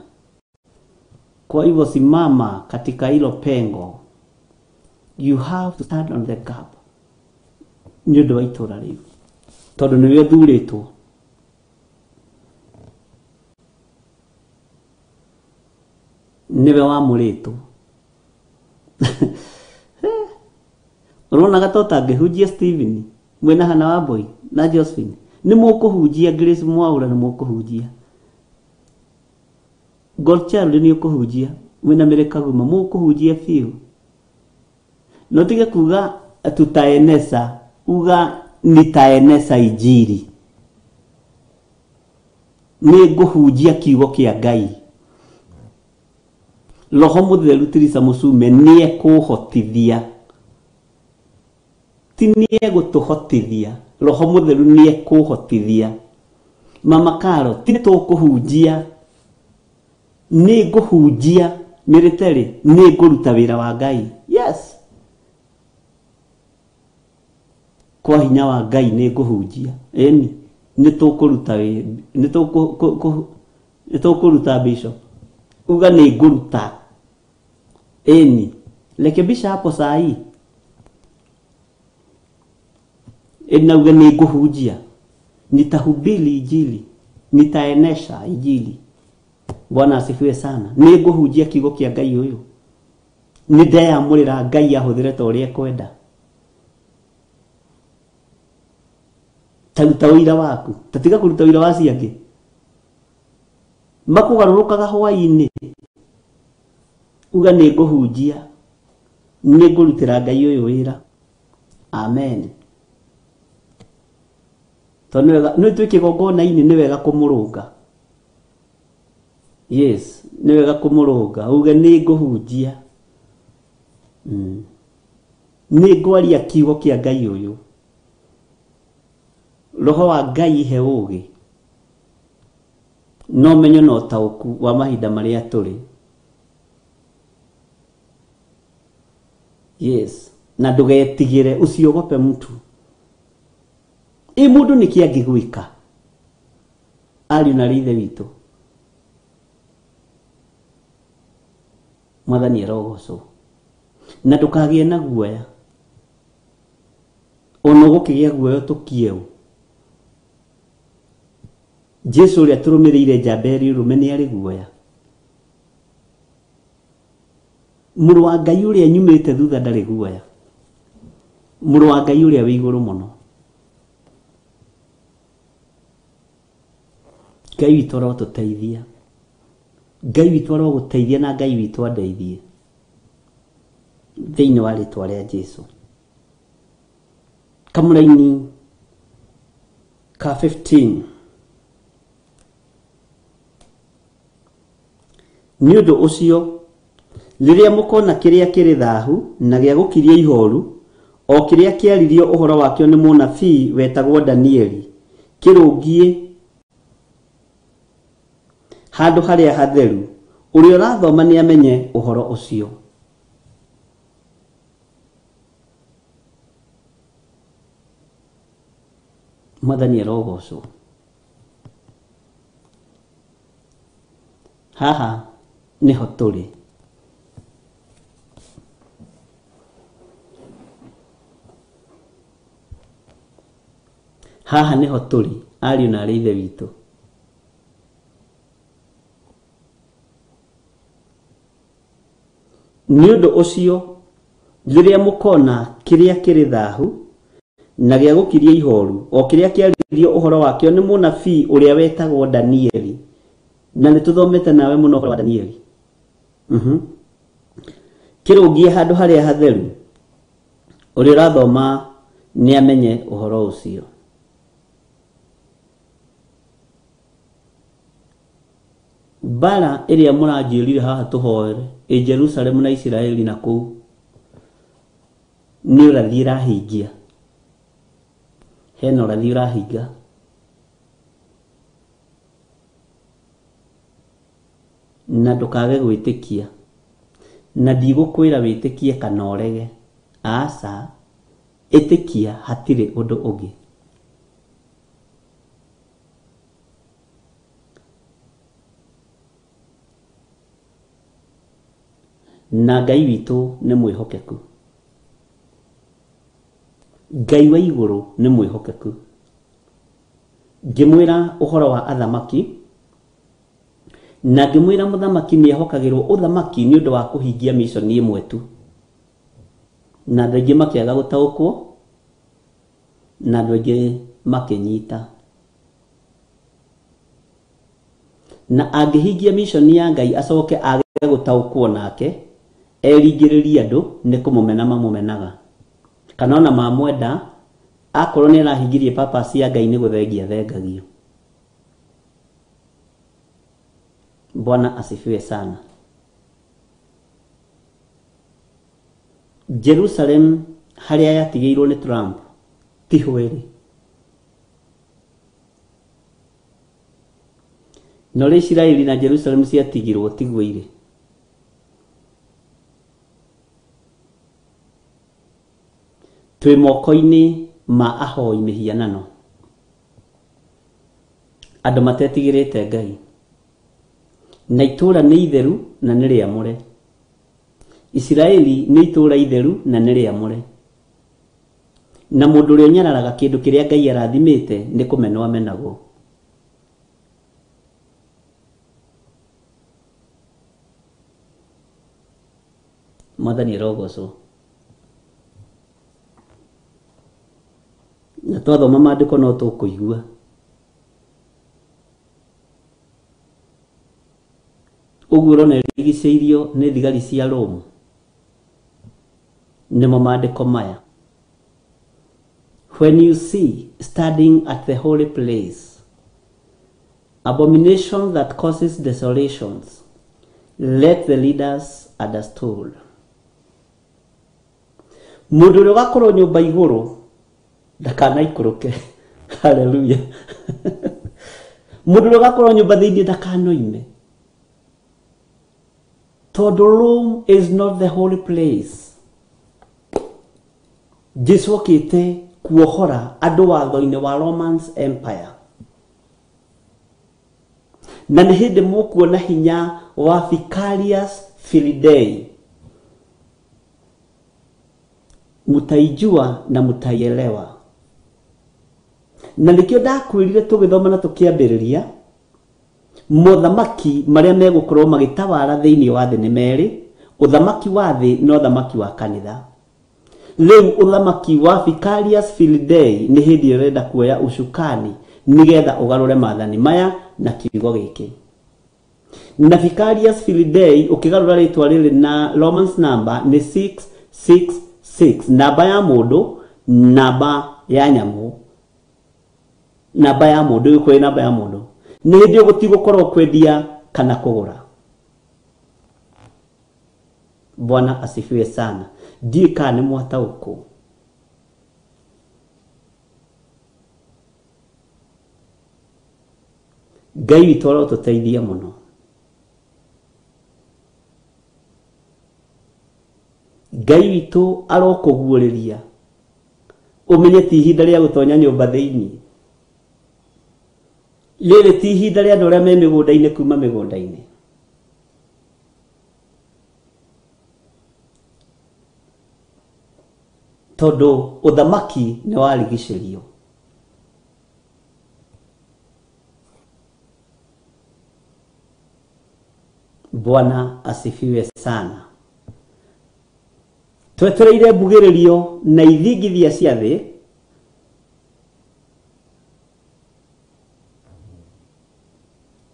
Kwa hivyo simama katika hilo pengo. You have to stand on the gap. Nĩ ũndũ wa itũra rĩu, tondũ nĩwe ũthurĩtwo. Nĩwe wamũrĩtwo. Ũronaga ta ũtangĩhunjia Stephen mwĩna Hannah Wambui na Josephine? Nĩ mũkũhunjia Grace Mwaura, nĩ mũkũhunjia Godchild, nĩ ũkũhunjia mwĩna Mary Kaguma, mũkũhunjia biũ. No tige kuga tutaeneza, uga nitaeneza injiri. Nĩ ngũhunjia kiugo kĩa Ngai. Roho Mũtheru Teresa Mũcume nĩ ekũhotithia, ti nĩ egũtũhotithia. Roho Mũtheru nĩ ekũhotithia. Mama Karo, ti tũkũhunjia, nĩ ngũhunjia. Mĩrĩterĩ, nĩ ngũruta wĩra wa Ngai. Yes, kwa hinya wa Ngai nĩ ngũhunjia. Ĩni nĩ tũkũruta nĩ tũkũruta bishop. Uga nĩ ngũruta. Ĩni rekebisha hapo saa hii. Ĩni uga nĩ ngũhunjia, nitahubiri injili, nitaenesha injili. Bwana asifiwe sana. Nĩ ngũhunjia kiugo kĩa Ngai ũyũ. Nĩ ndeyamũrĩra Ngai ahũthĩre ta ũrĩa ekwenda. Taruta ũira waku, tatiga kũruta ũira wa acio angĩ. Makũgarũrũkaga hwaĩ-inĩ. Uga nĩ ngũhunjia, nĩ ngũrutĩra Ngai ũyũ wĩra. Amen. Tondũ nĩ twĩ kĩgongona-inĩ, nĩ wega kũmũrũnga. Yes, nĩ wega kũmũrũnga. Uge nĩ ngũhunjia. Nĩ ngwaria kiugo kĩa Ngai ũyũ. Roho wa Ngai ihe ũũgĩ, no menyo na ũtaũku wa mahinda marĩa tũrĩ. Yes, na ndũgetigĩre, usiogope mtu. Ĩ mũndũ nĩkĩ angĩgwĩka? Ariũ na ithe witũ, Mwathani arogocwo. Na ndũkagĩe na guoya. Ona ũgũkĩgĩa guoya ũtũkie ũ. Jesu ũrĩa tũrũmĩrĩire njamba ĩrĩ ũrũme nĩ arĩ guoya. Mũrũ wa Ngai ũrĩa nyumĩte thutha ndarĩ guoya. Mũrũ wa Ngai ũrĩa wĩ igũrũ mũno. Ngai witũ arotũteithia. Ngai witũ arogũteithia na Ngai witũ andeithie. Thĩinĩ wa rĩtwa rĩa Jesu. Kamũraini ka 15. Nĩ ũndũ ũcio rĩrĩa mũkona kĩrĩa kĩrĩ thahu na gĩa gũkiria ihoru, o kĩrĩa kĩaririo ũhoro wakĩo nĩ mũnabii wetagwo Danieli, kĩrũngiĩ handũ harĩa hatheru, ũrĩa ũrathoma nĩ amenye ũhoro ũcio. Mwathani arogocwo. Haha niho tũrĩ. Haha niho tũrĩ ariũ na arĩ ithe witũ. Nĩ ũndũ ũcio rĩrĩa mũkona kĩrĩa kĩrĩ thahu na gĩa gũkiria ihoru, o kĩrĩa kĩaririo ũhoro wakĩo nĩ mũnabii ũrĩa wetagwo Danieli, na nĩ tũthomete nawe mũno ũhoro wa Danieli. Kĩrũngie handũ harĩa hatheru, ũrĩa ũrathoma nĩ amenye ũhoro ũcio. Mbara ĩrĩa mũranjĩrire haha tũhoere ĩ Jerusalemu na Isiraeli na kũu nĩ ũrathi ĩrahingia. Hena ũrathi ũrahinga. Na ndũkage gwĩtĩkia. Na ndigũkwĩra wĩtĩkie kana ũrege. Aca, ĩtĩkia hatirĩ ũndũ ũngĩ. Na Ngai witũ nĩ mwĩhokeku. Ngai wa igũrũ nĩ mwĩhokeku. Ngĩmwĩra ũhoro wa athamaki, na ngĩmwĩra mũthamaki nĩ ehokagĩrwo ũthamaki nĩ ũndũ wa kũhingia mission ĩmwe tu. Na andũ aingĩ makĩaga gũtaũkwo, na andũ aingĩ makĩnyita. Na angĩhingia mission ya Ngai acoke age gũtaũkwo nake, eringĩrĩrie andũ nĩ kũmũmena mamũmenaga. Kana ona mamwenda, akorwo nĩ arahingirie purpose ya Ngai nĩ gũthengia thengagio. Bwana asifiwe sana. Jerusalem harĩa yatigĩirwo nĩ Trump tiho ĩrĩ. Na ũrĩa Isiraeli na Jerusalem ciatigirwo tiguo irĩ. Twĩ moko-inĩ ma ahoi mĩhianano, andũ matetigĩrĩte Ngai. Na itũũra nĩ itheru na nĩ rĩamũre. Isiraeli nĩ itũũra itheru na nĩ rĩamũre. Na mũndũ ũrĩa ũnyararaga kĩndũ kĩrĩa Ngai arathimĩte nĩ kũmenwo amenagwo. Mwathani arogocwo. Na twathoma maandĩko no tũkũigua. Ũguo ũrona ĩrigicĩirio nĩ thigari cia Rome. Nĩmo maandĩko maya. When you see standing at the holy place abomination that causes desolations, let the leaders understand. Mũndũ ũrĩa ũgakorwo nyũmba igũrũ ndakanaikũrũke. Hallelujah. Mũndũ ũrĩa ũgakorwo nyũmba thĩinĩ ndakanoime. Tondũ Rome is not the holy place. Jesu okĩte kuohora andũ watho-inĩ wa Roman Empire. Na nĩ hĩndĩ mũkuona hinya wa Vicarius Filii. Mutaijua na mutaielewa. Na nĩkĩo ndakwĩrire tũgĩthoma na tũkĩambĩrĩria mothamaki marĩa megũkorwo magĩtawara thĩinĩ wa thĩ nĩ merĩ, ũthamaki wa thĩ na ũthamaki wa kanitha. Rĩu ũthamaki wa Vicarius Filii nĩ hĩndĩ ũrenda kuoya ucukani nĩgetha ũgarũre maathani maya na kiugo gĩkĩ. Na Vicarius Filii ũkĩgarũra rĩtwa rĩrĩ na Romans number nĩ 666, namba ya mũndũ, namba ya nyamũ, namba ya mũndũ ĩgũkorwo namba ya mũndũ. Nĩ hĩndĩ gũtigũkorwo kwendia kana kũgũra. Bwana asifiwe sana. Ndiũĩ kana nĩ mwataũkwo. Ngai witũ arotũteithia mũno. Ngai witũ arokũguũrĩria ũmenye ti ihinda rĩa gũtonya nyũmba thĩinĩ, rĩrĩ ti ihinda rĩa andũ arĩa me mĩgũnda-inĩ kuma mĩgũnda-inĩ. Tondũ ũthamaki nĩ warigicĩrio. Bwana asifiwe sana. Twetereire mbugĩrĩrio na ithingithia cia thĩ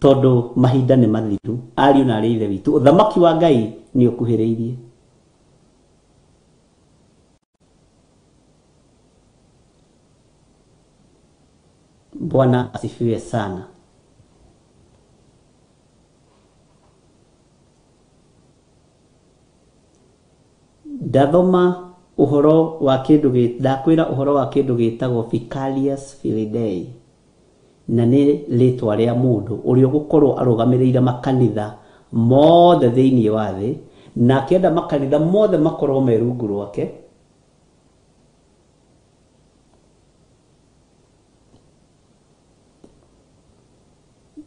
tondũ mahinda nĩ mathiru. Ariũ na aarĩ a Ithe witũ, ũthamaki wa Ngai nĩ ũkuhĩrĩirie. Bwana asifiwe sana. Ndathoma ũhoro wa kĩndũ ndakwĩra ũhoro wa kĩndũ gĩtagwo Vicarius Filii, na nĩ rĩtwa rĩa mũndũ ũrĩa ũgũkorwo arũgamĩrĩire makanitha mothe thĩinĩ wa thĩ, na akĩenda makanitha mothe makorwo me rungu rwake.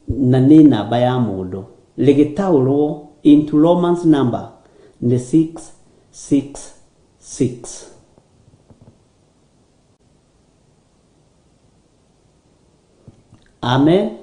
Na nĩ namba ya mũndũ rĩgĩtaũrwo into Romans number nĩ 666. Amen.